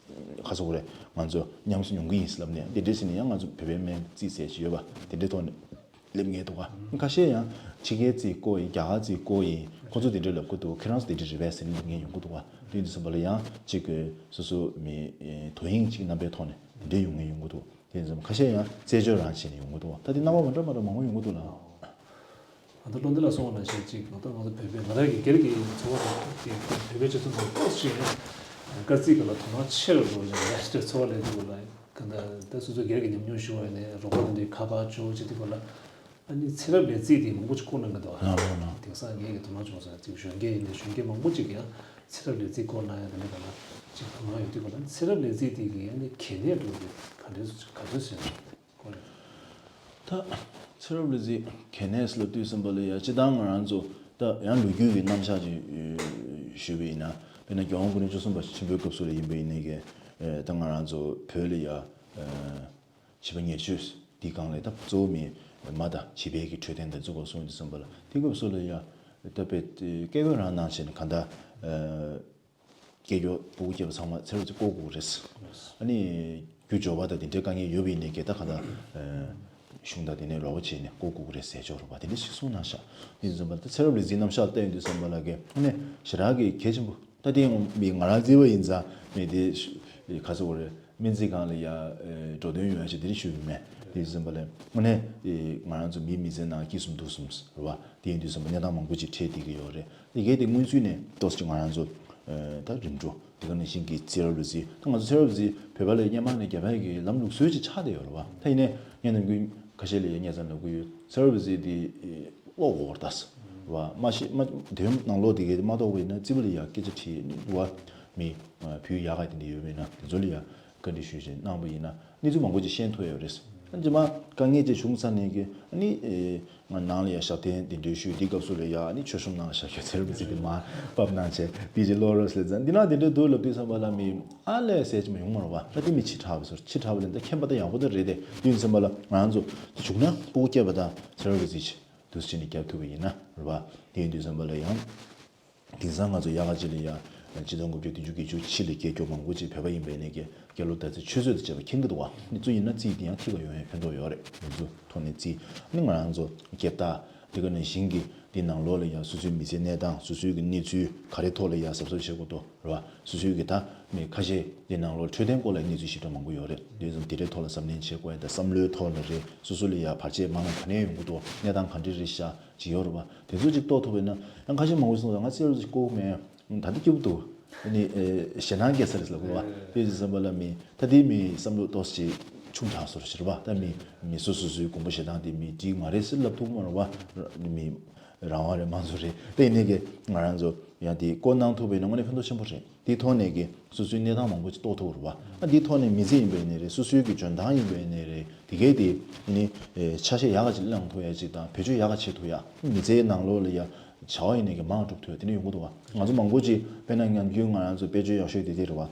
ཁ་སོ་རེ་ང་ཚོ་ཉམས་སུ་མྱོང་གི་ཡིན་ལབ་ནས། དེ་འདྲ་ཟེར་ནས་ཡང་ང་ཚོ་བོད་པའི་སྨན་རྩིས་ཟེར་ཞིག་ཡོད་པ། དེ་འདྲའི་ཐོག་ནས་སླེབས་མཁན་འདུག་ག་ཁ་ཤས་ཡང་ཕྱི་རྒྱལ་རྩིས་བསྐོར་ཡིན། རྒྱ་གར་རྩིས་བསྐོར་ཡིན། ཁོ་ཚོ་དེ་འདྲ་ལབ་ཀྱི་འདུག་ཁྱེད་རང་ཚོ་དེ་འདྲ་རེད་པས་ཟེར་ནས་སླེབས་མཁན་ཡོང་གི་འདུག་ག་དེ་ཡིན་དུས་ཙམ་པ་ལ་ཡང་ཅིག་སོ་སོ་མི་དོ་དབྱིངས་ཅིག་རྣམ་པའི་ཐོག་ནས་དེ་འདྲའི་ཡོང་མཁན་ཡོང་གི་འདུག་དེ་ཡིན་ཙམ་ཁ་ཤས་ཡང་རྩད་གཅོད་རང་བྱས་ནས་ཡོང་གི་འདུག་ད་དེ་རྣམ་པ་མ་འདྲ་མ་འདྲ་མང་པོ་ཡོང་གི་འདུག་ལ། ཨ་ད་བློ་འདི་ལ་སོང་བ་ནང་བཞིན་ཅིག་ད་ང་ཚོ་བོད་པའི་ང་རང་གི་སྒེར་གྱི་འཚོ་བ་དང་། དེ་བོད་པའི་སྤྱི་ཚོགས་ནང་ཏོག་ཙམ་ཞིག་ནས་སྐར་རྩིས་སྐོར་ལ་དོ་སྣང་ཆེ་རུ་འགྲོ་བཞིན་པའི་འཚོ་བ་ལས་འདུག་ལ། གང་ལྟར་ད་སོ་སོ་སྒེར་གྱི་ཉམས་མྱོང་ཞུ་བ་ཡིན་ན། རོགས་པ་དེ་འདྲའི་ཁ་པར་ཅོ་ཅིག་དེ་སྐོར་ལ། ཨ་ནི་ཚེ་རབས་ལས་རྩིས་དེ་མང་པོ་ཅིག་བསྐོར་གནང་གི་འདུག་ལགས་ལགས་ལགས། དེང་སང་ངེད་ཀྱི་དོ་སྣང་བྱུང་སོང་། ཅིག་གཞོན་སྐྱེས་ཡིན་ན་གཞོན་སྐྱེས་མང་པོ་ཅིག་ཡང་ཚེ་རབས་ལས་རྩིས་བསྐོར་གནང་ཡ་དེ་འདྲ་ག་ལ་ཅིག་དོ་སྣང་ཡོད་དུས་སྐོར་ལ། ཚེ་རབས་ལས་རྩིས་དེ་གི་ཨ་ནི་གལ་གནད་འདྲ་བོ་དེ་ག་འདྲས་ག་འདྲས་ཟེར་ན་སྐོར་ལ། ད་ཚེ་རབས་ལས་རྩིས་གལ་གནད་ལབ་དུས་ཙམ་པ་ལ་ཡ་སྤྱིར་བཏང་ང་རང་ཚོ་ད་ཡང་ལོ་རྒྱུས་ཀྱི་རྣམ་གཞག་ཅིག་ཞུས་པ་ཡིན་ན། དཔེར་ན་རྒྱལ་དབང་སྐུ་ཕྲེང་བཅུ་གསུམ་པ་ཆེན་པོའི་སྐབས་སུ་ལ་ཡིན་པ་ཡིན་ནའི་གི་ད་ང་རང་ཚོ་བོད་ལ་ཡ་བྱིས་པ་ཉེར་སྤྱོད་འདིའི་སྒང་ལ་ད་གཙོ་བོ་མི་མ་དང་བྱིས་པའི་གི་འཕྲོད་བསྟེན་དང་གཙོ་བོ་སོང་དུས་ཙམ་པ་ལ། དེ་སྐབས་སུ་ལ་ཡ་ད་དཔེ་སྐད་འབོད་རང་གནང་བྱས་ནས་གང་ལྟར་སྐྱེས་སྐྱོ་ཕྲུ་གུ་སྐྱེས་པ་ཚང་མ་ཚེ་རབས་ཅིག་བསྐོར་དགོས་རེད། ཨ་ནི་རྒྱུ་འབྱོར་པ་དང་དེ་འདྲའི་དཀའ་ངལ་ཡོད་པ་ཡིན་ནའི་གི་ད་གང་ལྟར་གཞུང་དང་དེ་ནས་རོགས་པ་བྱས་ནས་བསྐོར་དགོས་རེད་ཟེར་ཅོག་རོགས་པ་དེ་འདྲ་ཞིག་གསུངས་གནང་ཤག་དེ་ཡིན་ཙམ་པ་ད་ཚེ་རབས་ལས་རྩིས་རྣམ་གཞག་བལྟས་ཡོང་དུས་ཙམ་པ་ལ་གི་ཨ་ནི་ཞེ་དྲག་གི་གལ་ཆེན་པོ། ད་དེ་ཡང་མི་ང་རང་རྩིས་པ་ཡིན་ཙང་མི་དེ་ཤ་ག་ཚོད་རེད། སྨན་རྩིས་ཁང་ལ་ཡ་འགྲོ་དོན་ཡོད་ཡ་ཞིག་དེ་རིང་ཞུ་གི་མེད། དེ་ཡིན་ཙམ་པ་ལ་དངོས་གནས་ང་རང་ཚོ་མི་མི་ཚེའི་ནང་སྐྱིད་གསུམ་སྡུག་གསུམ་རེད་བ། དེ་ཡིན་དུས་ཙམ་པ་གནས་སྟངས་མང་པོ་ཅིག་འཕྲད་བསྡད་ཀྱི་ཡོད་རེད། དེ་གས་དེ་སྔོན་ཚུད་ནས་ཏོག་ཙམ་ང་རང་ཚོ་ད་རིམ་གྲོ་དེ་ག་ནང་བཞིན་གྱི་ཚེ་རབས་ལས་རྩིས། ད་ང་ཚོ་ཚེ་རབས་ལས་རྩིས་བོད་པ་ལ་སྔོན་མ་ནས་རྒྱ་བལ་གྱི་ལམ་ལུགས་སྲོལ་ཅིག་ཆགས་བསྡད་ཡོད་རེད་བ། ད་ཡིན་ནའི་ངས་ནམ་རྒྱུན་ཁ་ཤས་ལ་ཡ་སྙན་སེང་ལབ་ཀྱི་ཡོད། ཚེ་རབས་ལས་རྩིས་དེ་ཀློག་དགོས་རེད་ད་ཟེར་བ། མ་ཤེས་མ་དེ་ནང་ལོགས་དེ་གས་མ་རྟོགས་པ་ཡིན་ན་རྩིས་པ་ལ་ཡ་སྐད་ཆ་དྲིས་ནས་འདུག་བ། མི་བུ་ཡག་ག་དེ་འདྲ་ཡོད་པ་ཡིན་ན་དེ་ཚོ་ལ་ཡ་བཀའ་འདྲི་ཞུས་བྱས་གནང་པ་ཡིན་ན་གནས་ཚུལ་མང་པོ་ཅིག་ཤེས་ཐུབ་ཡོད་རེད། ཨ་རྗེས་མ་དཀའ་ངལ་ཅིག་བྱུང་ཚར་ནས་གི་ཨ་ནི་ང་ནང་ལ་ཡ་ཞབས་བརྟན་དེ་འདྲ་ཞུས། དེ་སྐབས་སུ་ལ་ཡ་ཨ་ནི་མཆོད་གཤོམ་ནང་ལ་ཞབས་ཞུ་ཚེ་རབས་ལས་རྩིས་དེ་མར་ཕབ་གནང་བྱས་དེ་ཅིག་ཀློག་རོགས་ཟེར་ཙང་འདི་ན་དེ་འདྲ་འདུག་ལབ་དུས་ཙམ་པ་ལ་མི་ཨ་ལས་ཟེར་གྱི་མ་ཡོང་མ་རེད་བ། ད་དེ་མི་ཕྱི་དྲགས་པ་ཚོར་ཕྱི་དྲགས་པ་ལས་ད་མཁྱེན་པ་ད་ཡག་པོ་ད་རེད་དེ། དེ་ཡིན་ཙམ་པ་ལ་ང་རང་ཚོ་བྱུང་ན་སྤུ་གུ་སྐྱེས་པ་དང་ཚེ་རབས་ལས་རྩིས་ཅིག་དུས་ཕྱིན་ནས་རྒྱབ་ཐུབ་པ་ཡིན་ན་རེད་བ། དེ་ཡིན་དུས་ཙམ་པ་ལ་ཡང་དེང་སང་ང་ཚོ་ཡག་ག་ཅིག་ལ་ཡ་ཆིག་སྟོང་དགུ་བརྒྱ་བདུན་ཅུ་གྱ་བཞི་ཕྱི་ལ་སྐྱེས་མཁན་མང་པོ་ཅིག་བོད་པ་ཡིན་པའི་ནས་ཀྱི་སྐྱེས་ལོ་ཟླ་ཚེས་ཆུ་ཚོད་དང་བཅས་པ་མཁྱེན་གྱི་འདུག་བ། ནི་ཚོ་ཡིན་ན་རྩིས་དེ་ཡང་ཐིག་ག་ཡོང་ཡ་ཕན་ཐོགས་ཡོད་རེད། དེ་ཚོ་ཐོག་ནས་རྩིས་ནི་ང་རང་ཚོ་སྐྱེས་རྟགས་དེ་ག་ནང་བཞིན་གྱི་དེ་ནང་ལོགས་ལ་ཡ་སོ་སོའི་མི་ཚེའི་གནས་སྟངས་སོ་སོའི་གི་གནས་ཚུལ་ག་རེ་ཐོག་ལ་ཡ་གཟབ་གཟབ་བྱེད་དགོས་དོ། རེད་བ། སོ་སོའི་གི་ད་མི་ཁ་ཤས་དེ་ནང་ལོགས་འཕྲོད་བསྟེན་སྐོར་ལ་གནས་ཚུལ་ཞིབ་ཕྲ་མང་པོ་ཡོད་རེད། དེ་ཙམ་དེ་འདྲའི་ཐོག་ལ་གཟབ་ནན་བྱེད་དགོས་ཡ་དང་བསམ་བློའི་ཐོག་ལ་རེད། སོ་སོ་ལ་ཡ་བར་ཆད་མང་བ་ག་ནས་ཡོང་གི་འདུག་གནས་སྟངས་ག་འདྲ་རེད་ཤག་ཅིག་ཡོད་རེད་བ། དེ་ཚོ་ཅིག་རྟོགས་ཐུབ་པ་ཡིན་ན་ཡང་ཁ་ཤས་མང་པོ་ཞིག་གསུངས་སོང་། ང་ཚེ་རབས་ཅིག་བསྐོར་མེད། ད་ལྟ་སྐྱིད་པོ་འདུག་ཨ་ནི་ཨེ་ཞེད་སྣང་སྐྱེ་ས་རེད་ལབ་དགོས་བ། དེ་ཙམ་པ་ལ་མི་ད་ལྟའི་མི་བསམ་བློ་ཏོག་ཙམ་ཆུང་དྲགས་སོང་ཞེས་པ། ད་མི་མི་སོ་སོ་སོའི་མགོན་པོ་ཞེ་སྡང་དེ་མི་འགྲིག་མ་རེད་ཟེར་ལབ་ཐུབ་མ་རེད་བ། མི་རང་དབང་རེད་མང་གཙོ་རེད། དེ་ཡིན་ནའི་གི་ང་རང་ཚོ་ཡང་དེ་བསྐོར་གནང་ཐུབ་པ་ཡིན་ན་དངོས་གནས་ཕན་ཐོགས་ཆེན་པོ་རེད། དེའི་ཐོག་ནས་ཀྱི་སོ་སོའི་གནས་སྟངས་མང་པོ་ཅིག་རྟོགས་ཐུབ་རེད་བ། ཨ་འདིའི་ཐོག་ནས་མི་ཚེ་ཡིན་པ་ཡིན་ནའི་རེད། སོ་སོའི་གི་འཇོན་ཐང་ཡིན་པ་ཡིན་ནའི་རེད། དེ་གས་དེ་ནི་ཨེ་ཆ་ཤས་ཡག་ག་ཅིག་བླངས་ཐུབ་ཡ་ཅིག་དང་བེད་སྤྱོད་ཡག་ག་བྱེད་ཐུབ་ཡ། མི་ཚེའི་ནང་ལོགས་ལ་ཡ་བྱ་བ་ཡིན་ནའི་གི་མང་སྒྲུབ་ཐུབ་ཡ་དེ་འདྲ་ཡོང་གི་འདུག་བ། ང་ཚོ་མང་པོ་ཅིག་དཔེར་ན་ཉམས་རྒྱུན་ང་རང་ཚོ་དཔེ་བརྗོད་ཡག་ཤོས་དེ་དེ་རེད་བ།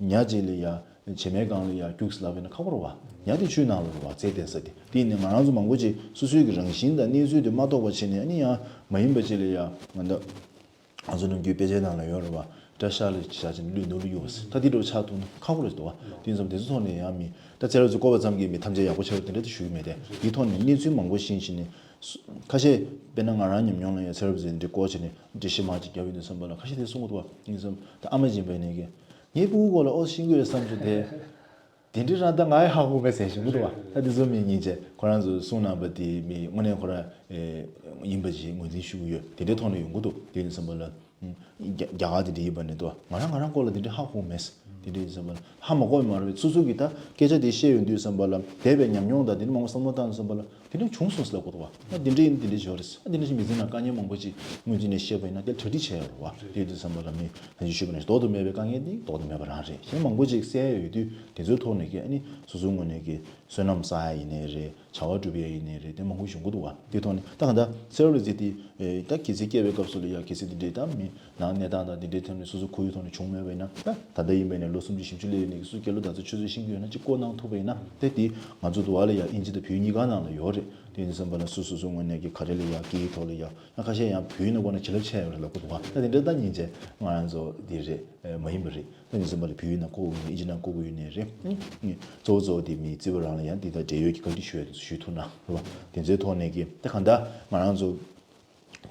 ཉ་གཅིག་ལ་ཡ་བྱེ་མའི་སྒང་ལ་ཡ་རྒྱུགས་ལབ་པ་ཡིན་ན་ཁག་པོ་རེད་བ། ཉ་དེ་ཆུའི་ནང་ལ་རེད་བ། རྩེ་གཏད་ས་དེ། དེ་ཡིན་ནའི་ང་རང་ཚོ་མང་པོ་ཅིག་སོ་སོའི་གི་རང་བཞིན་དང་གནས་ཚུལ་དེ་མ་རྟོགས་པ་བྱས་ནས་ཨ་ནི་ཡང་མ་ཡིན་པ་ཅིག་ལ་ཡ་ང་ད། ང་ཚོ་ནམ་རྒྱུན་དཔེ་ཆའི་ནང་ལ་ཡོད་རེད་བ། སྐྲ་ཤག་ལ་བཞག་ཅིང་ལུས་ནོར་ལུ་གཡུག་པ་ཟེར། ད་དེ་འདྲ་ཆགས་ཐུབ་ན་ཁག་པོ་རེད་འདུག་བ། དེ་ཙམ་དེ་ཚོ་ཐོག་ནས་ཡང་མི་ད་ཚེ་རབས་ཚོ་བསྐོར་བ་ཙམ་གྱིས་མི་ཐམས་ཅད་ཡག་པོ་ཆགས་རེད་དེ་འདྲ་དེ་ཞུ་གི་མེད་དེ། དེའི་ཐོག་ནས་གནས་ཚུལ་མང་པོ་ཤེས་བཞིན་ནས་ ཁ་ཤས་དཔེར་ན་ང་རང་ཉམས་མྱོང་ལ་ཡང་ཚེ་རབས་ཟེར་འདི་སྐོར་བྱས་ནས་འདྲི་ཤེས་མ་ཅིག་རྒྱབ་ཡོད་དུས་ཙམ་པ་ལ་ཁ་ཤས་དེ་གསུང་གི་འདུག་བ། ཡིན་ཙམ་ད་ཨ་མ་སྦྱིན་པའི་ནས་ཀྱི་ངའི་ཕྲུ་གུ་སྐོར་ལ་ཨོ་ཤེས་ཀྱི་ཡོད་བསམ་བྱུང་དེ། དེ་འདྲའི་རང་ད་ང་ཡི་ཧ་གོ་མེད་ཟེར་བཞིན་གྱི་འདུག་བ། ད་དེ་ཚོ་མི་ཉིན་བྱས་ཁོ་རང་ཚོ་གསུང་གནང་པ་དེ་མི་དངོས་གནས་ཁོ་རང་ཡིན་པ་ཅིག་ངོས་འཛིན་ཞུ་གི་ཡོད། དེ་འདྲའི་ཐོག་ནས་ཡོང་གི་འདུག་དེ་ཡིན་ཙམ་པ་ལ། རྒྱ་རྒྱ་གར་དེ་འདྲ་ཡིན་པ་ནི་དོ། ང་རང་ང་རང་སྐོར་ལ་དེ་འདྲ་ཧ་གོ་མེད། དེ་འདྲ་ཡིན་ཙམ་པ་ལ་ཧ་མ་གོ་ཡི་མ་རེད། སོ་སོ་གིས་ད་སྐད་ཆ་དེ་བཤད་ཡོང་དུས་ཙམ་པ་ལ་འདས་པའི་ཉམས་མྱོང་དང་དེ་འདྲ་མང་པོ་བསམ་བློ་བཏང་ཙམ་པ་ལ་དེ་འདྲ་བྱུང་སོང་ཟེར་ལབ་དགོས་འདུག་བ། ཨ་དེ་འདྲ་ཡིན་དེ་འདྲ་བྱོས་རེད། ཨ་དེ་འདྲ་ཞིག་མི་ཚེ་ནང་དཀའ་ངལ་མང་པོ་ཅིག་སྔོན་རྩིས་ནས་བཤད་པ་ཡིན་ན་དེ་གྲ་སྒྲིག་བྱས་ཡོད་རེད་བ། དེ་ཡོད་དུས་ཙམ་པ་ལ་མི་ད་ཅི་ཞུས་པ་ནས་ལྡོག་ཏུ་མེད་པའི་དཀའ་ངལ་དེ་ལྡོག་ཏུ་མེད་པ་རང་རེད། གཞན་མང་པོ་ཅིག་བསལ་ཡོད་དུས་དེ་ཚོའི་ཐོག་ནས་ཀྱི་ཨ་ནི་སོ་སོའི་ངོས་ནས་ཀྱི་བསོད་ནམས་བསགས་ཡ་ཡིན་ནའི་རེད། བྱ་བ་སྒྲུབ་ཡ་ཡིན་ནའི་རེད། དེ་མང་པོ་ཡོང་གི་འདུག་བ། དེ་ཐོག་ནས་ད་ག་ད་སེ་ར་བི་ཟི་དེ་ད་གལ་སྲིད་སྐྱེས་པའི་སྐབས་སུ་ལ་ཡ་གལ་སྲིད་དེ་འདྲའི་ད་མི་ནང་གནས་སྟངས་དང་དེ་འདྲའི་ཐོག་ནས་སོ་སོ་ཁོར་ཡུག་ཐོག་ནས་བྱུང་མེད་པ་ཡིན་ན། ད་ད་ལྟ་ཡིན་པ་ཡིན་ན་ལོ་སུམ་ཅུ་བཞི་བཅུ་སླེབས་ཡོད་ནས་སུ་སྐྱེས་ལོ་ད་ཚོ་ཆུ་ཚོད་ཤིང་གི་ཡོད་ན་ཅིག་བསྐོ་གནང་ཐུབ་པ་ཡིན་ན། དེ་དེ་ང་ཚོ་དུ་བ་ལ་ཡ་ཨིན་ཇི་དང་བོད་གཉིས་ཀ་ནང་ལ་ཡོད་རེད། དེ་ཡིན་ཙམ་པ་ལ་སོ་སོ་སོ་ངོས་ནས་ཀྱི་ག་རེ་ལ་ཡ་སྐད་ཡིག་ཐོག་ལ་ཡ་ཡང་ཁ་ཤས་ཡང་བོད་ཡིག་ནང་བསྐོ་ན་བྱིན་རླབས་ཆེ་ཡོད་རེད་ལབ་གི་འདུག་བ། ད་དེ་འདྲ་ད་ཉིན་བྱས་ང་རང་ཚོ་དེ་རེད། མ་ཡིན་པ་རེད། ད་ཡིན་ཙམ་པ་ལ་བོད་ཡིག་ནང་བསྐོ་དགོས་ཡོད་ནས་ཨིན་ཇི་ནང་བསྐོ་དགོས་ཡོད་ནས་རེད། གཙོ་བོ་གཙོ་བོ་དེ་མི་རྩིས་པ་རང་ལ་ཡང་འདི་དང་འབྲེལ་ཡོད་ཀྱི་བཀའ་འདྲི་ཞུ་ཡ་དེ་ཚོ་ཞུ་ཐུབ་ན་རེད་བ། དེ་ཚོའི་ཐོག་ནས་ཀྱི་ད་གང་ལྟར་ང་རང་ཚོ་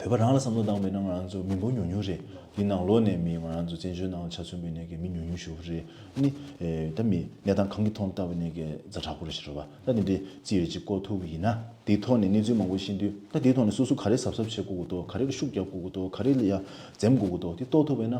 བོད་པ་རང་ལ་བསམ་བློ་བཏང་བས་ན་ང་རང་ཚོ་མི་འབོར་ཉུང་ཉུང་རེད། འདི་ནང་ལོགས་ནས་མི་ང་རང་ཚོ་བཙན་བྱོལ་ནང་ཆ་མཚོན་པའི་ནས་ཀྱི་མི་ཉུང་ཉུང་ཞུ་གི་རེད། ནི་ད་མི་གནས་སྟངས་གང་གི་ཐོག་ནས་བལྟ་བའི་ནས་ཀྱི་ཛ་དྲག་པོ་རེད་ཟེར་བ། ད་འདི་འདྲའི་རྩིས་ཡོད་ཅིག་བསྐོ་ཐུབ་པ་ཡིན་ན་དེའི་ཐོག་ནས་གནས་ཚུལ་མང་པོ་ཤེས་དུས་ད་དེའི་ཐོག་ནས་སོ་སོ་ག་རེ་གཟབ་གཟབ་བྱེད་དགོས་ཀྱི་འདུག་ག་རེ་ལ་ཤུགས་རྒྱབ་དགོས་ཀྱི་འདུག་ག་རེ་ལ་ཡ་འཛེམ་དགོས་ཀྱི་འདུག་དེ་རྟོགས་ཐུབ་པ་ཡིན་ན།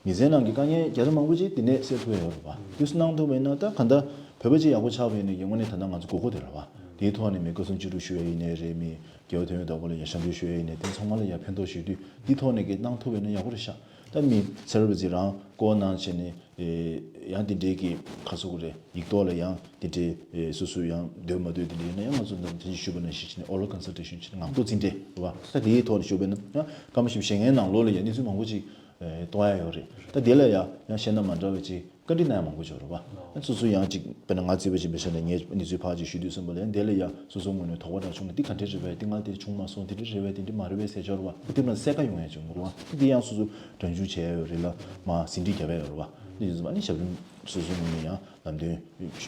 མི་ཚེ་ནང་གི་དཀའ་ངལ་བརྒྱ་ཆ་མང་པོ་ཅིག་དེ་ནས་སེལ་ཐུབ་ཡ་ཡོད་རེད་བ། དེ་གནང་ཐུབ་པ་ཡིན་ན་ད་ག་འདྲ་བོད་པ་ཅིག་ཡག་པོ་ཆགས་པ་ཡིན་ན་ཡང་དངོས་གནས་ད་ལྟ་ང་ཚོ་དགོས་མཁོ་དེ་རེད་བ། དེའི་ཐོག་ནས་མི་བཀའ་གསུང་ཅི་སྒྲུབ་ཞུ་ཡ་ཡིན་ནའི་རེད། མི་རྒྱལ་བ་ཐོན་མིའི་བདག་པོ་ལ་ཡ་ཞབས་འདེགས་ཞུ་ཡ་ཡིན་ནའི་དེ་ཚང་མ་ལ་ཡ་ཕན་ཐོགས་ཞུ་དུས་དེའི་ཐོག་ནས་ཀྱི་གནང་ཐུབ་པ་ཡིན་ན་ཡག་པོ་རེད་ཤག་ད་མི་ཚེ་རབས་ཅིག་རང་བསྐོ་གནང་བྱས་ནས་ཡང་དེ་འདྲའི་གི་ཁ་སོ་གི་རེད། ཡིག་ཐོག་ལ་ཡང་དེ་འདྲའི་སོ་སོ་ཡང་འདོད་མ་འདོད་དེ་འདྲའི་ཡིན་ན་ཡང་ང་ཚོ་ད་དེ་ཞུས་པ་ནང་བཞིན་བྱས་ནས་oral consultation་བྱས་ནས་ངག་ཐོག་རྩིས་འབྲེལ་རེད་བ། ད་དེའི་ཐོག་ནས་ཞུས་པ་ཡིན་ན་ཡང་སྐར་མ་བཞི་བཅུ་ཞེ་ལྔའི་ནང་ལོགས་ལ་ཡང་གནས་ཚུལ་མང་པོ་ཅིག་གཏོང་ཡ་ཡོད་རེད། ད་དེ་ལ་ཡང་ཡང་གཞན་དང་མ་འདྲ་བའི་ཅིག་བཀའ་འདྲི་གནང་ཡ་མང་པོ་ཅིག་ཡོད་རེད་བ། སོ་སོ་ཡང་ཅིག་དཔེར་ན་ང་རྩིས་པ་ཅིག་ཡིན་པའི་ཆ་ནས་ངས་གནས་ཚུལ་ཕར་ཅིག་ཞུ་དུས་ཙམ་པ་ལ་ཡང་དེ་ལ་ཡང་སོ་སོ་ངོས་ནས་དོགས་པ་འདྲ་བྱུང་ན་འདི་ག་འདྲ་རེད་པས། འདི་སྔར་དེ་བྱུང་མ་སོང་། དེ་འདྲ་རེད་པས། དེ་འདྲ་མ་རེད་པས་ཟེར་ཆོག་རེད་བ། དེ་ལ་གསལ་ཁ་ཡོང་ཡ་ཅིག་ཡོང་གི་རེད་བ། འདི་ཡང་སོ་སོ་དྲན་སྐུལ་བྱས་ཡོད་རེད་ལ་མ་ཟིན་བྲིས་བརྒྱབ་ཡ་ཡོད་རེད་བ། འདི་ཡིན་ཙམ་པ་ནི་ཞབས་རིམ་སོ་སོ་ངོས་ནས་ཡང་ལམ་སྟོན་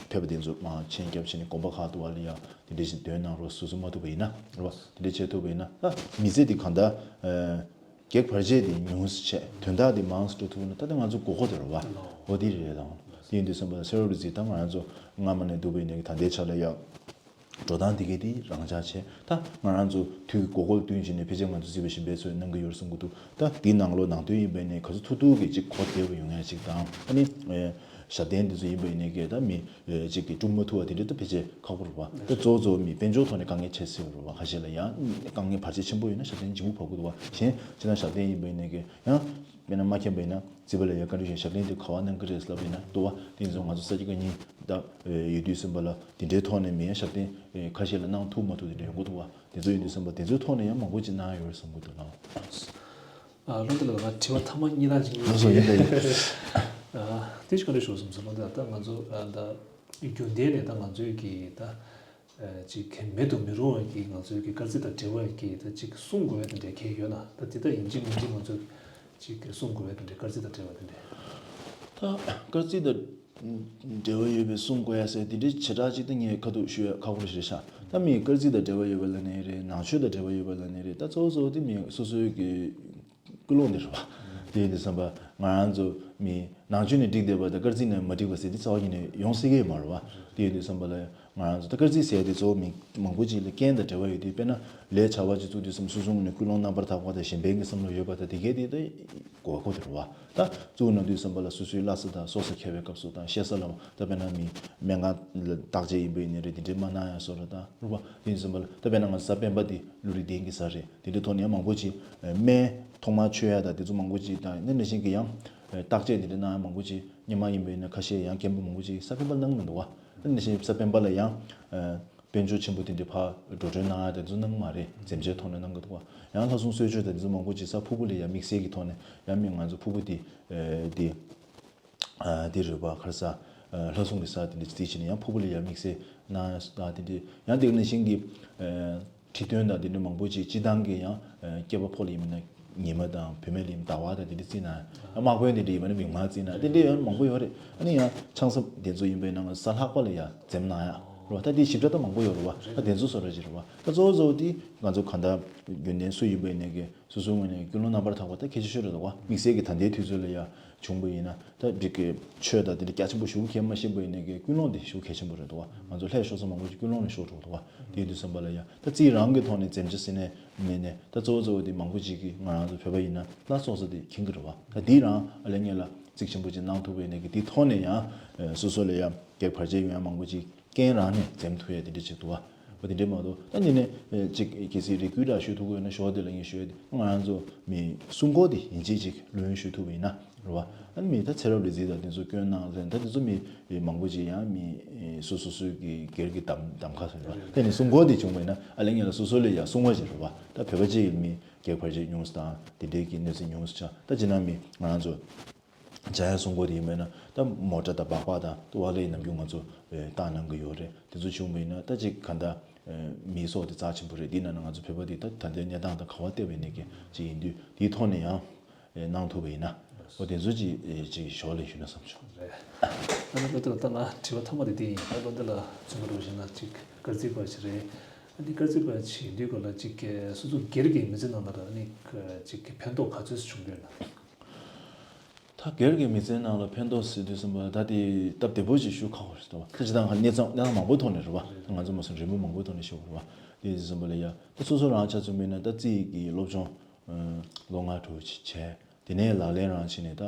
ཕེབས་པ་དེ་ཚོ་མ་མཆན་བརྒྱབ་བྱས་ནས་དགོན་པ་ཁག་ཏུ་བ་ལ་ཡང་དེ་འདྲ་ཞིག་འདོན་གནང་རོགས། སོ་སོ་མ་ཐུབ་པ་ཡིན་ན་རེད་བ། དེ་འདྲ་བྱེད་ཐུབ་པ་ཡིན་ན་ད་མི་ཚེ་འདི་གང་ལྟར། གེགས་བར་ཆད་དེ་ཉུང་ཙམ་བྱས་དོན་དག་དེ་མང་ཙམ་འགྲོ་ཐུབ་ན་ད་ལྟ་ང་ཚོ་དགོས་མཁོ་དེ་རེད་བ། འོ་དེ་རེད་དང་། དེ་ཡིན་དུས་ཙམ་པ་ཚེ་རབས་རི་རྩིས་ད་ང་རང་ཚོ་སྔ་མ་ནས་འདུག་པའི་ནས་ད་ལྟའི་ཆ་ལ་ཡང་འགྲོ་སྟངས་དེ་གས་དེ་རང་འཇགས་བྱས། ད་ང་རང་ཚོ་དུས་ཀྱི་དགོས་མཁོ་ལ་བསྟུན་བྱས་ནས་ཕལ་ཆེར་ང་ཚོ་རྩིས་པ་གཞན་པའི་ཚོས་གནང་གི་ཡོད་རེད་བསམ་གྱི་འདུག་ད་དེའི་ནང་ལོགས་ནང་དོན་ཡིན་པའི་ནས་ག་ཚོད་ཐུབ་ཐུབ་ཀྱི་ཅིག་གོ་བདེ་བ་ཡོང་ཡ་ཅིག་དང་། ཨ་ནི། ཞབས་བརྟན་འདི་ཚོ་ཡིན་པ་ཡིན་ནའི་གི་ད་མི་གཅིག་གིས་སྒྲུབ་མ་ཐུབ་པ་དེ་འདྲ་ད་ཕལ་ཆེར་ཁག་པོ་རེད་བ། ད་གཙོ་བོ་གཙོ་བོ་མི་དཔལ་འབྱོར་ཐོག་ནས་དཀའ་ངལ་འཕྲད་སྲིད་པ་རེད་བ། ཁ་ཤས་ལ་ཡང་དཀའ་ངལ་བར་ཆད་ཆེན་པོ་ཡོད་ན་ཞབས་བརྟན་ལྗིད་པོ་བབས་ཀྱི་འདུག་བ། གཞན་ཕྱི་ནང་ཞབས་བརྟན་ཡིན་པ་ཡིན་ནའི་གི་ཡང་དཔེར་ན་མ་མཁྱེན་པ་ཡིན་ན་རྩིས་པ་ལ་ཡང་བཀའ་འདྲི་ཞུས་ཞབས་བརྟན་དེ་ག་བ་གནང་གི་རེད་ལབ་ཡིན་ན་འདུག་བ། དེ་ཡིན་ཙང་ང་ཚོ་ས་སྐྱ་བཀའ་རྙིང་ད་ཡོད་དུས་ཙམ་པ་ལ་དེ་འདྲའི་ཐོག་ནས་མི་ཡང་ཞབས་བརྟན་ཁ་ཤས་ལ་གནང་ཐུབ་མ་ཐུབ་དེ་འདྲ་ཡོང་གི་འདུག་བ། དེ་ཚོ་ཡིན་དུས་ཙམ་པ་དེ་ཚོའི་ཐོག་ནས་ཡང་མང་པོ་ཅིག་གནང་ཡོད་རེད་བསམ་གྱི་འདུག་ལགས། ཨ་ལྷུན་གྲུབ་ལགས་ང་དྲི་བ་ཐ་མ་གཉིས་ལ་ཅིག་ལགས་སོ་ཡིན་ད་ཡིན། ཨ་དེ་ཞིག་ག་རེ་ཞུ་བསམ་སོང་ལགས། ད་ང་ཚོ་ཨ་ད་རྒྱུན་ལྡན་ནས་ད་ང་ཚོའི་གི་ད་ཨ་ཅིག་གི་མེད་དུ་མི་རུང་བའི་གི་ང་ཚོའི་གི་སྐར་རྩིས་དང་འབྲེལ་བའི་གི་ད་ཅིག་གསུང་དགོས་པའི་དེ་འདྲའི་གལ་ཡོད་ན་ད་དེ་ད་ཡིན་གཅིག་མིན་གཅིག་ང་ཚོ་ཅིག་གི་གསུང་དགོས་པའི་དེ་འདྲའི་སྐར་རྩིས་དང་འབྲེལ་བ་དེ་འདྲའི། ད་སྐར་རྩིས་དང་འབྲེལ་བ་ཡོད་པའི་གསུང་དགོས་ཡ་ཟེར་དེ་འདྲའི་བྱེ་བྲག་ཅིག་ད་ངས་ཁ་ཐུག་ཞུ་ཡ་ཁག་པོ་རེད་ཤག་ད་མི་སྐར་རྩིས་དང་འབྲེལ་བ་ཡོད་པ་ལ་ནི་རེད། ནང་ཆོས་དང་འབྲེལ་བ་ཡོད་པ་ལ་ནི་རེད། ད་གཙོ་བོ་གཙོ་བོ་དེ་མི་སོ་སོའི་གི་ཀུན་སློང་དེ་རེད་བ། དེ་ཡིན་དུས་ཙམ་པ་ང་རང་ཚོ་མི་ནང་ཆོས་ནས་འགྲིག་བསྡད་པ་དང་སྐར་རྩིས་ནས་མ་འགྲིག་པ་ཟེར་དེ་རྩ་བ་ཉིད་ནས་ཡོང་སྲིད་ཀྱི་ཡོད་མ་རེད་བ། དེ་ཡིན་དུས་ཙམ་པ་ལ་ང་རང་ཚོ་ད་སྐར་རྩིས་ཟེར་དེ་གཙོ་བོ་མི་མང་པོ་ཅིག་ལ་རྐྱེན་དང་འབྲེལ་བ་ཡོད་དུས་དཔེར་ན་ལས་བྱ་བ་ཅིག་བཙུགས་དུས་ཙམ་སོ་སོ་ངོས་ནས་ཀུན་སློང་རྣམ་པར་དག་པ་དང་གཞན་ཕན་གྱི་བསམ་བློ་ཡོད་པ་དང་དེ་གས་དེ་ད་དགོས་མཁོ་དེ་རེད་བ། ད་གཙོ་བོ་ནང་དུས་ཙམ་པ་ལ་སོ་སོའི་བླ་གཟའ་དང་སྲོག་གཟའ་འཁེལ་བའི་སྐབས་སུ་དང་གཤེད་གཟའ་ལ་ད་དཔེར་ན་མི་སྨན་ཁང་ལ་བརྟག་དཔྱད་ཡིན་པ་ཡིན་ནའི་རེད། དེ་འདྲའི་མ་གནང་ཡ་བཟོ་འདྲ་དང་རེད་བ། དེ་ཡིན་ཙམ་པ་ལ་ད་དཔེར་ན་ང་གཟའ་སྤེན་པ་དེ་ཀླུ་རིགས་ལྡན་གྱི་གཟའ་རེད། དེ་འདྲའི་ཐོག་ནས་ཡང་མང་པོ་ཅིག་སྨན་ཐོག་མར་མཆོད་ཡ་དང་དེ་ཚོ་མང་པོ་ཅིག་དང་ནི་ནང་བཞིན་གྱི་ཡང་བརྟག་དཔྱད་དེ་འདྲ་གནང་ཡ་མང་པོ་ཅིག་སྔོན་མ་ཡིན་པ་ཡིན་ན་ཁ་ཤས་ཡང་རྒན་པ་མང་པོ་ཅིག་གཟའ་སྤེན་པ་གནང་མི་འདུག་བ། ནང་བཞིན་གཟའ་སྤེན་པ་ལ་ཡང་དཔལ་འབྱོར་ཆེན་པོ་དེ་འདྲ་ཕར་འགྲོ་གྲོན་གནང་ཡ་དེ་ཚོ་གནང་གི་མ་རེད། འཛེམ་བྱའི་ཐོག་ནས་གནང་གི་འདུག་བ། ཡང་ལྷ་སྲུང་གསོལ་མཆོད་དང་དེ་ཚོ་མང་པོ་ཅིག་གཟའ་ཕུར་བུ་ལ་ཡང་དམིགས་བསལ་གྱི་ཐོག་ནས་ཡང་མི་ང་ཚོ་ཕུར་བུ་དེ་དེ་དེ་རེད་བ། ཁར་ས་ལྷ་སྲུང་གི་གཟའ་དེ་འདྲ་རྩིས་བྱས་ནས་ཡང་ཕུར་བུ་ལ་ཡང་དམིགས་བསལ་གནང་ཡ་དེ་འདྲ་ཡང་དེ་ནང་བཞིན་གྱི་ཁྲི་སྟོན་དང་དེ་འདྲ་མང་པོ་ཅིག་སྤྱི་བཏང་གི་ཡང་སྐྱེས་པ་ཕོ་ལ་ཡིན་ན་ཉི་མ་དང་བུད་མེད་ལ་ཡིན་ཟླ་བ་དང་དེ་འདྲ་རྩིས་ན། དམག་དཔོན་དེ་འདྲ་ཡིན་པ་ན་མིག་དམར་རྩིས་ན་དེ་འདྲ་ཡང་མང་པོ་ཡོད་རེད། ཨ་ནི་ཡང་ཆང་ས་དེ་ཚོ་ཡིན་པའི་ནང་གཟའ་ལྷག་པ་ལ་ཡང་འཛེམ་གནང་ཡ། རེད་བ། ད་དེ་ཞིབ་ཕྲ་ད་མང་པོ་ཡོད་རེད་བ། ད་དེ་ཚོ་བཟོ་འདྲ་ཅིག་རེད་བ། ད་གཙོ་བོ་གཙོ་བོ་དེ་ང་ཚོ་གང་ལྟར་རྒྱུན་ལྡན་སུ་ཡིན་པ་ཡིན་ནའི་གི་སོ་སོའི་ངོས་ནས་ཀུན་སློང་རྣམ་པར་དག་པ་ད་གལ་ཆེ་ཤོས་རེད་འདུག་བ། དམིགས་བསལ་གྱི་ད་ལྟའི་དུས་ཚོད་ལ་ཡ་བྱུང་པ་ཡིན་ན་ད་འགྲིག་གི། ཆོས་དང་དེ་འདྲ་རྒྱ་ཆེན་པོ་ཞུ་མཁན་མ་ཤེས་པ་ཡིན་ནའི་གི་ཀུན་སློང་དེ་ཞུ་གལ་ཆེན་པོ་རེད་འདུག་བ། ང་ཚོ་ལྷད་ཤོར་ས་མང་པོ་ཅིག་ཀུན་སློང་ནས་ཤོར་འགྲོ་འདུག་བ། དེ་ཡིན་དུས་ཙམ་པ་ལ་ཡ་ད་རྩིས་རང་གི་ཐོག་ནས་འཛེམ་བྱ་ཟེར་ནས་མེད་ནས། ད་གཙོ་བོ་གཙོ་བོ་དེ་མང་པོ་ཅིག་གིས་ང་རང་ཚོ་བོད་པ་ཡིན་ན་ལ་སོགས་ས་དེ་མཁྱེན་གི་རེད་བ། ད་དེ་རང་ཨ་ལས་ངེས་ལ་གཙིགས་ཆེན་པོ་ཅིག་གནང་ཐུབ་པ་ཡིན་ནའི་གི་དེ་ཐོག་ནས་ཡང་སོ་སོ་ལ་ཡ་གེགས་བར་ཆད་ཡོང་ཡ་མང་པོ་ཅིག་རྐྱེན་རང་ནས་འཛེམ་ཐུབ་ཡ་དེ་འདྲ་ཅིག་འདུག་བ། འོ་དེ་འདྲས་མ་གཏོགས་ད་འདི་ནས་ཅིག་གལ་སྲིད་རེ་སྐུལ་འདྲ་ཞུ་ཐུབ་ཀྱི་ཡོད་ན་ཞོར་དེ་ལ་ངས་ཞུ་ཡ་དེ་ང་རང་ཚོ་མི་གསུང་སྐོར་དེ་ཡིན་གཅིག་ཅིག་ལོན་ཞུ་ཐུབ་པ་ཡིན་ན་རེད་བ། ཨ་ནི་མི་ད་ཚེ་རབས་རེ་ཟིན་དང་དེ་ཚོ་སྐྱོན་གནང་ཟེར་ད་དེ་ཚོ་མི་མང་པོ་ཅིག་ཡང་མི་སོ་སོ་སོའི་གི་སྒེར་གྱི་གདམ་གདམ་ཁ་ཟེར་བ་དེ་ནས་གསུང་སྐོར་དེ་བྱུང་བ་ཡིན་ན་ཨ་ལས་ངེས་ལ་སོ་སོ་ལས་ཡ་གསུང་བ་ཞིག་རེད་བ། ད་བོད་པ་ཅིག་གི་མི་གེགས་བར་ཆད་ཉུང་སུ་དང་དེ་འདྲས་ཀྱི་གནས་ཚུལ་ཉུང་སུ་ཆགས། ད་ཅི་ན་མི་ང་རང་ཚོ་བྱ་ཡ་གསུང་སྐོར་དེ་ཡིན་པས་ན་ད་མོ་ཊ་དང་སྦག་སྦག་དང་ཏུ་བ་ལེ་ནམ་རྒྱུན་ང་ཚོ་བཏང་གནང་གི་ཡོད་རེད། དེ་ཚོ་བྱུང་བ་ཡིན་ན་ད་ཅིག་ག་འདྲ་མིའི་སྲོག་དེ་རྩ་ཆེན་པོ་རེད། དེ་ན་ན་ང་ཚོ་བོད་པ་དེ་ད་ད་ལྟའི་གནས་སྟངས་དང་ག་བ་བལྟས་པ་ཡིན་ནའི་གི་ཅིག་ཡིན་དུས་དེའི་ཐོག་ནས་ཡང་གནང་ཐུབ་པ་ཡིན་ན་འོ་དེ་ཚོ་ཅིག་ཅིག་ཞོར་ལ་ཞུས་ན་བསམ་བྱུང་། རེད། ད་ནི་བློ་བདེ་ལ་ད་ང་དྲི་བ་ཐོག་མ་དེ་དེ་ཡིན། ད་བློ་བདེ་ལ་ཚུན་པ་རུ་བཞིན་ན་ཅིག་སྐར་རྩིས་པ་ཞིག་རེད། ཨ་འདི་སྐར་རྩིས་པ་ཞིག་ཡིན་དུས་ག་ལ་ཅིག་སོ་སོ་སྒེར་གྱི་མི་ཚེ་ནང་ལ་ཨ་ནི་ཅིག་ཕན་ཐོགས་ག་ཚོད་བྱུང་ཡོད་ན། ད་སྒེར་གྱི་མི་ཚེའི་ནང་ལ་ཕན་ཐོགས་ཟེར་དུས་ཙམ་པ་ད་དེ་སྟབས་བདེ་པོ་ཞིག་ཞུ་ཁག་པོ་རེད་དོ། ད་སྤྱི་བཏང་གནས་ཚང་གནས་སྟངས་མང་པོའི་ཐོག་ནས་རེད་བ། ང་ཚོ་མ་སོང་རིམ་པ་མང་པོའི་ཐོག་ནས་ཞུ་དགོས་རེད་བ། དེ་ཡིན་དུས་ཙམ་པ་ལ་ཡ་ད་སོ་སོ་རང་ཆ་ཚང་མིན་ན་ད་རྩིས་ཀྱི་སློབ་སྦྱོང་ལོ་ལྔ་དྲུག་ཅིག་བྱས། དེ་ནས་ལག་ལེན་རང་བྱས་ནས་ད་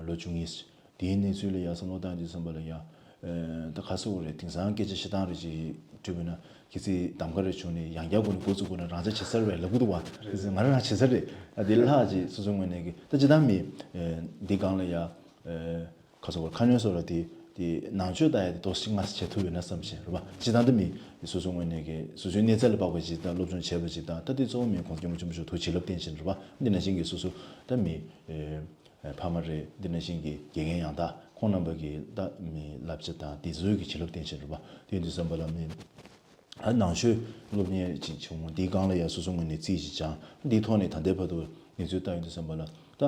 ལོ་བཅུ་གཉིས། དེའི་གནས་ཚུལ་ལ་ཡ་བསམ་བློ་བཏང་དུས་ཙམ་པ་ལ་ཡ། ད་ག་སོ་རེད། དེང་སང་སྐད་ཆ་བཤད་སྟངས་རེ་ཅིག་བྲིས་པ་ན་གལ་སྲིད་གདམ་ག་རེ་བྱུང་ནས་ཡང་བསྐྱར་སྒོ་ནས་འགོ་བཙུགས་དགོས་ན་རང་ཆ་བྱེད་ས་རེད་ལབ་གི་འདུག་བ། གལ་སྲིད་ང་རང་བྱེད་ས་རེད། ད་དེ་ལྷག་ཅིག་སོ་སོའི་ངོས་ནས་གི་ད་ཅི་ད་མི་འདི་སྒང་ལ་ཡ། ག་སོ་ཁ་སྣོན་སོགས་ལ་དེ་དེ་ནང་ཆོས་ལྟ་ཡ་དེ་ཏོག་ཙམ་ང་བྱེད་ཐུབ་ཡོད་ན་བསམ་བྱས་རེད་བ། ཅི་ད་ད་མི་སོ་སོའི་ངོས་ནས་གི་སོ་སོའི་གནས་ཚད་ལ་དཔག་པ་ཅིག་དང་སློབ་སྦྱོང་བྱས་པ་ཅིག་དང་ད་དེ་གཙོ་བོ་མི་གོང་སྐྱོན་མ་ཆེན་པོ་ཞིག་ཐུགས་བྱིན་རླབས་བརྟན་ཕྱིན་རེད་བ། འདི་ནང་བཞིན་གི་སོ་སོ་ད་མི། ཕ་མ་རེད། འདི་ནང་བཞིན་གྱི་དགེ་རྒན་ཡང་དག་ཁོང་རྣམ་པ་གི་ད་མི་བསླབ་བྱ་དང་དེ་ཚོའི་གི་བྱིན་རླབས་བརྟན་ཕྱིན་རེད་པ། དེ་ཡིན་དུས་ཙམ་པ་ལ་མི་ཨ་ནང་ཆོས་སློབ་གཉེར་ཅིག་བྱུང་། འདིའི་སྒང་ལ་ཡ་སོ་སོ་ངོས་ནས་རྩིས་ཅིག་སྦྱངས། འདིའི་ཐོག་ནས་ད་ལྟའི་བར་དུ་གནས་ཚུལ་ལྟ་ཡོང་དུས་ཙམ་པ་ལ་ད་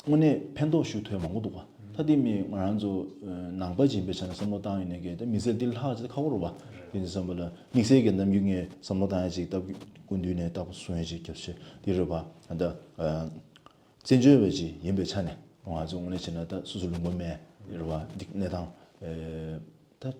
དངོས་གནས་ཕན་ཐོགས་ཞུ་ཐུབ་ཡ་མང་པོ་འདུག་བ། ད་དེ་མི་ང་རང་ཚོ་ནང་པ་ཅིག་ཡིན་པའི་ཆ་ནས་བསམ་བློ་བཏང་ཡོང་ནས་གི་ད་མི་ཚེ་འདི་ལྷག་ཅིག་ཁག་པོ་རེད་བ། དེ་ཡིན་དུས་ཙམ་པ་ལ་དམིགས་བསལ་གྱི་ནམ་རྒྱུན་ངས་བསམ་བློ་བཏང་ཡ་ཅིག་ད་སྐུ་མདུན་ནས་ལྟ་བུ་གསུང་ཡ་ཅིག་རྒྱབ་ཤེས་འདི་རེད་བ། ད། བཙན་བྱོལ་བ་ཅིག་ཡིན་པའི་ཆ་ནས་ང་ཚོ་དངོས་གནས་བྱས་ན་ད་སོ་སོ་ལུང་པ་མེད་རེད་བ། འདི་གནས་སྟངས་ཨེ་ད་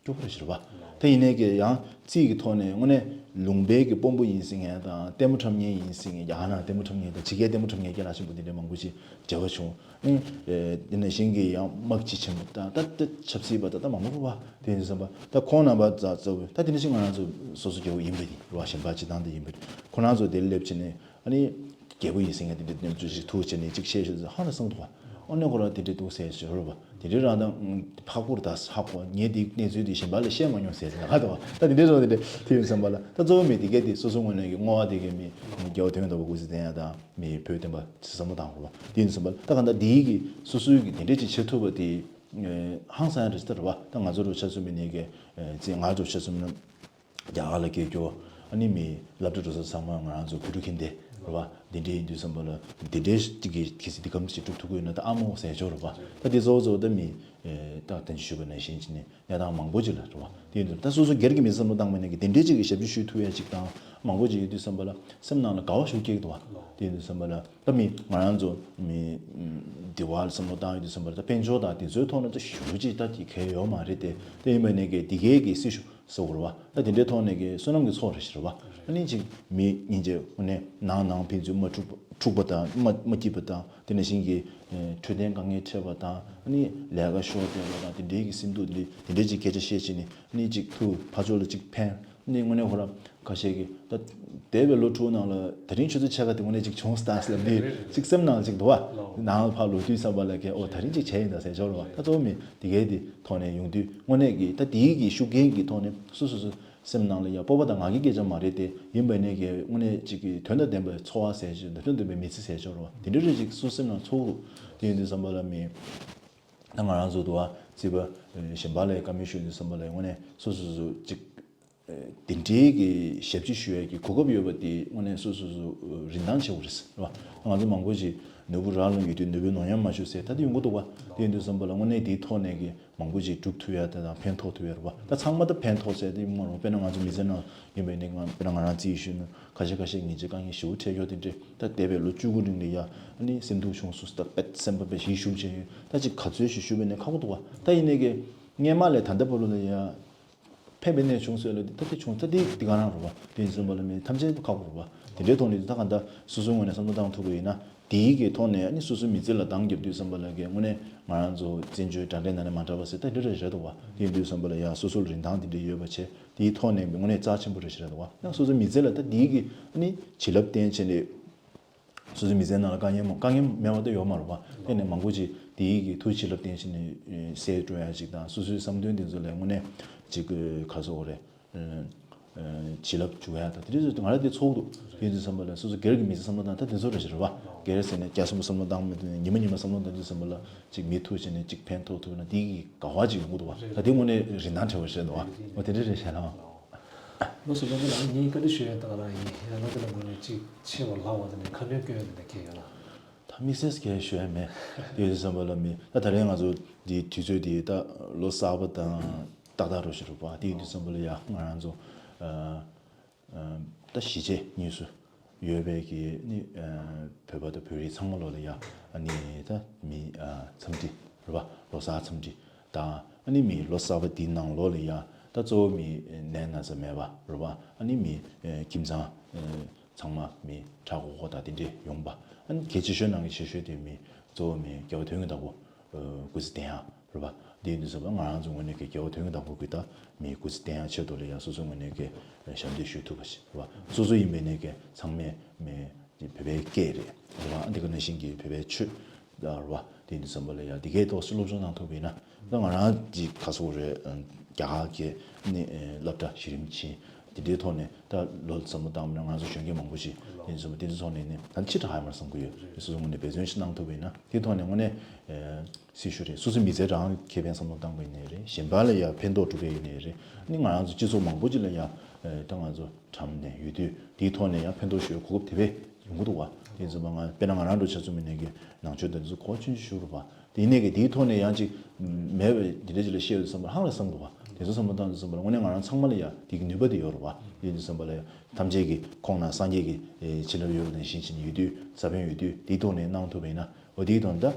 སྐྱོ་པོ་རེད་བ། དེ་ཡིན་ནའི་གི་ཡང་རྩིས་ཀྱི་ཐོག་ནས་དངོས་གནས་ལུང་པའི་གི་དཔོན་པོ་ཡིན་ཟེར་མཁན་དང་ལྟད་མོ་འཁྲབ་མཁན་ཡིན་ཟེར་མཁན་ཡང་ན་ལྟད་མོ་འཁྲབ་མཁན་དང་ཕྱི་རྒྱལ་ལྟད་མོ་འཁྲབ་མཁན་སྐད་གྲགས་ཆེན་པོ་འདི་འདྲ་མང་པོ་ཅིག་འབྲེལ་བ་བྱུང་། ཨེ་འདི་ནང་བཞིན་གི་ཡང་དམག་སྤྱི་ཆེན་པོ་དང་ད་ལྟ་ཆབ་སྲིད་པ་ད་ལྟ་མང་པོ་རེད་བ། དེ་ཡིན་ཙམ་པ་ད་ཁོང་རྣམ་པ་ཛ་ཛ་བོ་ད་དེ་ནང་བཞིན་ང་རང་ཚོ་སོ་སོ་རྒྱལ་པོ་ཡིན་པ་ཡིན་རེད་བ། གཞན་པ་སྤྱི་བཏང་དེ་ཡིན་པ་ཁོ་རང་ཚོ་དེ་སླེབས་བྱས་ནས། ཨ་ནི། རྒྱལ་པོ་ཡིན་ཟེར་མཁན་དེ་འདྲ་དེ་ཚོ་ཞིག་ཐུག་བྱས་ནས་ཅིག་བཤད་ཤོད་ཟེར་ཧང་ལ་སང་འདུག་བ། ཨ་ནི་ཁོ་རང་དེ་འདྲ་འདུག་ཟེར་ཞོར་བ། དེ་འདྲའི་རང་དང་ཕག་པོར་ད་ཧ་གོ་ངས་དེ་གནས་ཚུལ་དེ་གཞན་པ་ལ་བཤད་མ་མྱོང་ཟེར་ན་ཧ་འདུག་བ། ད་དེ་འདྲའི་རང་དེ་འདྲ་དེ་ཡིན་བསམ་པ་ལ་ད་གཙོ་བོ་མི་དེ་གས་དེ་སོ་སོ་ངོས་ནས་ཀྱི་བསྔོ་བ་དེ་གས་མི་རྒྱལ་བ་དོན་ཟླ་བ་སྐུ་ཚེ་བརྟན་ཡ་དང་མི་བོད་བསྟན་པ་བསམ་བློ་བཏང་དགོས་བ། དེ་ཡིན་བསམ་པ་ལ་ད་གང་ལྟར་དེའི་གི་སོ་སོའི་གི་དེ་འདྲ་ཅིག་བྱེད་ཐུབ་པ་དེ་ཧང་སང་ཡ་རེད་ཟེར་བ། ད་ང་ཚོ་རུ་ཆ་ཚུད་མི་ནས་ཀྱི་ཚེ་ང་ཚོ་ཆ་ཚུད་མི་རྒྱ་གར་ལ་སྐད་སྐྱོ། ཨ་ནི་མི་སློབ་གྲྭ་འགྲོ་ས་ཚང་མ་ང་རང་ཚོ་བོད་ཕྲུག་ཁྱིམ་སྡེ་རེད་བ། འདི་འདྲའི་ཡིན་དུས་ཙམ་པ་ལ་འདི་འདྲའི་གཅིག་གིས་གལ་སྲིད་འདི་གམ་ཞིག་སྒྲུབ་ཐུབ་ཀྱི་ཡོད་ན་ད་ཨ་མ་འོ་ཟེར་ཆོག་རེད་བ། ད་འདི་གཙོ་བོ་གཙོ་བོ་ད་མི་ད་ད་ཅི་ཞུས་པ་ནང་བཞིན་བྱས་ནས་གནས་སྟངས་མང་པོ་ཅིག་ལ་རེད་བ། དེ་ཡིན་དུས་ད་སོ་སོ་སྒེར་གྱི་མི་བསམ་བློ་བཏང་བ་ནས་ཀྱི་འདི་འདྲའི་གཅིག་གིས་ཞབས་ཕྱི་ཞུ་ཐུབ་ཡ་གཅིག་དང་མང་པོ་ཅིག་ཡོད་དུས་ཙམ་པ་ལ་སེམས་ནང་ལ་དགའ་བ་ཞིག་སྐྱེ་གི་འདུག་བ། དེ་ཡིན་དུས་ཙམ་པ་ལ། ད་མི་ང་རང་ཚོ་མི་འདི་བ་ལ་བསམ་བློ་བཏང་ཡོད་དུས་ཙམ་པར་ད་དཔལ་འབྱོར་དང་དེ་ཚོའི་ཐོག་ནས་ད་ཞུ་ཅིག་ད་དེ་གལ་ཡོད་མ་རེད་དེ། དེ་ཡིན་པ་ནས་ཀྱི་འདི་གའི་གི་སྲི་ཞུ་ཟེར་བ་རེད་བ། ད་དེ་འདྲའི་ཐོག་ནས་ཀྱི་བསོད་ནམས་ཀྱི་ཚོགས་རེད་ཟེར་བ། ཨ་ནི་ཅིག་མི་སྙིང་རྗེ་དངོས་གནས་ནང་ནང་ཕན་ཚུན་མ་འཁྲུག་པ་འཁྲུག་པ་དང་མ་མ་སྐྱིད་པ་དང་དེ་ནང་བཞིན་གྱི་འཕྲོད་བསྟེན་དཀའ་ངལ་འཕྲད་པ་དང་ཨ་ནི་ལས་ཀ་ཤོར་བསྡད་པ་དང་དེ་འདྲའི་གི་སེམས་སྡུག་འདི་དེ་འདྲའི་ཅིག་སྐད་ཆ་བཤད་བྱས་ནས་ཨ་ནི་ཅིག་ཐུགས་ཕར་ཕྱོགས་ལ་ཅིག་ཕན། ནི་དངོས་གནས་ཁོ་རང་ཁ་ཤས་ཀྱིས་ད་འདས་པའི་ལོ་དྲུག་ནང་ལ་ད་རིང་ཆུ་ཚོད་ཕྱེད་ཀ་དེ་དངོས་གནས་ཅིག་བྱུང་སྟངས་ལབ་དུས་ཅིག་སེམས་ནང་ཅིག་འདུག་བ། ནང་ལ་ཕར་ལོག་དུས་བསམ་པ་ལ་ཀྱེ་ཨོ་ད་རིང་ཅིག་བྱས་ཡིན་ད་ཟེར་ཆོག་རེད་བ། ད་གཙོ་བོ་མི་དེ་གའི་དེ་ཐོག་ནས་ཡོང་དུས་དངོས་གནས་ཀྱི་ད་དེའི་གི་ཤུགས་རྐྱེན་གྱི་ཐོག་ནས་སོ་སོ་སོ་སེམས་ནང་ལ་ཡ་སྤོབས་པ་དང་ངག་གི་སྐད་ཆ་མ་རེད་དེ་ཡིན་པ་ནས་ཀྱི་དངོས་གནས་ཅིག་གི་དོན་དང་ལྡན་པའི་འཚོ་བ་ཟེར་ཞིག་དང་དོན་ལྡན་པའི་མི་ཚེ་ཟེར་ཆོག་རེད་བ། དེ་འདྲ་རེ་ཅིག་སོ་སེམས་ནང་ཚོར་འདུག་དེ་ཡིན་དུས་བསམ་པ་ལ་མི་ད་ང་རང་ཚོ་འདུག་བ་རྩིས་པ་གཞན་པ་ལ་བཀའ་མོལ་ཞུ་དུས་བསམ་པ་ལ་དངོས་གནས་སོ་སོ་སོ་ཅིག་དེ་འདྲའི་གི་ཞབས་ཕྱི་ཞུ་ཡས་ཀྱི་གོ་སྐབས་ཡོད་པ་དེ་དངོས་གནས་སོ་སོ་སོ་རིན་ཐང་ཆེ་བོ་རེད་ཟེར་བ། ང་ཚོ་མང་པོ་ཞིག་ནོར་བུ་རག་ལུང་ཡོད་དུས་ནོར་བུའི་ནོར་ཉམས་མ་ཞུ་ཟེར་ད་དེ་ཡོང་གི་འདུག་བ། དེ་ཡིན་དུས་ཙམ་པ་ལ་དངོས་གནས་དེའི་ཐོག་ནས་གི་མང་པོ་ཞིག་སྒྲུབ་ཐུབ་ཡ་དེ་དང་ཕན་ཐོགས་ཐུབ་ཡ་རེད་བ། ད་ཚང་མ་ད་ཕན་ཐོགས་ཟེར་དེ་མ་རུང་། དཔེར་ན་ང་ཚོ་མི་ཚེ་ནང་ཡིན་པའི་ནི་ང་དཔེར་ན་ང་རང་རྩིས་ཞུས་ན་ཁ་ཤས་ཁ་ཤས་ངེས་ཅན་དཀའ་ངལ་ཞེ་པོ་འཕྲད་ཡོད། དེ་འདྲས་ད་འདས་པའི་ལོ་བཅུ་དགུ་རིང་ལ་ཡ་ཨ་ནི་སེམས་སྡུག་བྱུང་སོང་ཟེར་ད་དཔེ་སེམས་པ་དཔེ་ཞེ་ཞུམ་བྱས་ཡོད། ད་ཅིག་ག་ཚོད་ཞིག་ཞུ་བས་ནས་ཁག་པོ་འདུག་བ། ད་ཡིན་ནའི་གི་སྔས་མ་ལས་ད་ལྟ་བར་དུ་ལ་ཡ། ཕན་པའི་གནས་བྱུང་ཟེར་ལ་འདི་ད་དེ་བྱུང་ད་འདི་འདི་ག་རང་རེད་བ། དེ་ཡིན་ཙམ་པ་ལ་མི་ཐམས་ཅད་ཁག་པོ་རེད་བ། དེ་འདྲའི་ཐོག་ནས་ད་ག་འདྲ་སོ་སོའི་ངོས་ནས་བསམ་བློ་བཏང་ཐུབ་པ་ཡིན་ན་དེའི་གི་ཐོག་ནས་ཨ་ནི་སོ་སོའི་མི་ཚེ་ལ་འདང་རྒྱབ་དུས་ཙམ་པ་ལ་གི་དངོས་གནས་ང་རང་ཚོ་བཙན་བྱོལ་དྲ་འབྲེལ་ནང་ནས་མ་འདྲ་བ་ཟེར་ད་འདི་འདྲ་རེད་འདུག་བ། དེ་ཡིན་དུས་ཙམ་པ་ལ་ཡང་སོ་སོ་ལ་རིན་ཐང་དེ་འདྲ་ཡོད་པ་བྱས་དེའི་ཐོག་ནས་དངོས་གནས་རྩ་ཆེན་པོ་རེད་ཞེས་རེད་འདུག་བ། ཡང་སོ་སོའི་མི་ཚེ་ལ་ད་དེའི་གི་ཨ་ནི་བྱིན་རླབས་བརྟེན་བྱས་ནས། སོ་སོའི་མི་ཚེའི་ནང་ལ་དཀའ་ངལ་མང་དཀའ་ངལ་མེད་པ་དེ་ཡོད་མ་རེད་པ། དེ་ནས་མང་པོ་ཅིག་དེའི་གི་ཐུགས་བྱིན་རླབས་བརྟེན་བྱས་ནས་སེལ་འགྲོ་ཡ་ཅིག་དང་སོ་སོའི་བསམ་དོན་དེ་ཚོ་ལ་དངོས་གནས་ཅིག་ག་སོ་རེད། བྱིན་རླབས་འཇུག་ཡ་དང་དེ་འདྲ་ཚོ་ང་ལ་དེ་ཚོགས་འདུག་དེ་ཚོ་བསམ་པ་ལ་སོ་སོ་སྒེར་གྱི་མི་ཚེ་བསམ་བློ་བཏང་ད་དེ་ཚོ་རེ་ཞིག་རེད་པ། སྒེར་ཟེར་ནས་རྒྱ་སོ་མ་བསམ་བློ་བཏང་མི་འདུག་ཉི་མ་ཉི་མ་བསམ་བློ་བཏང་དུས་བསམ་པ་ལ་ཅིག་མི་ཐུག་བྱས་ནས་ཅིག་ཕན་ཐོགས་ཐུབ་ན་དེའི་གི་དགའ་བ་ཅིག་ཡོང་གི་འདུག་བ། ད་དེ་དངོས་གནས་རིན་ཐང་བྲལ་བ་ཞིག་རེད་འདུག་བ། འོ་དེ་འདྲ་རེད་ཤག་ལགས། ལགས་སོ། ལགས་སོ། ལགས་སོ། ངས་བཀའ་འདྲི་ཞུ་ཡ་ད་ག་རང་ཡིན། ཡང་ལགས་ཀྱི་ལགས་ནང་ནས་ཅིག་ཆེ་བ་ལྷག་པ་དེ་ནས་ཁ་འདོན་སྐྱོན་ཡ་དེ་འདྲ་གང་ཡོད་ལགས། ད་དམིགས་བསལ་གང་ཞུ་ཡ་མེད། དེ་ཡིན་དུས་ཙམ་པ་ལ་མི་ད་ད་རེས་ང་ཚོ་འདི་དུས་ཚོད་འདི་ད་ལོ་གསར་པ་དང་ཏག་ཏག་རོ་ཞིག་རུ་བ། དེ་ཡིན་དུས་ཙམ་པ་ལ་ཡ་ང་རང་ཚོ་ཨ་ཨ་ད་གཞིས་བྱེས་གཉིས་སུ་ཡོད་པའི་གི་ནི་ཨ་བོད་པ་དང་བོད་རིགས་ཚང་མ་ལོ་ལ་ཡ་ཨ་ནི་ད་མི་ཨ་འཚམས་འདྲི་རུ་བ་ལོ་གསར་འཚམས་འདྲི་དང་ཨ་ནི་མི་ལོ་གསར་པ་འདིའི་ནང་ལོགས་ལ་ཡ་ད་གཙོ་བོ་མི་ནད་ན་ཚ་མེད་པ་རེད་པ། ཨ་ནི་མི་ཨ་ཁྱིམ་ཚང་ཨ་ཚང་མ་མི་ཕྲུ་གུ་ཁོ་དང་དེ་འདྲས་ཡོང་པ། ཨ་ནི་གལ་ཆེ་ཤོས་ནང་གི་ཆེ་ཤོས་དེ་མི་གཙོ་བོ་མི་རྒྱལ་བ་དོན་གྱི་བདག་པོ་ཨ་སྐུ་ཚེ་བརྟན་ཡག་རེད་པ། དེ་ཡིན་དུས་ཙམ་པ་ང་རང་ཚོ་ངོས་ནས་ཀྱི་རྒྱལ་བ་དོན་གྱི་བདག་པོ་གི་ད་མི་སྐུ་ཚེ་བརྟན་ཡག་ཆེད་དུ་ལ་ཡ་སོ་སོའི་ངོས་ནས་ཀྱི་ཞབས་འདེགས་ཞུ་ཐུབ་པ་ཞིག་རེད་པ། སོ་སོ་ཡིན་པའི་ནས་ཀྱི་ཚང་མས་མི་དེ་བོད་པའི་སྐད་རེད་རེད་པ། འདི་ག་ནང་བཞིན་གྱི་བོད་པའི་ཆོས་ལ་རེད་པ། དེ་ཡིན་དུས་ཙམ་པ་ལ་ཡ་འདི་གའི་ཐོག་སུ་སློབ་སྦྱོང་གནང་ཐུབ་པ་ཡིན་ན་ད་ང་རང་གི་ག་སོ་རེད། རྒྱ་གར་གྱི་ནི་སློབ་གྲྭ་གཞི་རིམ་ཆེན་དེ་འདྲའི་ཐོག་ནས་ད་ལོ་བསམ་བློ་བཏང་བ་ན་ང་ཚོ་གཞོན་སྐྱེས་མང་པོ་ཞིག་དེ་ཡིན་དུས་ཙམ་པ་དེ་ཚོའི་ཐོག་ནས་ནི་ད་ཕྱི་དྲགས་ཡོད་མ་རེད་བསམ་གྱི་ཡོད། སོ་སོའི་ངོས་ནས་འབད་བརྩོན་ཞིག་གནང་ཐུབ་པ་ཡིན་ན་དེའི་ཐོག་ནས་དངོས་གནས་སྲི་ཞུ་རེད། སོ་སོའི་མི་ཚེ་རང་ཁེ་ཕན་བསམ་བློ་བཏང་པ་ཡིན་ནའི་རེད། གཞན་པ་ལ་ཡ་ཕན་ཐོགས་འགྲོ་གི་ཡིན་ནའི་རེད། ནི་ང་རང་ཚོ་སྤྱི་ཚོགས་མང་པོ་ཅིག་ལ་ཡ་ད་ང་ཚོ་གྲམ་ནས་ཡོད་དུས་དེའི་ཐོག་ནས་ཡང་ཕན་ཐོགས་ཞུ་བའི་གོ་སྐབས་དེ་བས་ཡོང་གི་འདུག་བ། དེ་ཡིན་ཙམ་པ་ང་དཔེར་ན་ང་རང་འགྲོ་ཆ་ཚུགས་མི་ནས་ཀྱི་ནང་ཆོས་དེ་ཚོ་གོ་ཆུང་ཆུང་ཞུ་རུ་བ། དེ་ཡིན་ནས་ཀྱི་དེའི་ཐོག་ནས་ཡང་ཅིག་མེད་པའི་དེ་འདྲ་ཅིག་ལ་བཤད་ཡོད་ཙམ་པ་ཧང་ལ་བསམ་འདུག་བ། དེ་ཚོ་བསམ་བློ་བཏང་ཙམ་པ་ལ་དངོས་གནས་ང་རང་ཚང་མ་ལ་ཡ་དེ་གི་ནུས་པ་དེ་ཡོད་རུ་བ། དེ་ཡིན་ཙམ་པ་ལ་ཡ་ཐམས་ཅད་ཀྱི་ཁོང་ན་སངས་རྒྱས་ཀྱི་བྱིན་རླབས་ཡོད་ནང་བཞིན་བྱས་ནས་ཡོད་དུས་ས་བོན་ཡོད་དུས་དེའི་ཐོག་ནས་གནང་ཐུབ་པ་ཡིན་ན། འོ་དེའི་ཐོག་ནས་ད།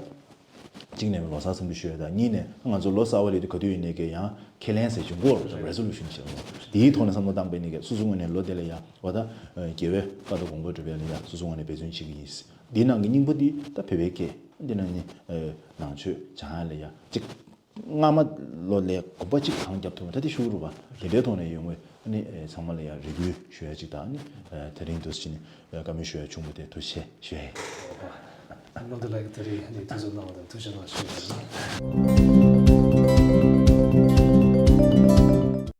གཅིག་ནས་ལོ་གསར་འཚམས་འདྲི་ཞུ་ཡ་དང་གཉིས་ནས་ང་ཚོ་ལོ་གསར་པ་ལས་དུས་ག་དུས་ཡིན་ནའི་གི་ཡང་ཁས་ལེན་ཟེར་གྱི་འགོ་རེད། རེ་སོ་ལུ་ཤན་ཟེར་བ། དེའི་ཐོག་ནས་བསམ་བློ་བཏང་པའི་ནི་གི་སོ་སོ་ངོས་ནས་ལོ་དེ་ལ་ཡང་འོ་ད་རྒྱལ་བའི་བཀའ་དང་དགོངས་པ་སྒྲུབ་ཡ་ལ་ཡང་སོ་སོ་ངོས་ནས་འབད་བརྩོན་བྱེད་ཀྱི་ཡིན། འདིའི་ནང་གི་སྙིང་པོ་འདི་ད་བོད་པའི་སྐད་འདི་ནང་ནི་ནང་ཆོས་སྦྱང་ཡ་ལ་ཡང་གཅིག་སྔ་མ་ལོ་ལས་གོམ་པ་གཅིག་གང་བརྒྱབ་ཐུབ་ན་ད་དེ་ཤུགས་རུ་བ་དེ་འདྲའི་ཐོག་ནས་ཡོང་བའི་ཨ་ནི་ཚང་མ་ལ་ཡང་རེ་སྐུལ་ཞུ་ཡ་གཅིག་དང་ཨ་ནི་དེ་རིང་འདུག་སེ་ནི་བཀའ་མོལ་ཞུ་ཡ་ཆུང་པོ་དེ་ཐུགས་རྗེ་ཆེ་ཞུ་ཡ་ཡིན། ལོ་འདི་ལ་ཡི་དེ་རིང་ཨ་ནི་དུས་ཚོད་གནང་བ་དང་ཐུགས་རྗེ་གནང་ཞུ་ཡ་ཡིན།